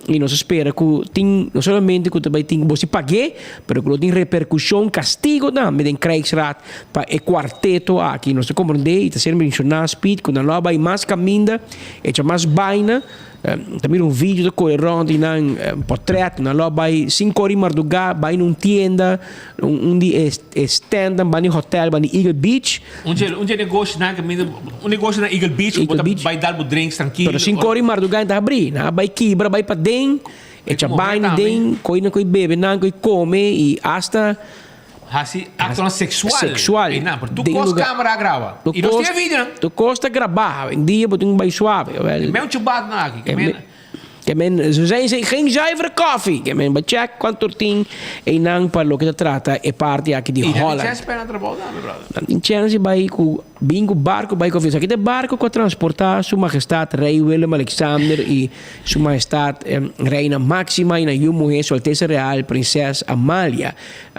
i nos a spera ku tin no solamente ku ta bai tin bos di pag'é, pero ku lo tin reperkushon, kastigo tambe den krijgsraad pa e kuarteto aki. Nos ta komprondé i ta ser menshoná Speed ku nan lo a bai mas kaminda, echa mas baina. Ta mira un video ta kore rond di nan portret, nan lo bai sin kore mardugá, bai na un tienda, un di e standnan ban di hotel, ban di Eagle Beach. Un dje un dje negoshonan kaminda, un negosho na Eagle Beach ku bo ta bai dal bo drinks trankilo. Pero sin kore mardugá nan ta habrí, nan a bai kibra bai paden, echa baño den, koi nan koi bebe nan koi kome i asta. Hasi actonan sexual. Sexual. Einan, pero tur cos camera a graba. Y nos tin e videonan. Tur cos ta graba. Hoy en dia bo tin un bay suave. E men un chubat nan aki. Ke men. Ke men, ze zijn ze geen zuivere koffie. Ke men, ba check cuanto tin einan pa loke ta trata e parti aki di Holland. Y nan tin chance pa nan trabou tambe, brother. Nan tin chance di bay cu, bin cu barco bay cu avion. Esaki ta e barco cu a transporta Su Majestad Rey Willem Alexander y Su Majestad Reina Maxima y nan yu muhe Su Alteza Real Prinses Amalia.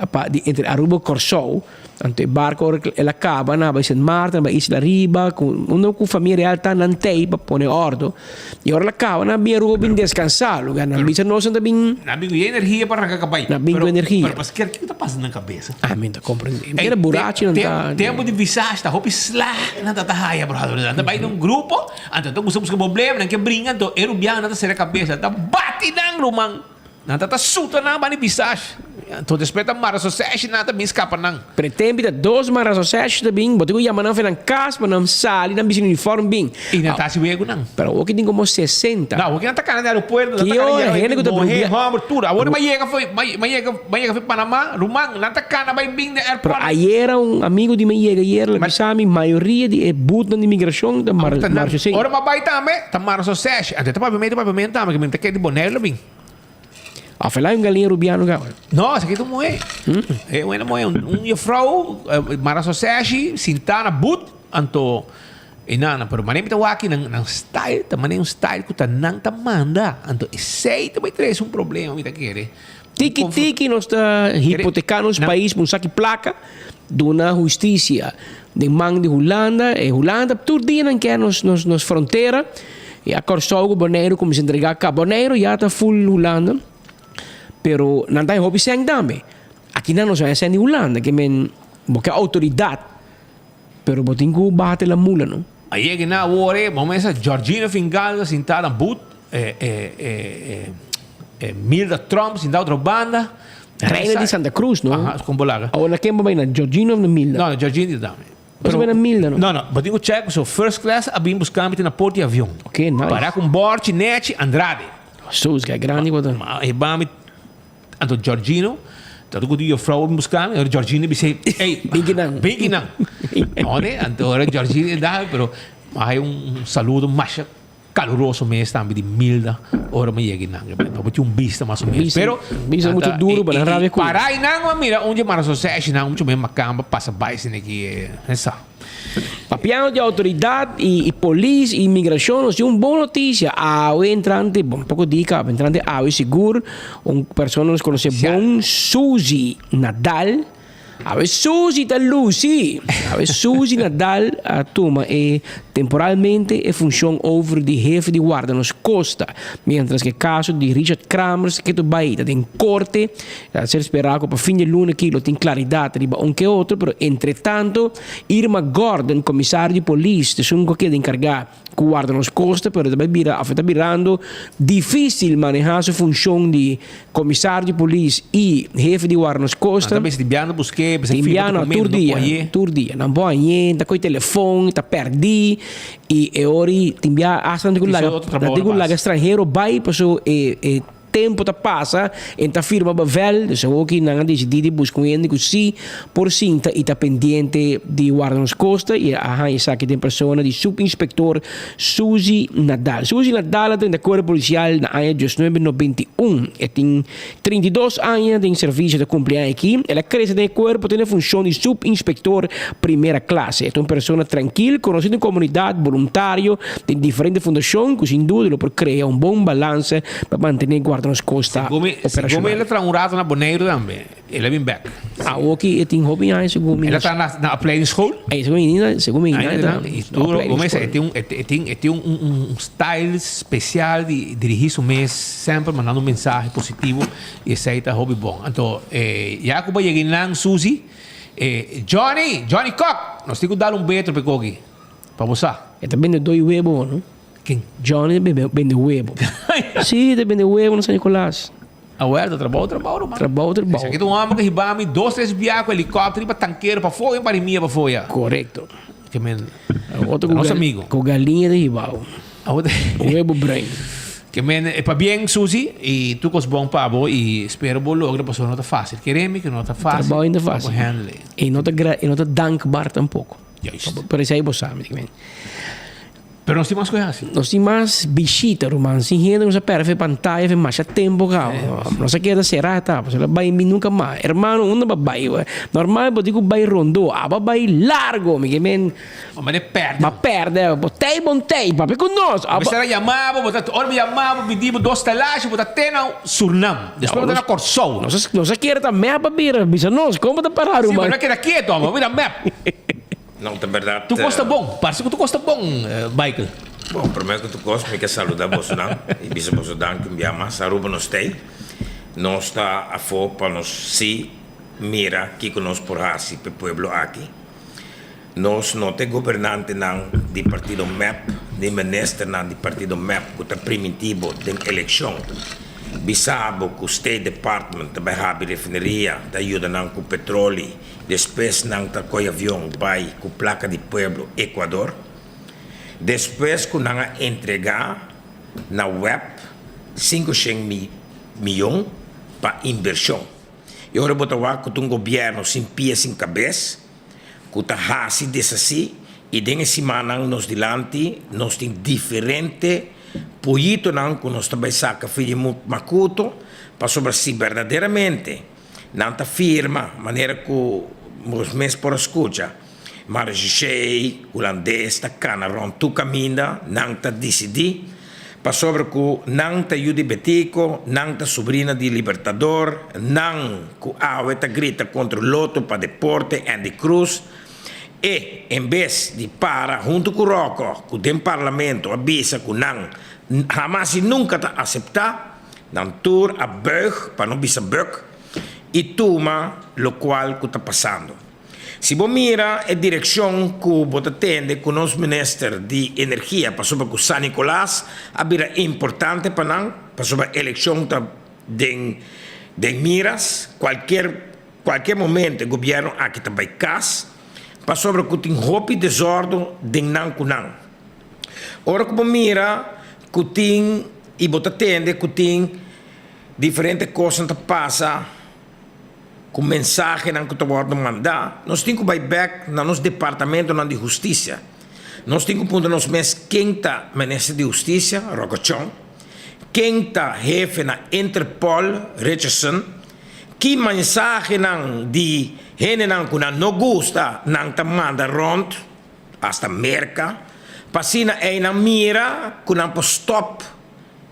Pa di entre Aruba Kòrsou, anto e barko ora el a kaba nan a bai Sint Maarten, a bai Isla Riba, ku unda ku famia real ta nan tei pa pone òrdu. I ora el a kaba nan a bin Aruba bin deskansá, lugar nan bisa nos nan ta bin. Nan bin ku e energia pa ranka kabai. Nan bin ku energia. Pero pasker kiko ta pasa nan kabesa? Ah, mi no ta komprendé. Mi keda burachi nan ta. Tempu di visage ta hopi sla nan ta ta haya brother. Nan ta bai den un grupo, anto nan ta kuminsá buska problema, nan ke bringa, anto e rubiano nan ta sera kabesa, nan ta bati nan ruman. Nan ta ta suta nan bani bisash. Anto despues ta mara soseshi nan ta bin skapa nan. Pero e tempi ta dos mara soseshi ta bin, bo tin ku yama nan fe nan kas pa nan sali nan bisti uniform bin. I nan ta hasi wegu nan. Pero awoki tin komo 60. No, awoki nan ta kana den aeropuerto, nan ta kana yega hende ku ta muhe, homber, tur. Awor m'a yega fo'i, m'a yega, m'a yega fo'i Panama, ruman, nan ta kana bai bin den airport. Pero ayera un amigo di mi a yega ayera, el a bisa mi mayoria di e butnan di migrashon ta mara soseshi. Ora m'a bai tambe, ta mara soseshi. Anto e ta papia medio papia medio tambe, ke mi ta kere di Bonaire lo bin. Of el hay un galiña rubiano gawe? No, esaki ta un muhé. E un muhé, un juffrouw, mara soseshi, sintá na but, anto e nana, pero manera mi ta wak aki nan nan style ta manera un style ku ta nan ta manda, anto esei ta bai trese un problema mi ta kere. Tiki tiki nos ta hipoteká nos pais pa un saki plaka, duna hustisia den man di Hulanda, e Hulanda tur dia nan kier nos nos frontera, i a Kòrsou ku Boneiru kuminsá entregá kaba. Boneiru ya ta full Hulanda, pero nan ta hopi sèn tambe. Aki nan nos a haña sèn di Hulanda, ke men bo ke outoridat, pero bo tin ku baha te la mula no. A yega na awor e, bo mesa Georgina Fingal ta sintá na but, Milda Tromp sintá otro banda. Reina di Santa Cruz, no? Aha, con bo laga. Awor na ken bo bai na Georgina of na Milda? No, na Georgina di dame. Bo bai na Milda, no? No, no, bo tin cu check so first class a bin busca mi te na port di avion. Ok, nice. Para cu un borchi, nechi, Andrade. So, es guy grandi bo ta. Ma e ba mi, anto Georgino, ta cu di juffrouw a bin busca mi, ora Georgino bisa, ey, Bin kinan. Bin kinan. No, ne, anto ora Georgino e dame, pero a hay un saludo masha. Caluroso mes tambe di Milda ora mi yega einan. No bo tin un bista mas o menos. Pero Bista mucho duro pa nan rabia cu. Para einan bo a mira un dje marasoseshi nan mucho mes macamba pasa bay esaki aki esa. Papiando di autoridad y polis y inmigracion nos tin un bon noticia awe entrante bon poco di caba entrante awe sigur un persona nos conoce bon Suzy Nadal. Awe Suzy ta luci. Awe Suzy Nadal a tuma e temporalmente e funcion over di hefe di Guarda Nos Costa, mientras cu e caso di Richard Kramers ke tur bay ta den corte. Ta ser spera cu pa fin di luna aki lo tin claridad riba un ke otro, pero entretanto Irma Gordon, comisario di polis, ta esun cu a keda encarga Ku warda nos kosta pero ta bai bira of e ta birando dificil maneha su funcion di comisario di polis y hefe di warda nos kosta. Nan ta bisa di biando buske, bisa Tin firma biando documento, tur no dia, por haye. tur dia. Nan por haye, ta coy telefon, ta perdi y e ora tin bia hasta nan tin cu Tin laga, su otro trabou nan tin na cu laga base. stranhero bai paso e e Tempo ta pasa, en ta firma bevel, dus awoki nan a disidí di buska un hende ku sí por sinta i ta pendiente di warda nos kosta i a haña esaki den persona di Supinspektor Suzy Nadal. Suzy Nadal a drenta Kuerpo Polisial na aña diesnuebe nobenta i un. E tin 32 aña den servisio ta kumpli aña aki. El a krese den e kuerpo tene funshon di Supinspektor primera klase. E ta un persona trankil, konosí den komunidat, boluntario den diferente fundashon ku sin duda lo por krea un bon balansa Pa mantené guarda nos kosta operacional. Segun mi el a traha un rato na Boneiru tambe. El a bin bek. Awoki e tin hopi aña segun mi. El a traha na na opleidingsschool. Ey segun mi na segun mi na ta. I tur bo mester e tin un e tin e tin un un style special di dirigi su mes semper mandando un mensahe positivo i esei ta hopi bon. Anto e ya ku bo a yega einan Suzy e Johnny Johnny Kok nos tin ku dal un beter pa e koki pa bo sa. E ta bende doi webo no. Ken? Johnny ta bende webo. Sí, ta bende webo na San Nicolas. Awel, ta trabou, trabou, ruman. Trabou, trabou. Esaki ta un homber ku hiba mi dos, tres bia ku helikòpter riba tankero pafó i pa rimia pafó ya. Korekto. Ke men, Otro ta nos amigo. Ku galiña ta hibao. Webo bruin. Ke men, e pabien Suzy i tur kos bon pa bo i spero bo logra pasobra no ta fásil. Kere mi ku no ta fásil. Trabou ainda fásil. Pa bo handle. I no ta gra, i no ta dankbaar tampoko. Juist. Pero esei bo sa, mi di men. Pero nos tin mas ku e hasi. Nos tin mas bishita, ruman. Sin hende nos a perde fe pantaya fe masha tempo kaba. Nos a keda será ta, pasobra el a bai mi nunka mas. Hermano, unda bo a bai? Normal bo tin ku bai rondó. Abo a bai largo. Mi ke men. Bo mane perde. Bo a perde. Bo tei bon tei. Papia ku nos. Bo mester a yama bo. Bo ta, ora bo yama bo pidi bo dos talashi, bo ta te na Surnam. Despues bo ta na Kòrsou. Nos a kere ta mep a bira. Bisa nos, kon bo ta pará, ruman? Si, bo no a keda keto, bo a bira mep. No, ta berdad. Tur kos ta bon. Parse ku tur kos ta bon, Michael. Bon, promé ku tur kos mi ke saluda bosonan i bisa boso danki un bia mas. Aruba nos t'ei. Nos ta afó pa nos sí mira kiko nos por hasi p'e pueblo aki. Nos no t'e gobernantenan di partido mep ni ministernan di partido mep ku ta primintí bo den elekshon. Bisa bo ku State Department ta bai habri refineria, ta yuda nan ku petroli. Despues nan ta koy avion bai ku plaka di pueblo Ecuador. Despues ku nan a entrega na web 500 miyon pa invershon. E ora bo ta wak ku ta un gobierno sin pia sin kabes ku ta hasi deshasi i den e simannan nos dilanti nos tin diferente poyitonan ku nos ta bai saka for di makuto pasobra si berdaderamente Nan ta firma, manera ku nos mes por a skucha, Marechaussee Hulandes ta kana rònt tur kaminda, nan ta disidí, pasobra ku nan ta yu di Betico, nan ta subrina di Libertador, nan ku awe ta grita kontra Lotto pa Deporte, Andy Cruz, e en bes di para huntu ku Rocco ku den parlamento a bisa ku nan hamas i nunka ta aseptá, Nan tur a buig, pa no bisa buk, i tuma lokual ku ta pasando. Si bo mira e direkshon ku bo ta tende ku nos minister di energia pasobra ku San Nicolas a bira importante pa nan, pasobra elekshon ta den den miras, kualkier kualkier momento e gobièrnu aki ta bai kas, pasobra ku tin hopi desòrdu den nan ku nan. Ora ku bo mira ku tin i bo ta tende ku tin diferente kosnan ta pasa ku mensahenan ku ta wòrdu mandá, nos tin ku bai bèk na nos departamentonan di hustisia. Nos tin ku puntra nos mes ken ta minister di hustisia, Rocco Chong, ken ta hefe na Interpol, Richardson, ki mensahenan di hendenan ku nan no gusta nan ta manda rònt. Hasta Merka, pa asina einan mira ku nan por stòp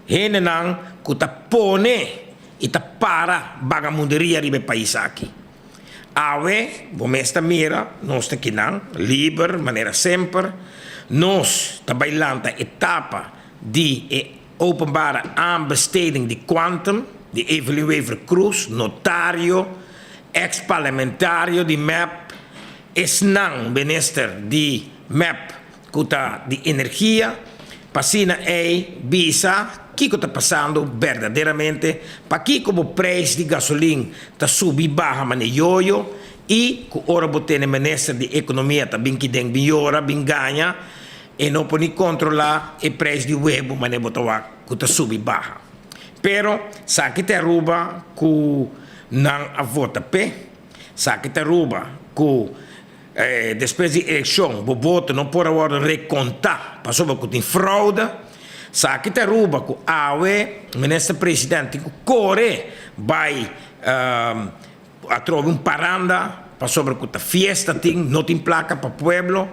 hendenan ku ta pone i ta para bagamunderia riba e pais aki. Awe, bo mes ta mira, nos ta kinan, liber manera semper. Nos ta bai lanta etapa di e openbare aanbesteding di Quantum, di Evelyn Wever-Croes, notario, ex parlamentario di mep, esnan minister di mep ku ta di energia, pa asina ei bisa kiko ta pasando berdaderamente, pakiko bo prijs di gasolin ta subi baha mane yoyo i ku ora bo tene minister di ekonomia ta bin kiden bin yora bin gaña e no por ni kontrola e prijs di webo mane bo ta wak ku ta subi baha. Pero saki ta Aruba ku nan a vota p'e, saki ta Aruba ku Despues di elekshon bo voto no por a wòrdu rekontá pasobra ku tin froude. Sa aki ta Aruba ku awe minister president tin ku kore bai atrobe un paranda pasobra ku ta fiesta tin no tin plaka pa pueblo.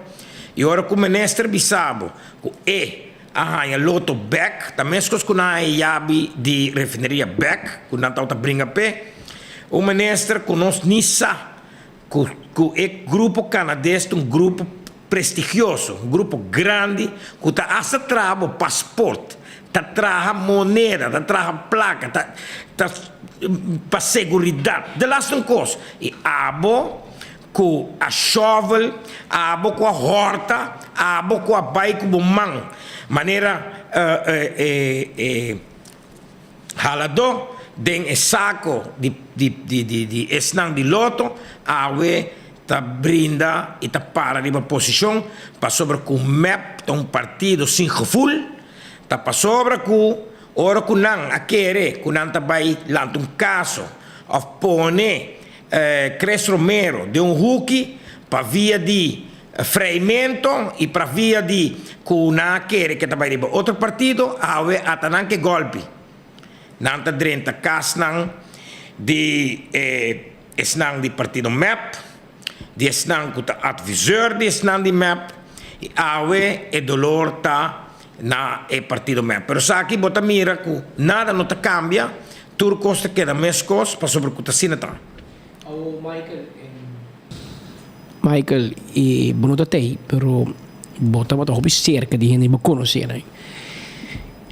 I ora ku minister bisa bo ku e a haña loto bèk ta meskos ku nan a haña yabi di refineria bèk ku nan tabata bringa p'e. Un minister ku nos ni sa Ku ku e grupo Canades ta un grupo prestigioso, un grupo grandi ku ta hasta traha bo pasport, ta traha moneda, ta traha plaka, ta ta pa seguridat, de laatste un kos. I abo ku a shovel, abo ku a horta, abo ku a bai ku bo man manera e e. Haladó den e sako di esnan di loto awe ta brinda i ta para riba posishon pasobra ku mep ta un partido sin gevoel, ta pasobra ku ora ku nan a kere ku nan ta bai lanta un kaso òf pone Chris Romero den un huki pa via di Freimento y pra via di cu nan a kere ke ta bay riba otro partido, awe ata nan ke golpi. Nan ta drenta casnan di e esnan di partido mep, di esnan cu ta adviseur di esnan di mep, y awe e dolor ta na e partido mep. Pero esaki bo ta mira cu nada no ta cambia, tur cos ta keda mescos pasobra cu ta asina ta. Awo Michael en. Michael e bo no ta tei pero bo tabata hopi cerca di hende bo conoce nan.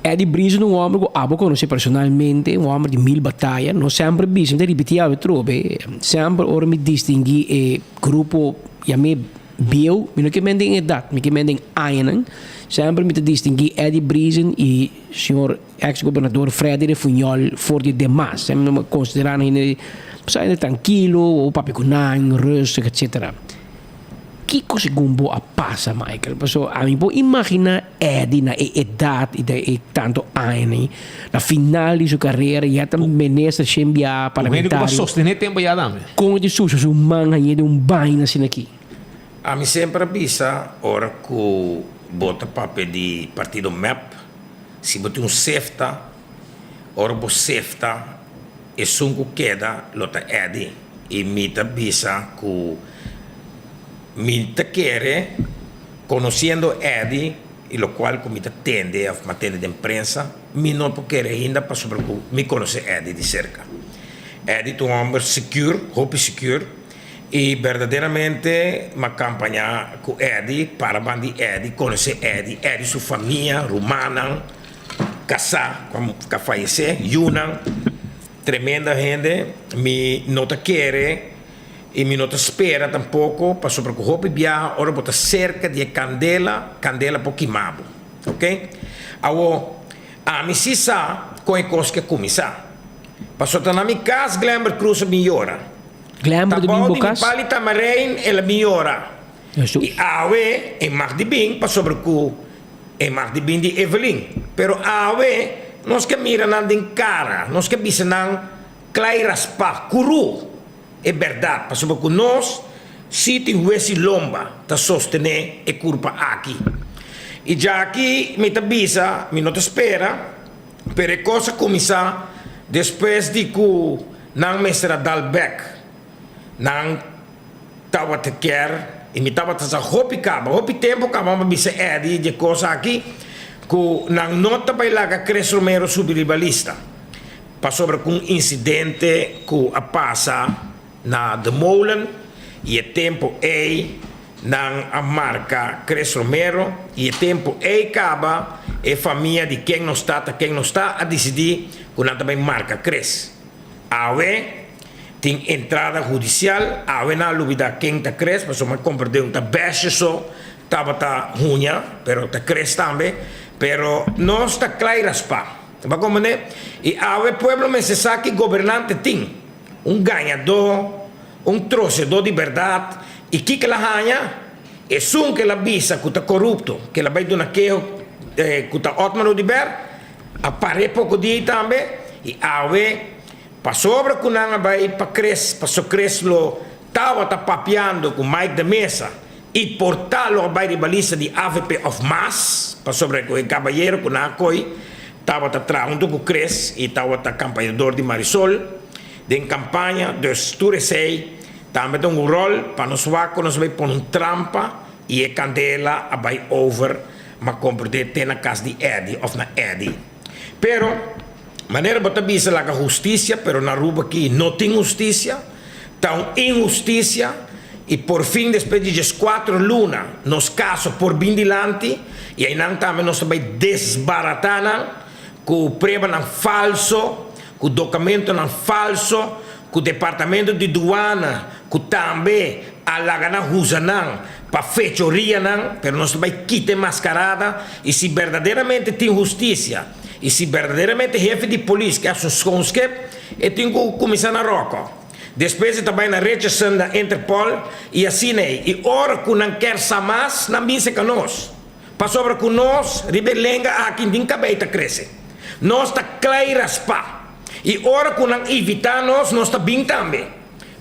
Eddie Brizo ta un homber cu abo conoce personalmente, un homber di mil bataya, no semper bisa, mi ta ripiti awe trobe, semper ora mi distingui e grupo yam'e bieu, mi no ke men den edad, mi ke men den añanan, semper mi ta distingui Eddie Brizen y señor. Ex gobernador Freddy Refunjol for di demas. Semper nan considera nan hende sa hende trankilo, bo papia cu nan, rustig etcetera. Kico segun bo a pasa Michael? Paso ami por imagina Eddy na e edad y den e tanto añanan na final di su carera ya ta minister shen bia Un hende cu parlamentario. pa sostene tempo ya tambe. Con e ta susha su man hañe den un baina asina aki? Ami semper a bisa ora cu bo ta papia di partido mep Si bo tin un sefta, ora bo sefta, esun ku keda lo ta Eddie. I mi ta bisa ku mi ta kere, konosiendo Eddie i lokual ku mi ta tende òf mi a tende den prensa, mi no por kere ainda pasobra ku mi konosé Eddie di serka. Eddie ta un hòmber sikur, hopi sikur. I berdaderamente m'a kampañá ku Eddie, para ban di Eddie, konosé Eddie, Eddie su famia, rumannan, kasá ku a fayesé, yunan, tremenda hende. Mi no ta kere i mi no ta spera tampoko pasobra ku hopi biaha ora bo ta serka di e kandela, kandela por kima bo. Oke? Awor, ami si sa kon e kos ke kuminsá. Pasobra ta na mi kas Glenbert Croes a bin yora. Glenbert Ta bin bou bo di mi kas? pali tamarein el a bin yora. I awe e mag di bin pasobra ku e mag di bin di Evelyn. Pero awe nos ke mira nan den kara, nos ke bisa nan klai raspá, kuru e bèrdat pasobra ku nos si tin hues i lomba ta sostené e kurpa aki. I djaki mi ta bisa mi no ta spera. Pero e kos a kuminsá despues di ku nan mester a dal bèk. Nan tabata kier, i mi tabata sa hopi kaba, hopi tempu kaba mi a bisa Eddie di e kos aki, ku nan no ta bai laga Chris Romero subi riba lista, pasobra ku un insidente ku a pasa. na De Molen y e tempo ey nan a marca Chris Romero y e tempo ey caba e famia di ken nos ta ta ken nos ta a dicidi cu nan ta bay marca Chris. Awe tin entrada hudicial, awe nan a lubida ken ta Chris pasobra mi a comprende un ta besje so tabata huña pero ta Chris tambe pero nos ta cla y raspa. Bo a comprende? Y awe pueblo mester sa ki gobernante tin. Un gañadó, un trocedó di berdad, y kiko el a haña? Esun ku el a bisa ku ta korupto, ku el a bai duna keho ku ta Otmar Oduber, a par'é poko dia ei tambe, i awe, pasobra ku nan a bai pa Chris, paso Chris lo tabata papiando ku Mike de Meza, i por ta lo a bai riba lista di avp òf mas, pasobra ku e kabayero ku nan a koi tabata traha huntu ku Chris i tabata kampañador di Marisol den kampaña, dus tur esei tambe ta un ròl pa nos wak ku nos a bai pone un trampa i e kandela a bai over ma komprendé te na kas di Eddy òf na Eddy. Pero, manera bo ta bisa laga hustisia, pero na Aruba aki no tin hustisia. Ta un inhustisia y por fin despues di diescuatro luna nos caso por bin dilanti y aynan tambe nos ta bay desbarata nan cu pruebanan falso, cu documentonan falso, cu departamento di duana cu tambe a laga nan usa nan pa fechorianan, pero nos ta bay kita e mascarada y si berdaderamente tin husticia y si berdaderamente hefe di polis ke haci un schoonschip E tin ku kuminsá na Ròkò. Despues e ta bai na Richardson na Interpol i asina ei. I ora ku nan ker sa mas, nan bin seka nos. Pasobra ku nos riba e lenga aki tin kabei ta krese. Nos ta klei raspá. I ora ku nan invitá nos, nos ta bin tambe.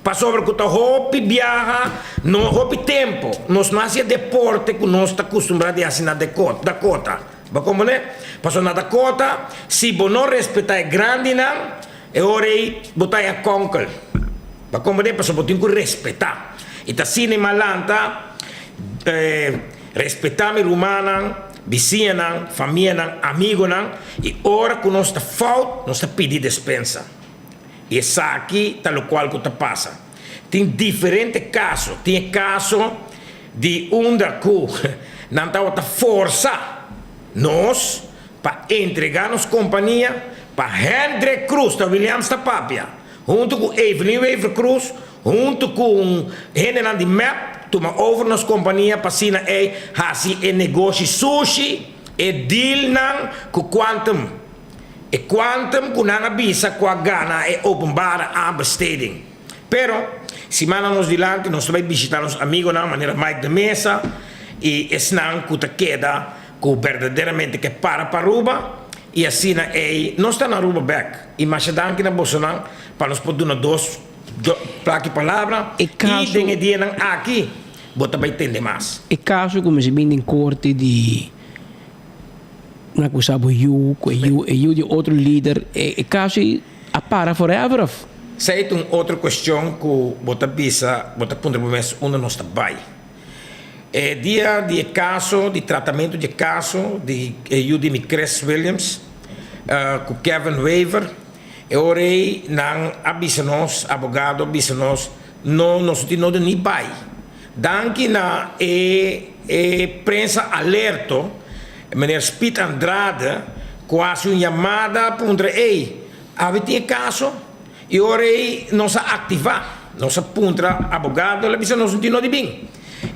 Pasobra ku ta hopi biaha, no hopi tempu. Nos no hasi e deporte ku nos ta kustumbrá di hasi na Dakota. Bo komprendé? Pasobra na Dakota, si bo no respetá e grandinan, e ora ei bo ta haña kònkel. Bo komprendé? Pasobra bo tin ku respetá. I ta asina e malanta, respetá mi rumannan, bisiñanan, famianan, amigonan, i ora ku nos ta fout, nos ta pidi despensa. I esaki ta lokual ku ta pasa. Tin diferente kaso. Tin e kaso di unda ku nan tabata forsa nos pa entregá nos kompania pa Hendrik Cruz, ta Williams ta papia, huntu ku Evelyn Wever Croes, huntu ku hendenan di mep tuma over nos kompania pa asina ei hasi e negoshi sushi, e dealnan ku Quantum. E quantum ku nan a bisa ku a gana e openbare aanbesteding. Pero, simannan nos dilanti nos ta bai bishita nos amigonan manera Mike de Meza i esnan ku ta keda ku berdaderamente ke para pa Aruba i asina ei nos ta na Aruba bek. I masha danki na bosonan pa nos por duna dos plaki palabra i den e dianan aki bo ta bai tende mas. E kaso ku mester bin den korte di. Nan a kusa bo yu ku e yu e yu di otro lider e kaso ei a para forever of? Esei ta un otro kuestion ku bo ta bisa bo ta puntra bo mes unda nos ta bai. E dia di e kaso di tratamentu di e kaso di e yu di mi Chris Williams ku Kevin Wever e ora ei nan a bisa nos abogado a bisa nos no nos no tin nodo ni bai. Danki na e e prensa alerto, meneer Speed Andrade, ku a hasi un yamada puntra ey, awe tin e kaso? I ora ey nos a aktivá, nos a puntra abogado, el a bisa nos no tin no di bin.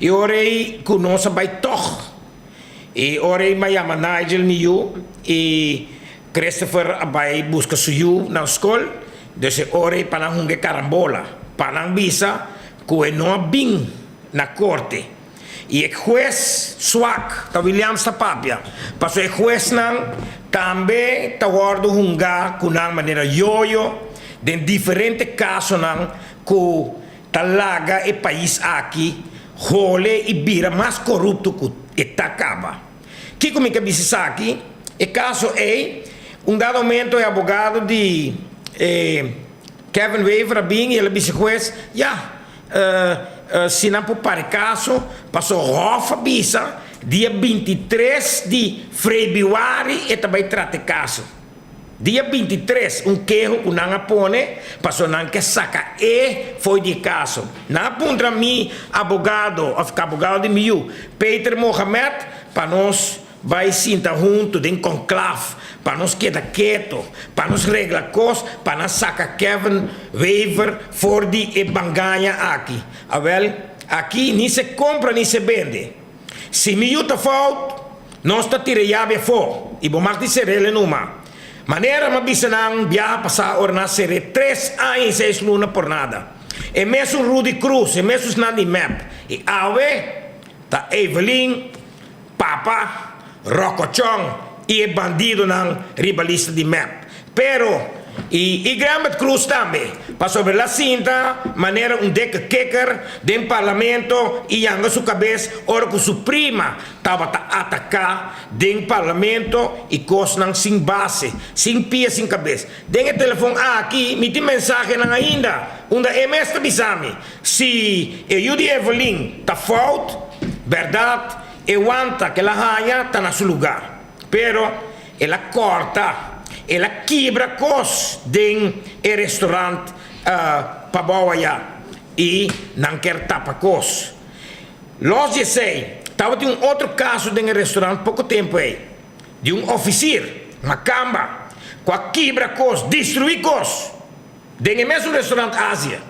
I ora ey ku nos a bai tòg. I ora ey mi a yama Nigel mi yu i Christopher a bai buska su yu nan skol, dus e ora ey pa nan hunga e karambola, pa nan bisa ku e no a bin na korte. I e hues swak, ta Williams ta papia, pasobra e huesnan tambe ta wòrdu hungá ku nan manera yoyo den diferente kasonan ku ta laga e pais aki hole i bira mas korupto ku e ta kaba. Kiko mi ke bisa esaki? E kaso ei, un dado momento e abogado di e Kevin Wever a bin i el a bisa e hues, Ya, si nan por para e kaso, paso Hof a bisa dia 23 di frebiuari e ta bai trata e kaso. Dia 23 un keho ku nan a pone paso nan ke saka e fo'i di e kaso. Nan a puntra mi abogado òf abogado di mi yu, Peter Mohamed, pa nos bai sinta huntu den konklaf pa nos keda keto, pa nos regla kos pa nan saka Kevin Wever for di e bangaña aki. Awel, aki ni se kompra ni se bende. Si mi yu ta fout, nos ta tira e yabi afó i bo mag di ser'el e numa. Manera m'a bisa nan biaha pasá ora nan a ser'é tres aña i seis luna por nada. E mesun Rudy Cruz, e mesun esnan di mep. I awe ta Evelyn, Papa, Rokochon i e bandidonan riba lista di mep. Pero, i i Grambert Cruz tambe, pasobra el a sinta manera un dikke kikker den parlamento i yanga su kabes ora ku su prima tabata ataká den parlamento i kosnan sin base, sin pia sin kabes. Den e telefon aki mi tin mensahenan ainda unda e mes ta bisa mi si e yu di Evelyn ta fout, bèrdat e wanta ku el a haña ta na su lugá. Pero el a kòrta, el a kibra kos den e restorant pabou ayá i nan kier tapa kos. Lòs di esei, tabatin un otro kaso den e restorant poko tempu ei, di un ofisir, makamba, ku a kibra kos, destruí kos den e mesun restorant Asia.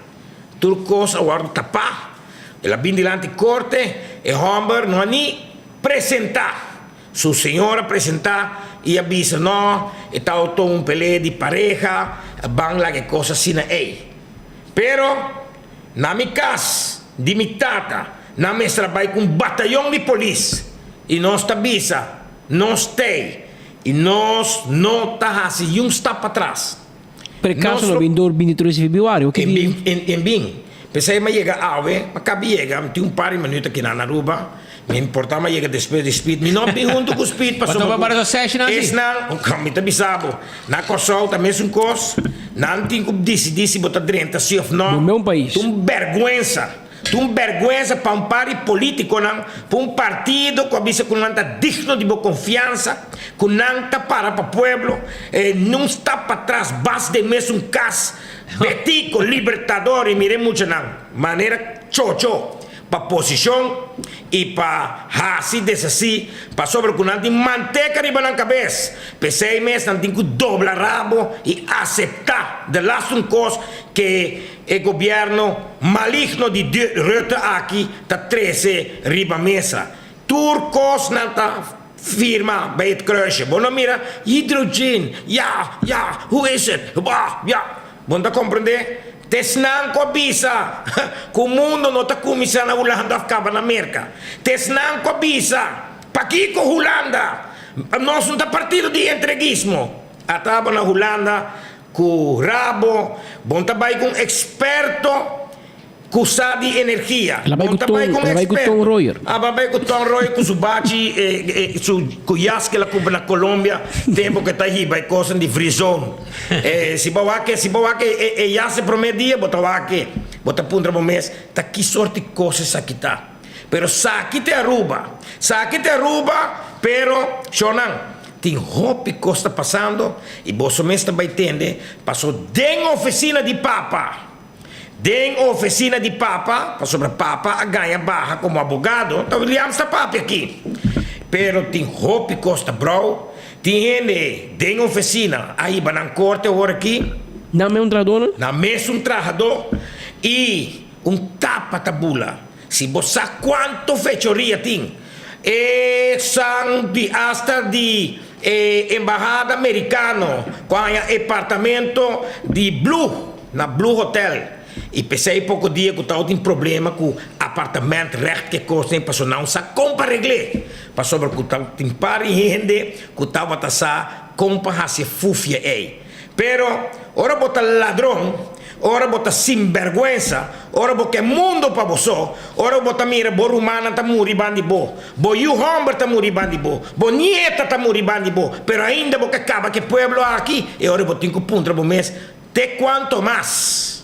Tur kos a wòrdu tapá, el a bin dilanti korte, e hòmber no a ni presentá. Su señor a presentá i a bisa, No, e ta auto un pelea di pareha, ban laga e kos asina ei. Pero, na mi kas di mi tata, nan mester a bai ku un batayon di polis, i nos ta bisa, Nos t'ei, i nos no ta hasi niun stap patras. Pero e kaso lo bin dor 23 di febrüari, oke dia? En bin. P'esei mi a yega awe, mi a kaba yega, mi tin un par di minuut aki na Aruba, mi importa mi a yega despues di Speed, mi no a bin huntu ku Speed pasobra ku esnan, mi ta bisa bo, na Kòrsou ta mesun kos, nan tin ku disidí si bo ta drenta si òf no, ta un bèrgwensa. Ta un bèrgwensa pa un par di polítikonan, pa un partido ku a bisa ku nan ta digno di bo konfiansa, ku nan ta para pa pueblo, e nun stap patras bas den mesun kas, Betico, Libertador i mira e muchanan manera chocho pa posishon i pa hasi deshasí pasobra ku nan tin manteka riba nan kabes. P'esei mes nan tin ku dobla rabo i aseptá de lastu un kos ke E gobierno maligno di Rutte aki ta trece riba mesa. Tur cos nan ta firma bij het kruisje. Bo no mira hydrogen, ja, ja, hoe is het, bah, ja. Bo no ta comprende? T'esnan cu a bisa cu mundo no ta cuminsa na Hulanda of caba na Merca. T'esnan cu a bisa, pakico Hulanda? Nos no ta partido di entreguismo. Ata bo na Hulanda Ku rabo, bon ta bai ku un eksperto ku sa di energia. El a bai Bon ku ta bai Ton, ku un el a bai ku eksperto. Ton Royer. A bai bai ku Ton Royer ku su bachi, su ku yas ku el a kumpra na Colombia tempu ku e ta hiba e kosnan di free zone. Si bo wak e, si bo wak e, e yas e promé dia bo ta wak e, bo ta puntra bo mes ta ki sort di kos esaki ta. Pero saki te Aruba, saki te Aruba, pero shornan tin hopi kos ta pasando y boso mes ta bay tende paso den oficina di papa, den oficina di papa, pasobra papa a gaña baha como abogado, ta Williams ta papia aki, pero tin hopi kos ta brou, tin hende den oficina a hiba nan corte awor aki. Nan mes un trahadó? Nan mes un trahadó y un tapa ta bula. Si bo sa cuanto fechoria tin, e san di hasta di e embahada mericano cu a haña epartamento di Blue na Blue Hotel y p'esey poco dia cu tabatin problema cu apartament recht ke cosnan pasobra nan sa con pa regl'e pasobra cu tabatin par di hende cu tabata sa con pa haci e fufia ey. Pero ora bo ta ladron, ora bo ta sinbèrgwensa, ora bo ke mundu pa bo so, ora bo ta mira bo rumannan ta muri ban di bo, bo yu hòmber ta muri ban di bo, bo nieta ta muri ban di bo, pero ainda bo ke kaba ku e pueblo aki, e ora bo tin ku puntra bo mes, Te kuantu mas?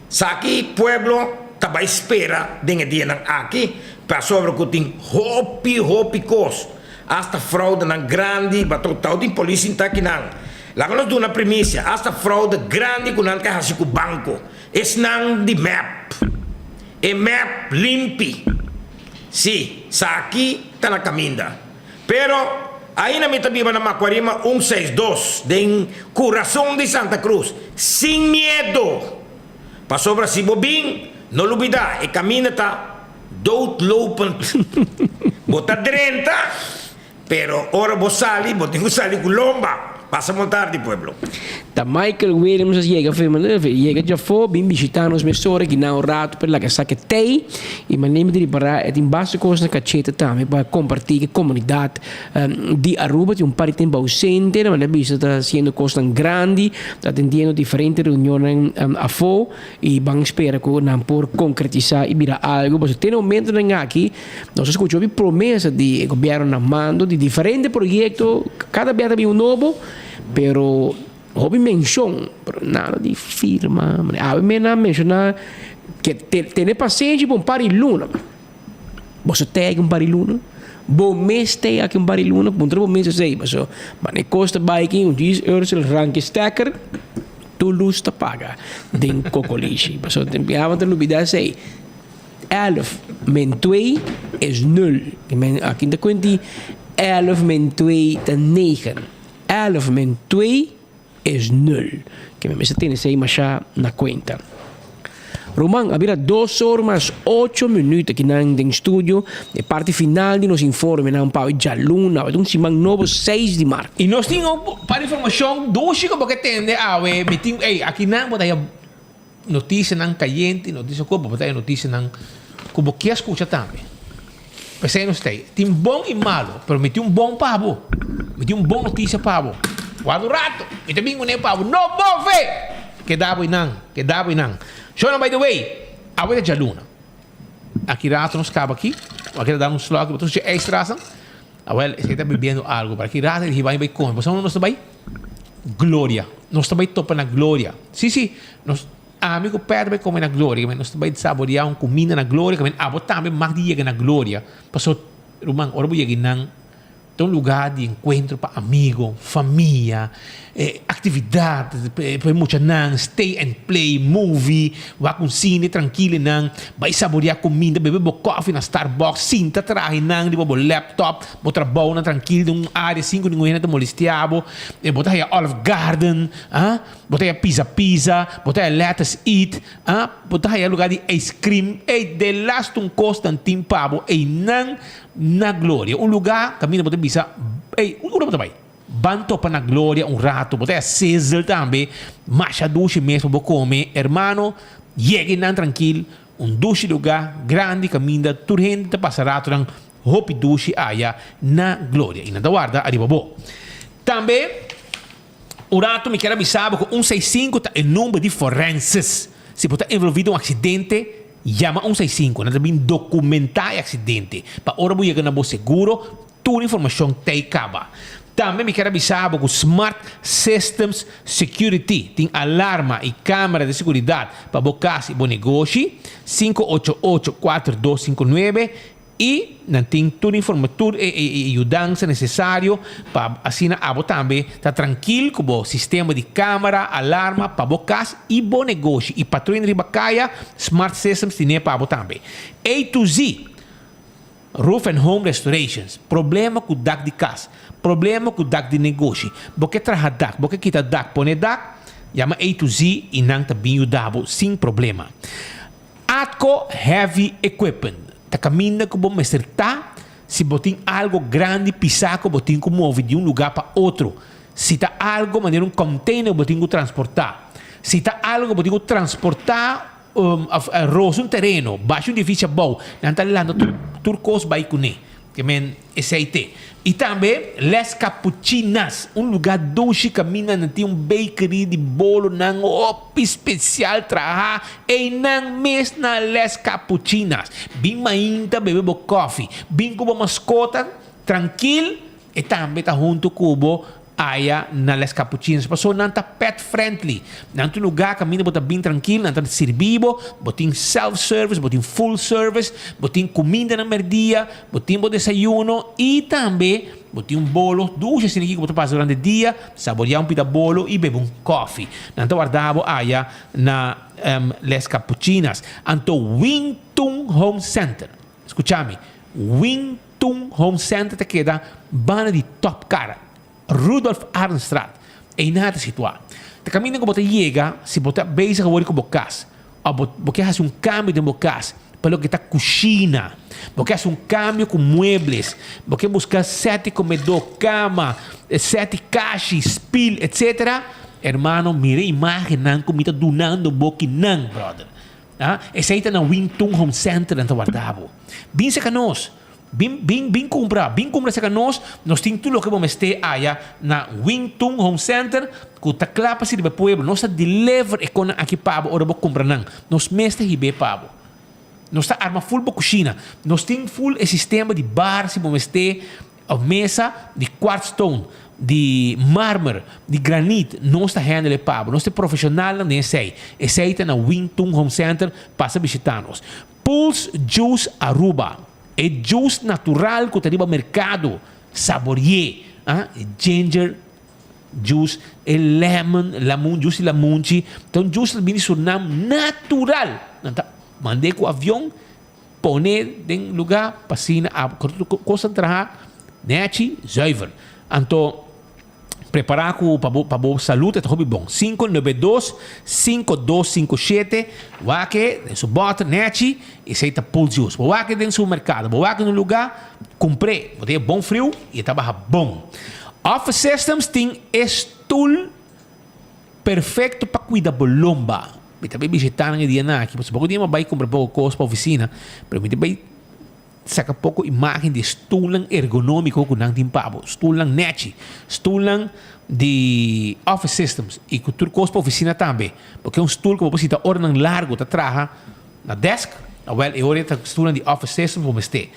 Sa ki pueblo ta bai spera den e dianan aki? Pasobra ku tin hopi hopi kos, asta fraudenan grandi, bato tau tin polis sinta akinan. Laga nos duna primisia, asta fraude grandi ku nan ta hasi ku banko, esnan di mep. E mep limpi. Sí, saki ta na kaminda. Pero, ainda mi ta biba na Macuarima un seis dos, den kurason di Santa Cruz, sin miedo! Pasobra si bo bin, no lubidá, e kaminda ta doodlopend. Bo ta drenta, pero ora bo sali, bo tin ku sali ku lomba. Pasa bon tardi, pueblo. Ta Michael Williams a yega firma yega djafó bin bishitá nos mesora gina un rato pa laga sa ke tei i manera mi ta ripará e tin basta kos na kacheta tambe pa kompartí ku e komunidat di Aruba. Tin un par di tempu ausente na manera bisa ta hasiendo kosnan grandi ta atendiendo diferente reunionnan afó i ban spera ku nan por konkretisá i bira algu pasobra te na momentonan aki Nos a skucha hopi promesa di e gobièrnu na mando di diferente proyekto, kada bia ta bin un nobo, pero hopi menshon, pero nada di firma. Awe mi nan menshoná ke tene pasenshi pa un par di luna. Boso te aki un par di luna? Bo mes te aki un par di luna? Puntra bo mes esei, pasobra manera e kos ta bai aki, un djis Ursel ranki stekker, tur lus ta paga den Kokolishi. Pasobra tin biaha bo ta lubida esei. Elf min twee is nul. Men aki ta kuenti elf min twee ta negen. Elf min twee is nul. Ke men mester tene esei masha na kuenta. Ruman, a bira dos or mas ocho minuut akinan den studio. E parti final di nos informenan pa awe djaluna. Awe ta un siman nobo seis di mart. I nos tin un par di informashon dushi ku bo ke tende awe. Mi tin, ey, akinan bo ta haya Noticianan cayente, noticia cu bo ta e noticianan cu bo kier scucha tambe. P'esey nos ta ey. Tin bon y malo, pero mi tin un bon pa bo. Mi tin un bon noticia pa bo. Warda un rato, mi ta bin cune pa bo. No bofe! Keda bo eynan, keda bo eynan. Shona, by the way, awe ta djaluna. Aki rato nos caba aki, bo a keda dar un slok, bo ta scucha extrasan. Awel, esey ta bebiendo algo, pero aki rato e di hiba mi bay come. Bo sa unda nos ta bay? Gloria. Nos ta bai topa na Gloria. Sí, sí. Nos, ami ku Pet ta bai kome na Gloria. Nos ta bai saboreá un kuminda na Gloria. Abo tambe mag di yega na Gloria. Pasobra, ruman, ora bo yega einan, ta un lugá di enkuentro pa amigo, famia, aktividat pa e muchanan, stay and play, movie, wak un sine trankil einan, bai saboreá kuminda, bebe bo kòfi na Starbucks, sinta traha einan riba bo laptop. Bo trabounan trankil den un área sin ku ningun hende ta molestiá bo. E bo ta haya Olive Garden, ah, bo ta haya Pizza Pizza, bo ta haya Let Us Eat, ah, bo ta haya lugá di ice cream. Ey, delaste un kos nan tin pa bo einan na Gloria. Un lugá kaminda bo ta bisa, ey, unda bo ta bai? Ban topa na Gloria un rato. Bo ta haya Sizzle tambe, masha dushi mes pa bo kome. Hermano, yega einan trankil, un dushi lugá grandi kaminda tur hende ta pasa ratonan. Hopi dushi aya na Gloria i nan ta warda ariba bo. Tambe un ratu mi kier a bisa bo ku un seis sinku ta e number di forenses. Si bo ta envolvi den un aksidente, yama un seis sinku. Nan ta bin dokumentá e aksidente pa ora bo yega na bo seguro tur informashon t'ei kaba. Tambe mi kier a bisa bo ku Smart Systems Security tin alarma i kamera di seguridat pa bo kas i bo negoshi, sinku ocho ocho kuater dos sinku nuebe. I nan tin tur informa, tur e e yudansa nesesario pa asina abo tambe ta trankil ku bo sistema di kamera, alarma pa bo kas i bo negoshi i patruina riba kaya, Smart Systems tine pa abo tambe. A to Z Roof and Home Restorations, problema ku dak di kas, problema ku dak di negoshi, bo ke traha dak, bo ke kita dak, pone dak, yama A to Z i nan ta bin yuda bo sin problema. Atco Heavy Equipment ta kaminda ku bo mester ta si bo tin algo grandi pisá ku bo tin ku move di un lugá pa otro, si ta algo manera un container ku bo tin ku transportá, si ta algo ku bo tin ku transportá òf rosa un tereno, basha un edifisio abou, nan ta lanta tur kos bai kuné. Ke men esei te. I tambe Les Capuchinas, un lugá dushi kaminda nan tin un bakery di bolonan hopi spesial trahá einan mes na Les Capuchinas. Bin mainta bebe bo kòfi, bin ku bo maskota trankil e tambe ta huntu ku bo Aya na Les Capuchinas paso nan ta pet friendly. Nan ta un lugar caminda bo ta bin trankil, nan ta sirbi bo, bo tin self service, bo tin full service, bo tin cuminda na merdia, bo tin bo desayuno y tambe. Bo tin un bolo dushi asina aki ku bo ta pasa durante dia, saboreá un pida bolo i bebe un kòfi. Nan ta warda bo aya na Les Capuchinas. Anto Wingtun Home Center, skucha mi, Wingtun Home Center ta keda banda di Top Car, Rudolf Arendstraat. Einan ta situá. Ta kaminda ku bo ta yega si bo ta bezig awor ku bo kas òf bo bo ke hasi un kambio den bo kas pa loke ta kushina, bo ke hasi un kambio ku muebles, bo ke buska sèt di komedó, kama, sèt di kashi, spil, etsetera, hermano mira e imágennan ku mi ta dunando bo kinan, bròder. Ah, esei ta na Wingtun Home Center nan ta warda bo. Bin seka nos. Bin, bin, bin kumpra. Bin kumpra seka nos. Nos tin tur loke bo mester aya na Wingtun Home Center ku ta kla pa sirbi pueblo. Nos ta deliver e konan aki pa bo ora bo kumpra nan. Nos mes ta hib'é pa bo. Nos ta arma ful bo kushina. Nos tin ful e sistema di bar si bo mester Of mesa di quartzstone, di marmer, di granit, nos ta handle e pa bo. Nos ta e profesionalnan den esei. Esei ta na Wing Tun Home Center, pasa bishita nos. Pulse Juice Aruba, e juice natural cu ta riba mercado. Sabori'e, ah, e ginger juice, e lemon, lamun, juice di lamunchi, ta un juice ta bini di Surinam natural. Nan ta mand'e cu avion. Pone den lugá pa asina a kos ta traha nechi zuiver. Anto prepará ku pa bo pa bo salud e ta hopi bon. 592 5257 wak e den su bòter nechi esei ta Pulse Juice. Bo wak e den su merkado, bo wak e den un lugá kumpr'é. Bo ta e bon friu i e ta baha bon. Office Systems tin e stul. Perfecto pa cuida bo lomba. Mi ta bay bishita nan e dianan aki, pasobra poco dia mi a bay cumpra poco cos pa oficina, pero mi ta bay saca poco imagen di e stoelnan ergonomico cu nan tin pa bo, stoelnan nechi, stoelnan di office systems y cu tur cos pa oficina tambe, porque un stoel cu bo por sinta oranan largo ta traha Na desk, awel e ora e ta stoelnan di office systems bo mester.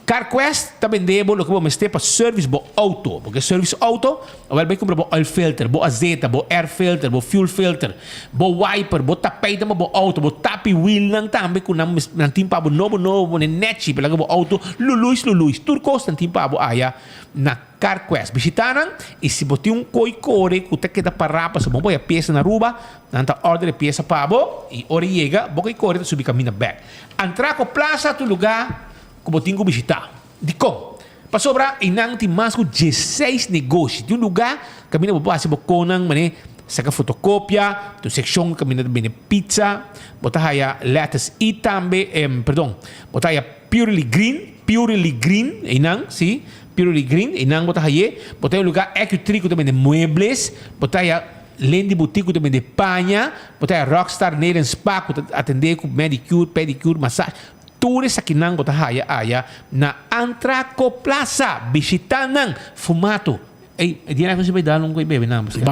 CarQuest ta bende bo loke bo mester pa service bo auto. Bo ke service auto? Awel bai kumpra bo oil filter, bo azeta, bo air filter, bo fuel filter, bo wiper, bo tapijt pa bo auto, bo tapi wielnan tambe ku nan nan tin pa bo nobo nobo pone nechi pa laga bo auto luluis luluis. Tur kos nan tin pa bo aya na CarQuest. Bishita nan y si bo tin un koy kore ku ta keda pará pasobra bo bo haya piesa na Aruba, Nan ta order e piesa pa bo y ora e yega, bo ke kore ta subi kaminda bek. Antraco Plaza ta un lugar ku bo tin ku bishita. Dikon? Pasobra einan tin mas ku diesseis negoshi. Tin un lugar kaminda bo por hasi bo konan manera saka fotokopia, tin un sekshon kaminda ta bende pizza, bo ta haya lettuce y tambe, perdon, bo ta haya Purely Green, Purely Green, einan, si, Purely Green, einan bo ta haye. Bo ta haya un lugar Ecu-Tree ku ta bende muebles, bo ta haya. Len di butik ku ta bende paña, bo ta haya Rockstar Nail and Spa ku ta atendé ku manicure, pedicure, massage. Tur esakinan bo ta haya aya na Antraco Plaza. Bishita nan! Fumato. Ey, e dia nan ku bai dal un ku e bebe nan. Paske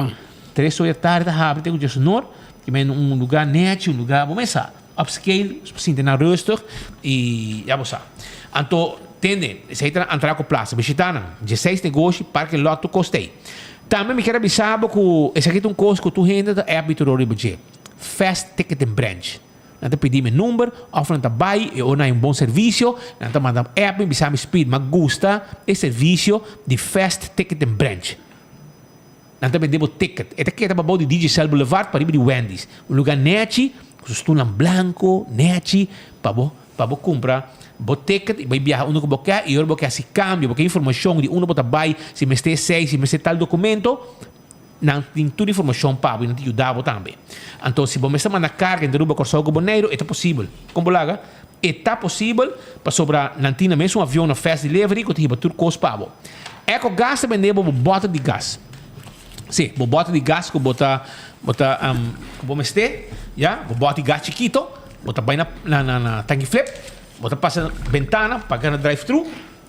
tres or di tardi ta habri te ku djesnor. Ki men un lugar nechi, un lugar bo mes sa. Upscale, sinti nan rustig y ya bo sa. Anto, tende, esei ta na Antraco Plaza. Bishita nan. Djeseis negoshi, parke lot tur kos t'ei. Tambe mi kier a bisa bo ku esaki ta un kos ku tur hende ta app mi tur ora riba dje. Fast Ticketing Branch. Nan ta pidi mi number òf nan ta bai e ora nan hay un bon servisio, nan ta manda app mi bisa mi Speed m'a gusta e servisio di Fast Ticketing Branch. Nan ta bende bo ticket. E ta keda pabou di Digicel Boulevard pariba di Wendy's. Un lugar nechi, ku su stulnan blanco, nechi, pa bo pa bo kumpra bo ticket i bai biaha unda ku bo ke i ora bo ke hasi kambio, bo ke informashon di unda bo ta bai, si mester esei, si mester tal dokumento, nan tin tur informashon pa bo i nan ta yuda bo tambe. Anto si bo mester manda karga entre Aruba, Kòrsou ku Boneiru, e ta posibel. Kon bo laga? E ta posibel pasobra nan tin na mes un avion na fast delivery ku ta hiba tur kos pa bo. Eco Gas ta bende bo bo bòter di gas. Sí, bo bòter di gas ku bo ta bo ta ku bo mester, ya, bo bòter di gas chikito, bo ta bai na na na tanki flip, bo ta pasa bentana pa gana drive thru,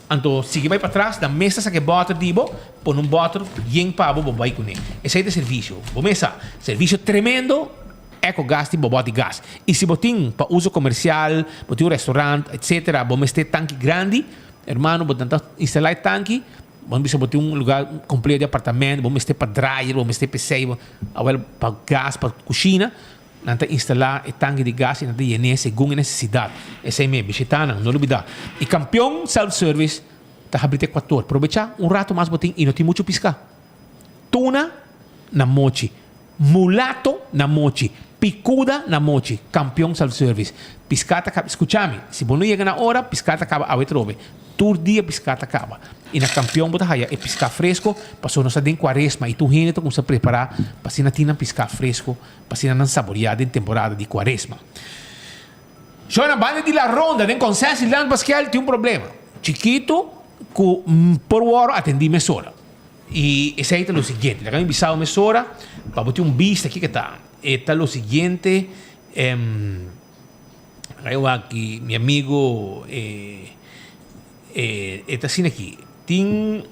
anto sigui bai patras nan mes ta saka e bòter di bo, pone un bòter yen pa bo, bo bai kuné. Esei ta e servisio. Bo mes sa, servisio tremendo. Eco gas tin bobot di gas. Y si bo tin pa uso comercial, bo tin un restaurant, etc. Bo mester tanki grandi, hermano bo ta instala e tanki, bo bisa bo tin un lugar completo di apartamento, bo mester pa dryer, bo mester p'esey, awel pa gas pa cushina, nan ta instala e tanki di gas y nan ta yen'e segun e necesidad. Esey mes, bishita nan, no lubida. Y Campeon Self Service. Ta habri te kuator. Probechá un rato mas bo tin i no tin muchu piská. Tuna na mochi. Mulato na mochi. Picuda na mochi. Campeon Self Service. Piská ta kaba. Skuchá mi, si bo no yega na ora, piská ta kaba awe trobe. Tur dia piská ta kaba. I na Campeon bo ta haya e piská fresko pasobra nos ta den kuaresma i tur hende ta kuminsá prepará pa asina tin nan piská fresko pa asina nan saboriá den temporada di kuaresma. Shona, banda di La Ronda den Concessie Land Paskel tin un problema chikitu ku por wòrdu atendí mesora. I esei ta lo siguiente, laga mi bisa bo mesora pa bo tin un bista kiko ta. E ta lo siguiente, laga mi wak aki mi amigo e e ta asina aki, tin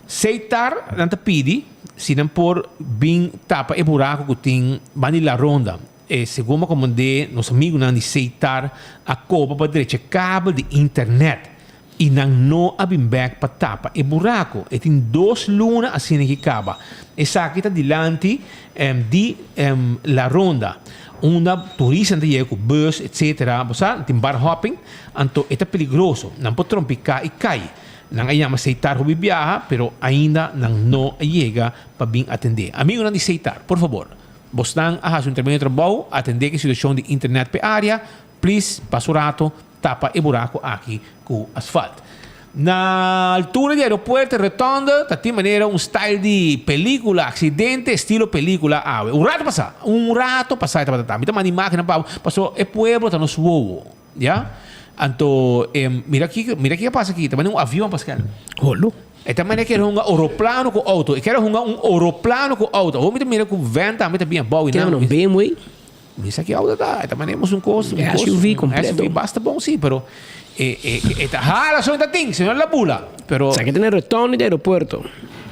seitar nan ta pidi si nan por bin tapa e buraku ku tin banda di La Ronda. E segun bo komand'é, nos amigunan di Seitar a koba pa drecha kabel di internet i nan no a bin bèk pa tapa e buraku. E tin dos luna asina ki kaba. Esaki ta dilanti di La Ronda, unda turistanan ta yega ku bus etsetera. Bo sa, tin bar hopping, anto e ta peligroso. Nan por trompiká i kai. Nan a yama Seitar hopi biaha, pero ainda nan no a yega pa bin atendé. Amigunan di Seitar, por fabor, Bosnan a hasi un tremendo trabou atendé ku e situashon di internet p'e área, plis pasa un rato tapa e buraku aki ku asfalt. Na altura di aeropuerto e rotonde ta tin manera un style di pelíkula, aksidente estilo pelíkula awe. Un rato pasá, un rato pasá e tabata ta. Mi ta manda imágennan pa bo, pasobra e pueblo ta nos wowo, ya. Anto mira kiko, mira kiko a pasa aki, ta manda un avion Pascal. Holo. E ta manera kier hunga oroplano ku outo. E kier hunga un oroplano ku outo. Awor mi ta mira ku vent tambe ta bin abou i nan. Kier un BMW? Mi sa ki outo ta. E ta manera un kos. Un kos, SUV kompleto. SUV basta bon si, pero e e e ta hala so ta tin, si no la bula. Pero. Sa ke ta na rotonde di aeropuerto.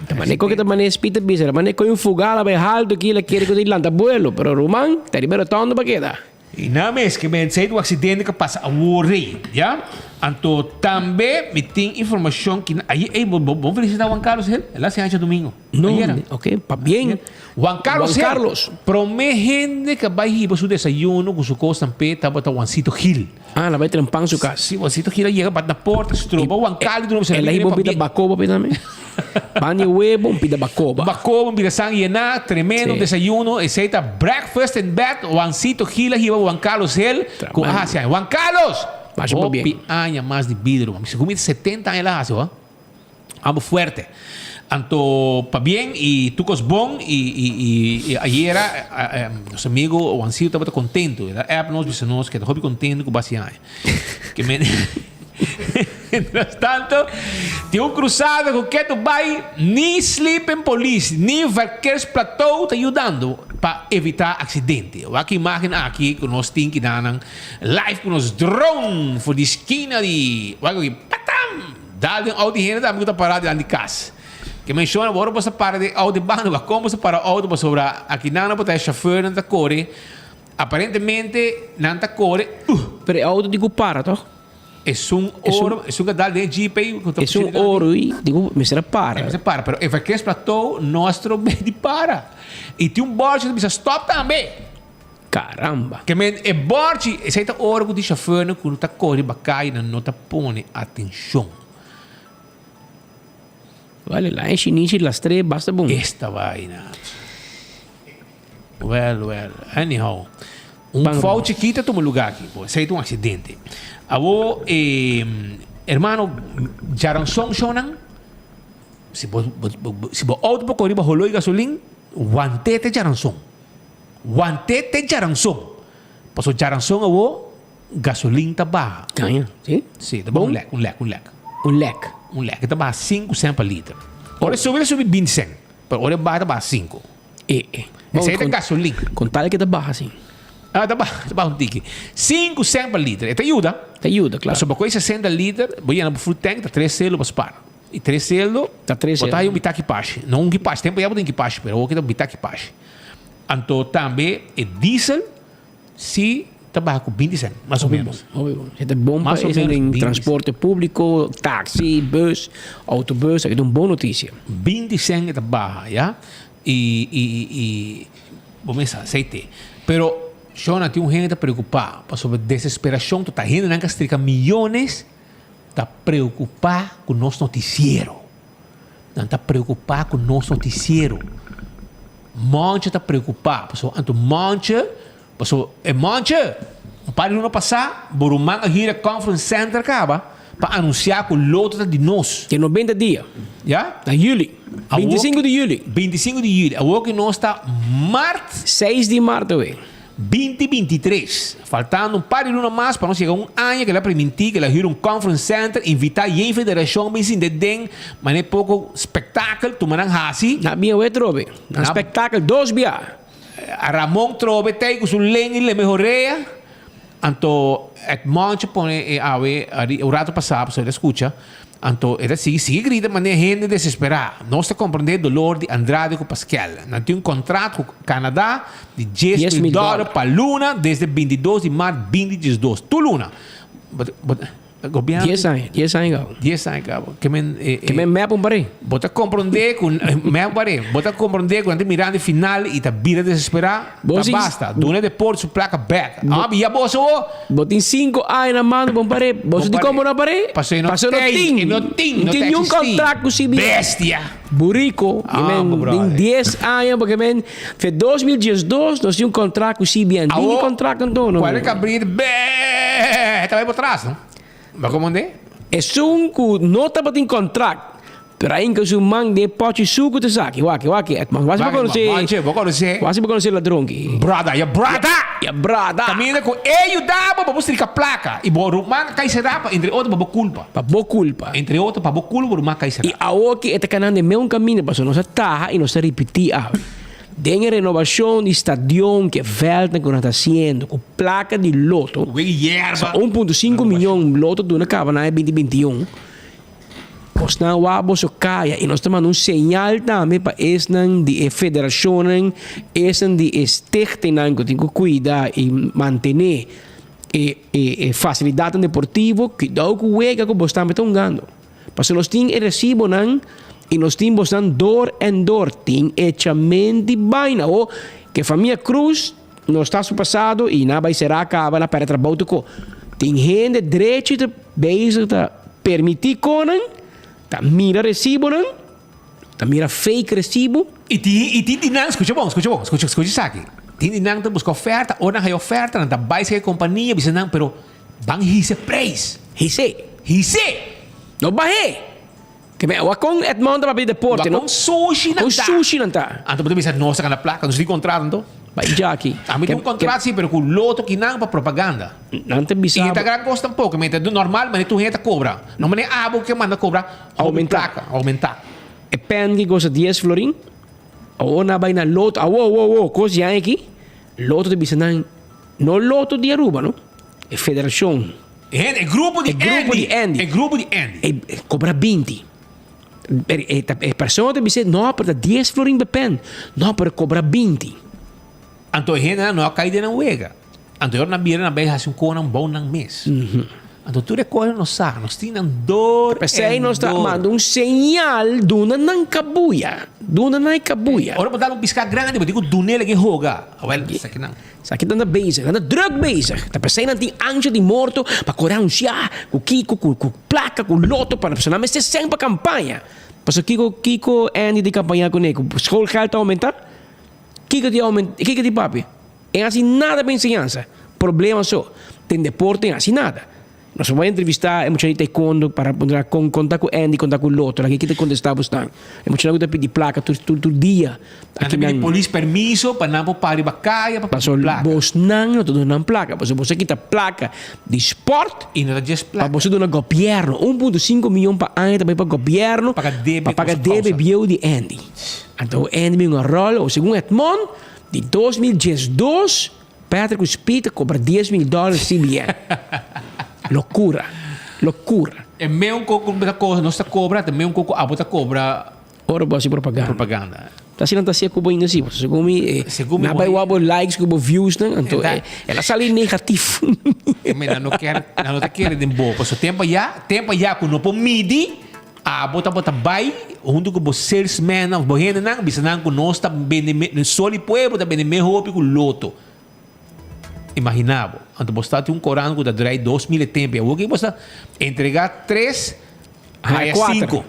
Ta manera ku ta manera Speed ta bisa. Ta manera ku un fugal a bai haltu aki, el a kere ku ta lanta buelo. Pero ruman, ta riba e rotonde pa keda. I nan mes ke men sei di un aksidente ku a pasa awor rei, ya. Anto tambe mi tin informashon ki nan ayer, ey bo bo felisitá Juan Carlos Gil? El a hasi aña djadumingu. No, Ayera. ok, pabien. Juan Carlos Juan Gil, Carlos. promé hende ku a bai hiba su desayuno ku su kosnan p'e tabata Juancito Gil. Ah, el a bai tren pan su kas. Si, Juancito Gil a yega bat na porta, stroba Juan Carlos duna El a hiba un pida bakoba p'e tambe. Pan di huevo, un pida bakoba. Bakoba, un pida san yená, tremendo Sí. desayuno. Esei ta breakfast in bed. Juancito Gil a hiba Juan Carlos Gil ku a hasi aña. Juan Carlos! Masha pabien. Hopi aña mas di bida, ruman. Mi segun mi ta 70 aña el a hasi, ho. Amo fuerte. Anto pabien i tur kos bon i i i i ayera nos amigo Juancito tabata contento. El a app nos bisa nos ke ta hopi contento ku basi aña. Ke men Mientras tanto, tin un cruzada cu ketu bay, ni sleeping police, ni verkeersplateau ta yudando pa evita accidente. Wak e imagen aki cu nos tin kidanan live cu nos drone for di skina di, wak aki, patam! Dal den auto di hende tambe cu ta para dilanti di cas. Ke menciona, ora bo sa para den auto di banda, wak con bo sa para auto pasobra akinan bo ta e chauffeurnan ta core. Aparentemente nan ta kore uh. Pero e auto di ku para toch? Esun oro, esun ka dal den e jeep ei ku ta Esun pushi dilanti. oro ei di ku mester a para. E mester para, pero e verkeersplateau no a strobe di para. I tin un bòrchi ku ta bisa stòp tambe. Caramba. Ke men e bòrchi, esei ta ora ku di shofèrnan ku ta kore riba kaya nan no ta pone atenshon. Wèl, e laña shinishi lastr'é basta bon. Esta vaina. Well, well, anyhow. Un fout chikito a tuma lugar aki. Bo, esei ta un accidente. Awo, eh, hermano, djaranson shownan, si bo, bo, bo, si bo auto por kore riba holoi gasolin, want'é te djaranson. Want'é te djaranson. Pasobra djaranson awo, gasolin ta baha. Caña, si? Si, ta baha un lek, un lek, un lek. Un lek? Un lek. E ta baha sinku sènt pa liter. Ora e subi, e subi binti sènt. Pero ora e baha, ta baha sinku. E e. Esei ta gasolin. Con tal ke ta baha sin. Ah, ta baha, ta baha un tiki. Sinku sènt pa liter. E ta yuda. Ta yuda, klaro. Pasobra ku e sesenta liter, bo yena bo full tank, ta tres selo bo spara. I tres selo, Ta tres bo ta selo. haña un bitaki pashi. No un kipashi, tempu ya bo tin kipashi, pero awor ki ta un bitaki pashi. Anto tambe e diesel si ta baha ku binti sènt, mas o ménos. Hopi bon. E ta bon pa Mas o esei ménos den binti transporte públiko, taxi, bus, autobus, aki ta un bon notisia. Binti sènt e ta baha, ya. I i i bo mester aceite. Pero shona tin un hende ta preocupa pasobra desesperacion total. Hendenan ka strika miyones. Ta preocupa cu nos noticiero. Nan ta preocupa cu nos noticiero. Monche ta preocupa. Paso anto Monche, paso e Monche, un par di luna pasa, bo ruman a hira conference center caba pa anuncia cu loto ta di nos. Den 90 dia. Ya? Na juli. 25 di juli. 25 di juli. Awor cu nos ta maart. 6 di maart awe. 2023, faltando un par di luna mas pa nos yega un aña ku el a primintí ku el a hür un conference center, invitá yen federashon bin sinta den manera poko spektakel tuma nan hasi. Na bin awe trobe. Nan spektakel dos bia. A Ramon trobe tei ku su lenga i leme horea. Anto Edmond pone e awe un rato pasá pasobra el a skucha. Anto e ta sigui sigui grita manera hende desesperá. Nos ta komprendé dolor di Andrade ku Pasquel. Nan tin un kontrat ku Canadá di 10 mil dòler pa luna desde 22 di mart 2012. Tur luna. Bo bo gobièrnu. Dies aña, dies aña kaba. Dies aña kaba. Ke men e Ke men mep un paré. Bo ta komprendé ku mep un paré. Bo ta komprendé ku nan ta mirando e final i ta bira desesperá. Bo Ta si basta. Duna e deporte su plaka bèk. Abi ya boso wo. Bo tin cinco aña na mano pa un paré. Boso di como na paré? Paso e no Paso no tei, tin. e no tin, no No ta tin niun existi. contract cu CBN. Bestia. Burico. Ah, I men, bo brother. tin 10 aña porque men, fe 2012 nos tin un contract cu CBN. Tin Awo, contract anto, no? Cual e cabrito, beeeeeh, ta bay por tras, no? Bo comprende? Esun cu no tabatin contract, Pero ainka su man den pochi suku ta saki. Waki, waki. Edmond, wasi bo konosé. Manche, bo konosé. Wasi bo konosé ladron ki. Brada, ya brada! Ya brada! Kaminda ku e yuda bo pa bo strika plaka i bo ruman a kai será pa entre otro pa bo kulpa. Pa bo kulpa. Entre otro pa bo kulpa bo ruman a kai será. I awoki e ta kanan den meun kaminda pasobra nos a taha i nos ta ripití awe. Den e renobashon di stadion ku e vèldnan ku nan ta hasiendo ku plaka di loto. Ku yerba. Sa 1.5 miyon loto duna kaba na e binti 21. Bosnan wak boso kaya i nos ta manda un señal tambe pa esnan di e federashonnan, esnan di e stichtingnan ku tin ku kuida i mantené e e fasilidatnan deportivo, kuidou ku wega ku bos tambe ta hungando. Pasobra nos tin e resibonan i nos tin bosnan dor en dor, tin echamenti baina. O ke famia Cruz nos ta su pasado i nan a bai será kaba, nan a pèrdè trabou tokó. Tin hende drechi ta bezig ta permití konan ta mira resibonan, ta mira fake resibo. I tin i tin di nan, skucha bon, skucha bon, skucha skucha esaki. Tin di nan ta buska oferta, ora nan haya oferta nan ta bai seka e kompania bisa nan pero ban hisa e preis. His'é. His'é! No bah'é! Ke men wak kon Edmond ta papia di deporte no. Wak kon sushi nan Kon ta. sushi nan ta. Anto bo ta bisa nos ta gana plaka, nos tin kontrato anto. Bai djaki. Ami tin un kontrato si pero ku loto kinan pa propaganda. Nan ta bisa I e ta bo. gran kos tampoko, mi ta normal manera tur hende ta kobra. No manera abo ke manda kobra hopi Aumenta. plaka, aumenta. E pen ki kosta dies florin, awor nan a bai na loto, awo awo awo kos di aña aki, loto ta bisa nan, no loto di Aruba no, e federashon. E hende, e grupo di E grupo di Andy. Andy. E grupo di Andy. E e cobra binti. Pero e ta e persona ta bis'é, no, pero ta dies florin pe pen. No, pero cobra binti. Anto e hendenan no a kai den nan wega. Anto e ora nan bira nan bai hasi un konan bou nan mes. Anto tur e konan nos sa, nos tin nan dor P'esei en nos ta dor. manda un señal duna nan kabuya. Duna nan e kabuya. Ora bo dal un piská grandi bo tin ku dun'é lege hoga. Awel, esaki nan. Esaki nan ta bezig, nan ta druk bezig. Ta p'esei nan tin ansha di morto pa kore anunsiá ku kiko, ku ku plaka, ku loto pa nan mester sèn pa kampaña. Pasobra kiko kiko Andy di kampañá kuné? Ku schoolgeld ta oumentá? Kiko di oumentá? Kiko di papia? E hasi nada pa enseñansa. Problema so. Den deporte e hasi nada. Nos a bai entrevistá e muchanan di taekwondo para puntra kon kon ta ku Andy, kon ta ku Lotto. Laki ki ta kontestá bosnan. E muchanan ku ta pidi plaka tur tur tur dia. Nan ta pidi polis permiso pa nan por para riba kaya pa pidi plaka. Bosnan no ta duna nan plaka. Pasobra boso a kita plaka di sport. I no ta djes plaka. Pa boso duna gobièrnu. 1.5 miyon pa aña ta bai pa gobièrnu. Paga debe Pa paga debe bieu di Andy. Anto Andy bin un ròl, o segun Edmond, di 2012. Patrick cu Speed ta cobra 10 mil dollar CBN. Locura. Locura. E meun cu cu ta co nos ta cobra ta meun cu cu abo ta cobra. Ora bo haci propaganda. Propaganda. Ta asina ta hacia cu bo ainda si. Pasobra segun mi e Segun mi na bay bo wak bo likes cu bo views nan anto E ta e el a sali negatief. Me nan no kier nan no ta kere den bo pasobra tempo aya tempo aya cu no por midi abo tabata bay hunto cu bo salesman of bo hendenan bisa nan cu nos ta bende me Sol y Pueblo ta bende me hopi cu Lotto. Imaginá bo. Anto bo sta tin un koran ku ta drai 2000 e tempu. I awor ki bo sta entregá tres, haya sinku.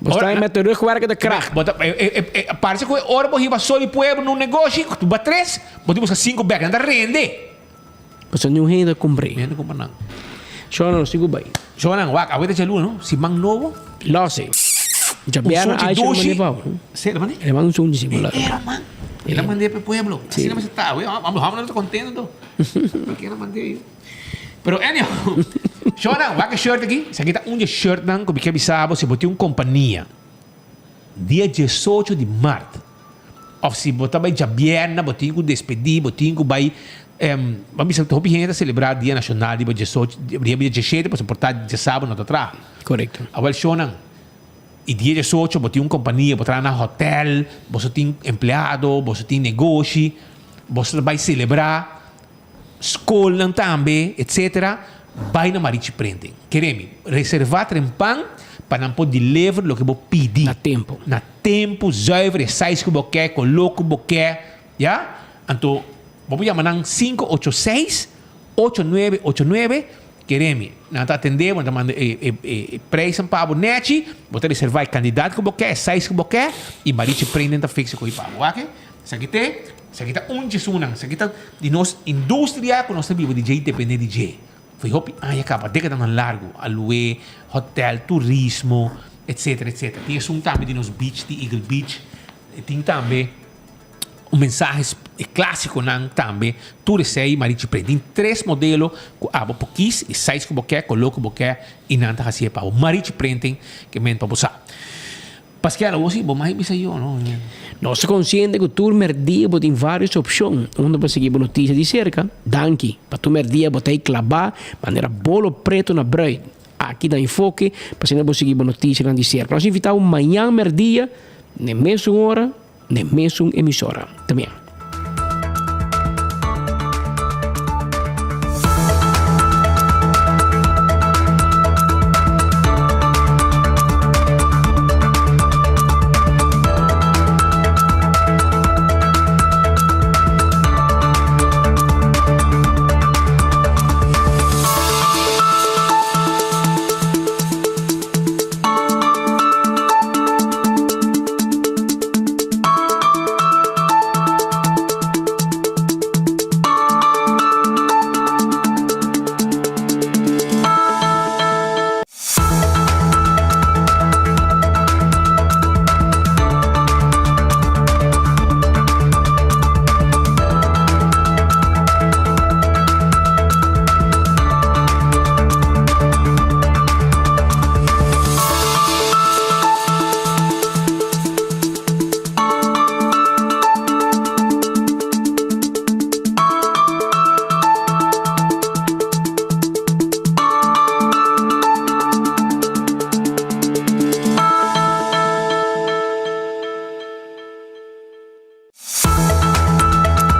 Bo sta met de rugwerkende kracht. Bo ta, e, e, parse ku e ora bo hiba soli pueblo na un negoshi, ku ba tres, bo tin buska sinku bèk. Nan ta rende. Pasobra niun hende a kumpr'é. Niun hende a kumpra nan. Shona no sigu bai. Shona, wak, awe ta djaluna, no? Siman nobo. Lòs e. Djabièrnè Aisha lo mand'é pa bo. Se, lo mand'é? El a manda un sunchi si bo la. Era, man. El a mand'é pa e pueblo. Asina mester ta. Awe, hòmber no ta kontento. Pakié el a mand'é yu? Pero anyhow, shownan, wak e shirt aki. Esaki ta un di e shirtnan ku mi ke bisa bo si bo tin un kompania dia diesocho di mart òf si bo ta bai djabièrnè bo tin ku despedí, bo tin ku bai bo a bisa hopi hende ta selebrá dia nashonal riba diesocho riba dia dieshete pasobra por ta djasabu no ta traha. Korekto. Awèl shownan, i dia diesocho bo tin un kompania, bo traha na hotèl, boso tin empleado, boso tin negoshi, boso ta bai selebrá. Skolnan tambe, etc. Bai na Marichi Printing. Kere mi, reserva trempan pa nan por deliver loke bo pidi. Na tempo. Na tempo, zuiver, e size ku bo ke, koló ku bo ke, ya. Anto, bo por yama nan 586 8989, kere mi, nan ta atende bo, nan ta manda e e e prijsnan pa bo nechi, bo ta reserva e kandidat ku bo ke, e size ku bo ke, i Marichi Printing ta fix e ko'i pa bo. Wak, esaki te. Esaki ta un djesunnan, esaki ta di nos industria ku nos ta biba di dje i depende di dje. Fo'i hopi aña kaba, dekadanan largu, aloe, hotel, turismo, etsetera, etsetera. Tin esun tambe di nos beach, di Eagle Beach. E tin tambe un mensahe, e klasikonan tambe, tur esei Marichi Print. Tin tres modelo ku abo por kis, e size ku bo ke, koló ku bo ke, i nan ta hasié pa bo. Marichi Printing ke men pa bo sa. Paske alo bo si bo mai bisa yo no. Nos ta konsiente ku tur mèrdia bo tin vários opshon unda pa sigui bo notisia di serka. Danki pa tur mèrdia bo ta ei klabá manera bolo pretu na brùit. Aki na Enfoke pa asina bo sigui bo notisianan di serka. Nos invitá bo mañan mèrdia n'e mesun ora, n'e mesun emisora. Te mia.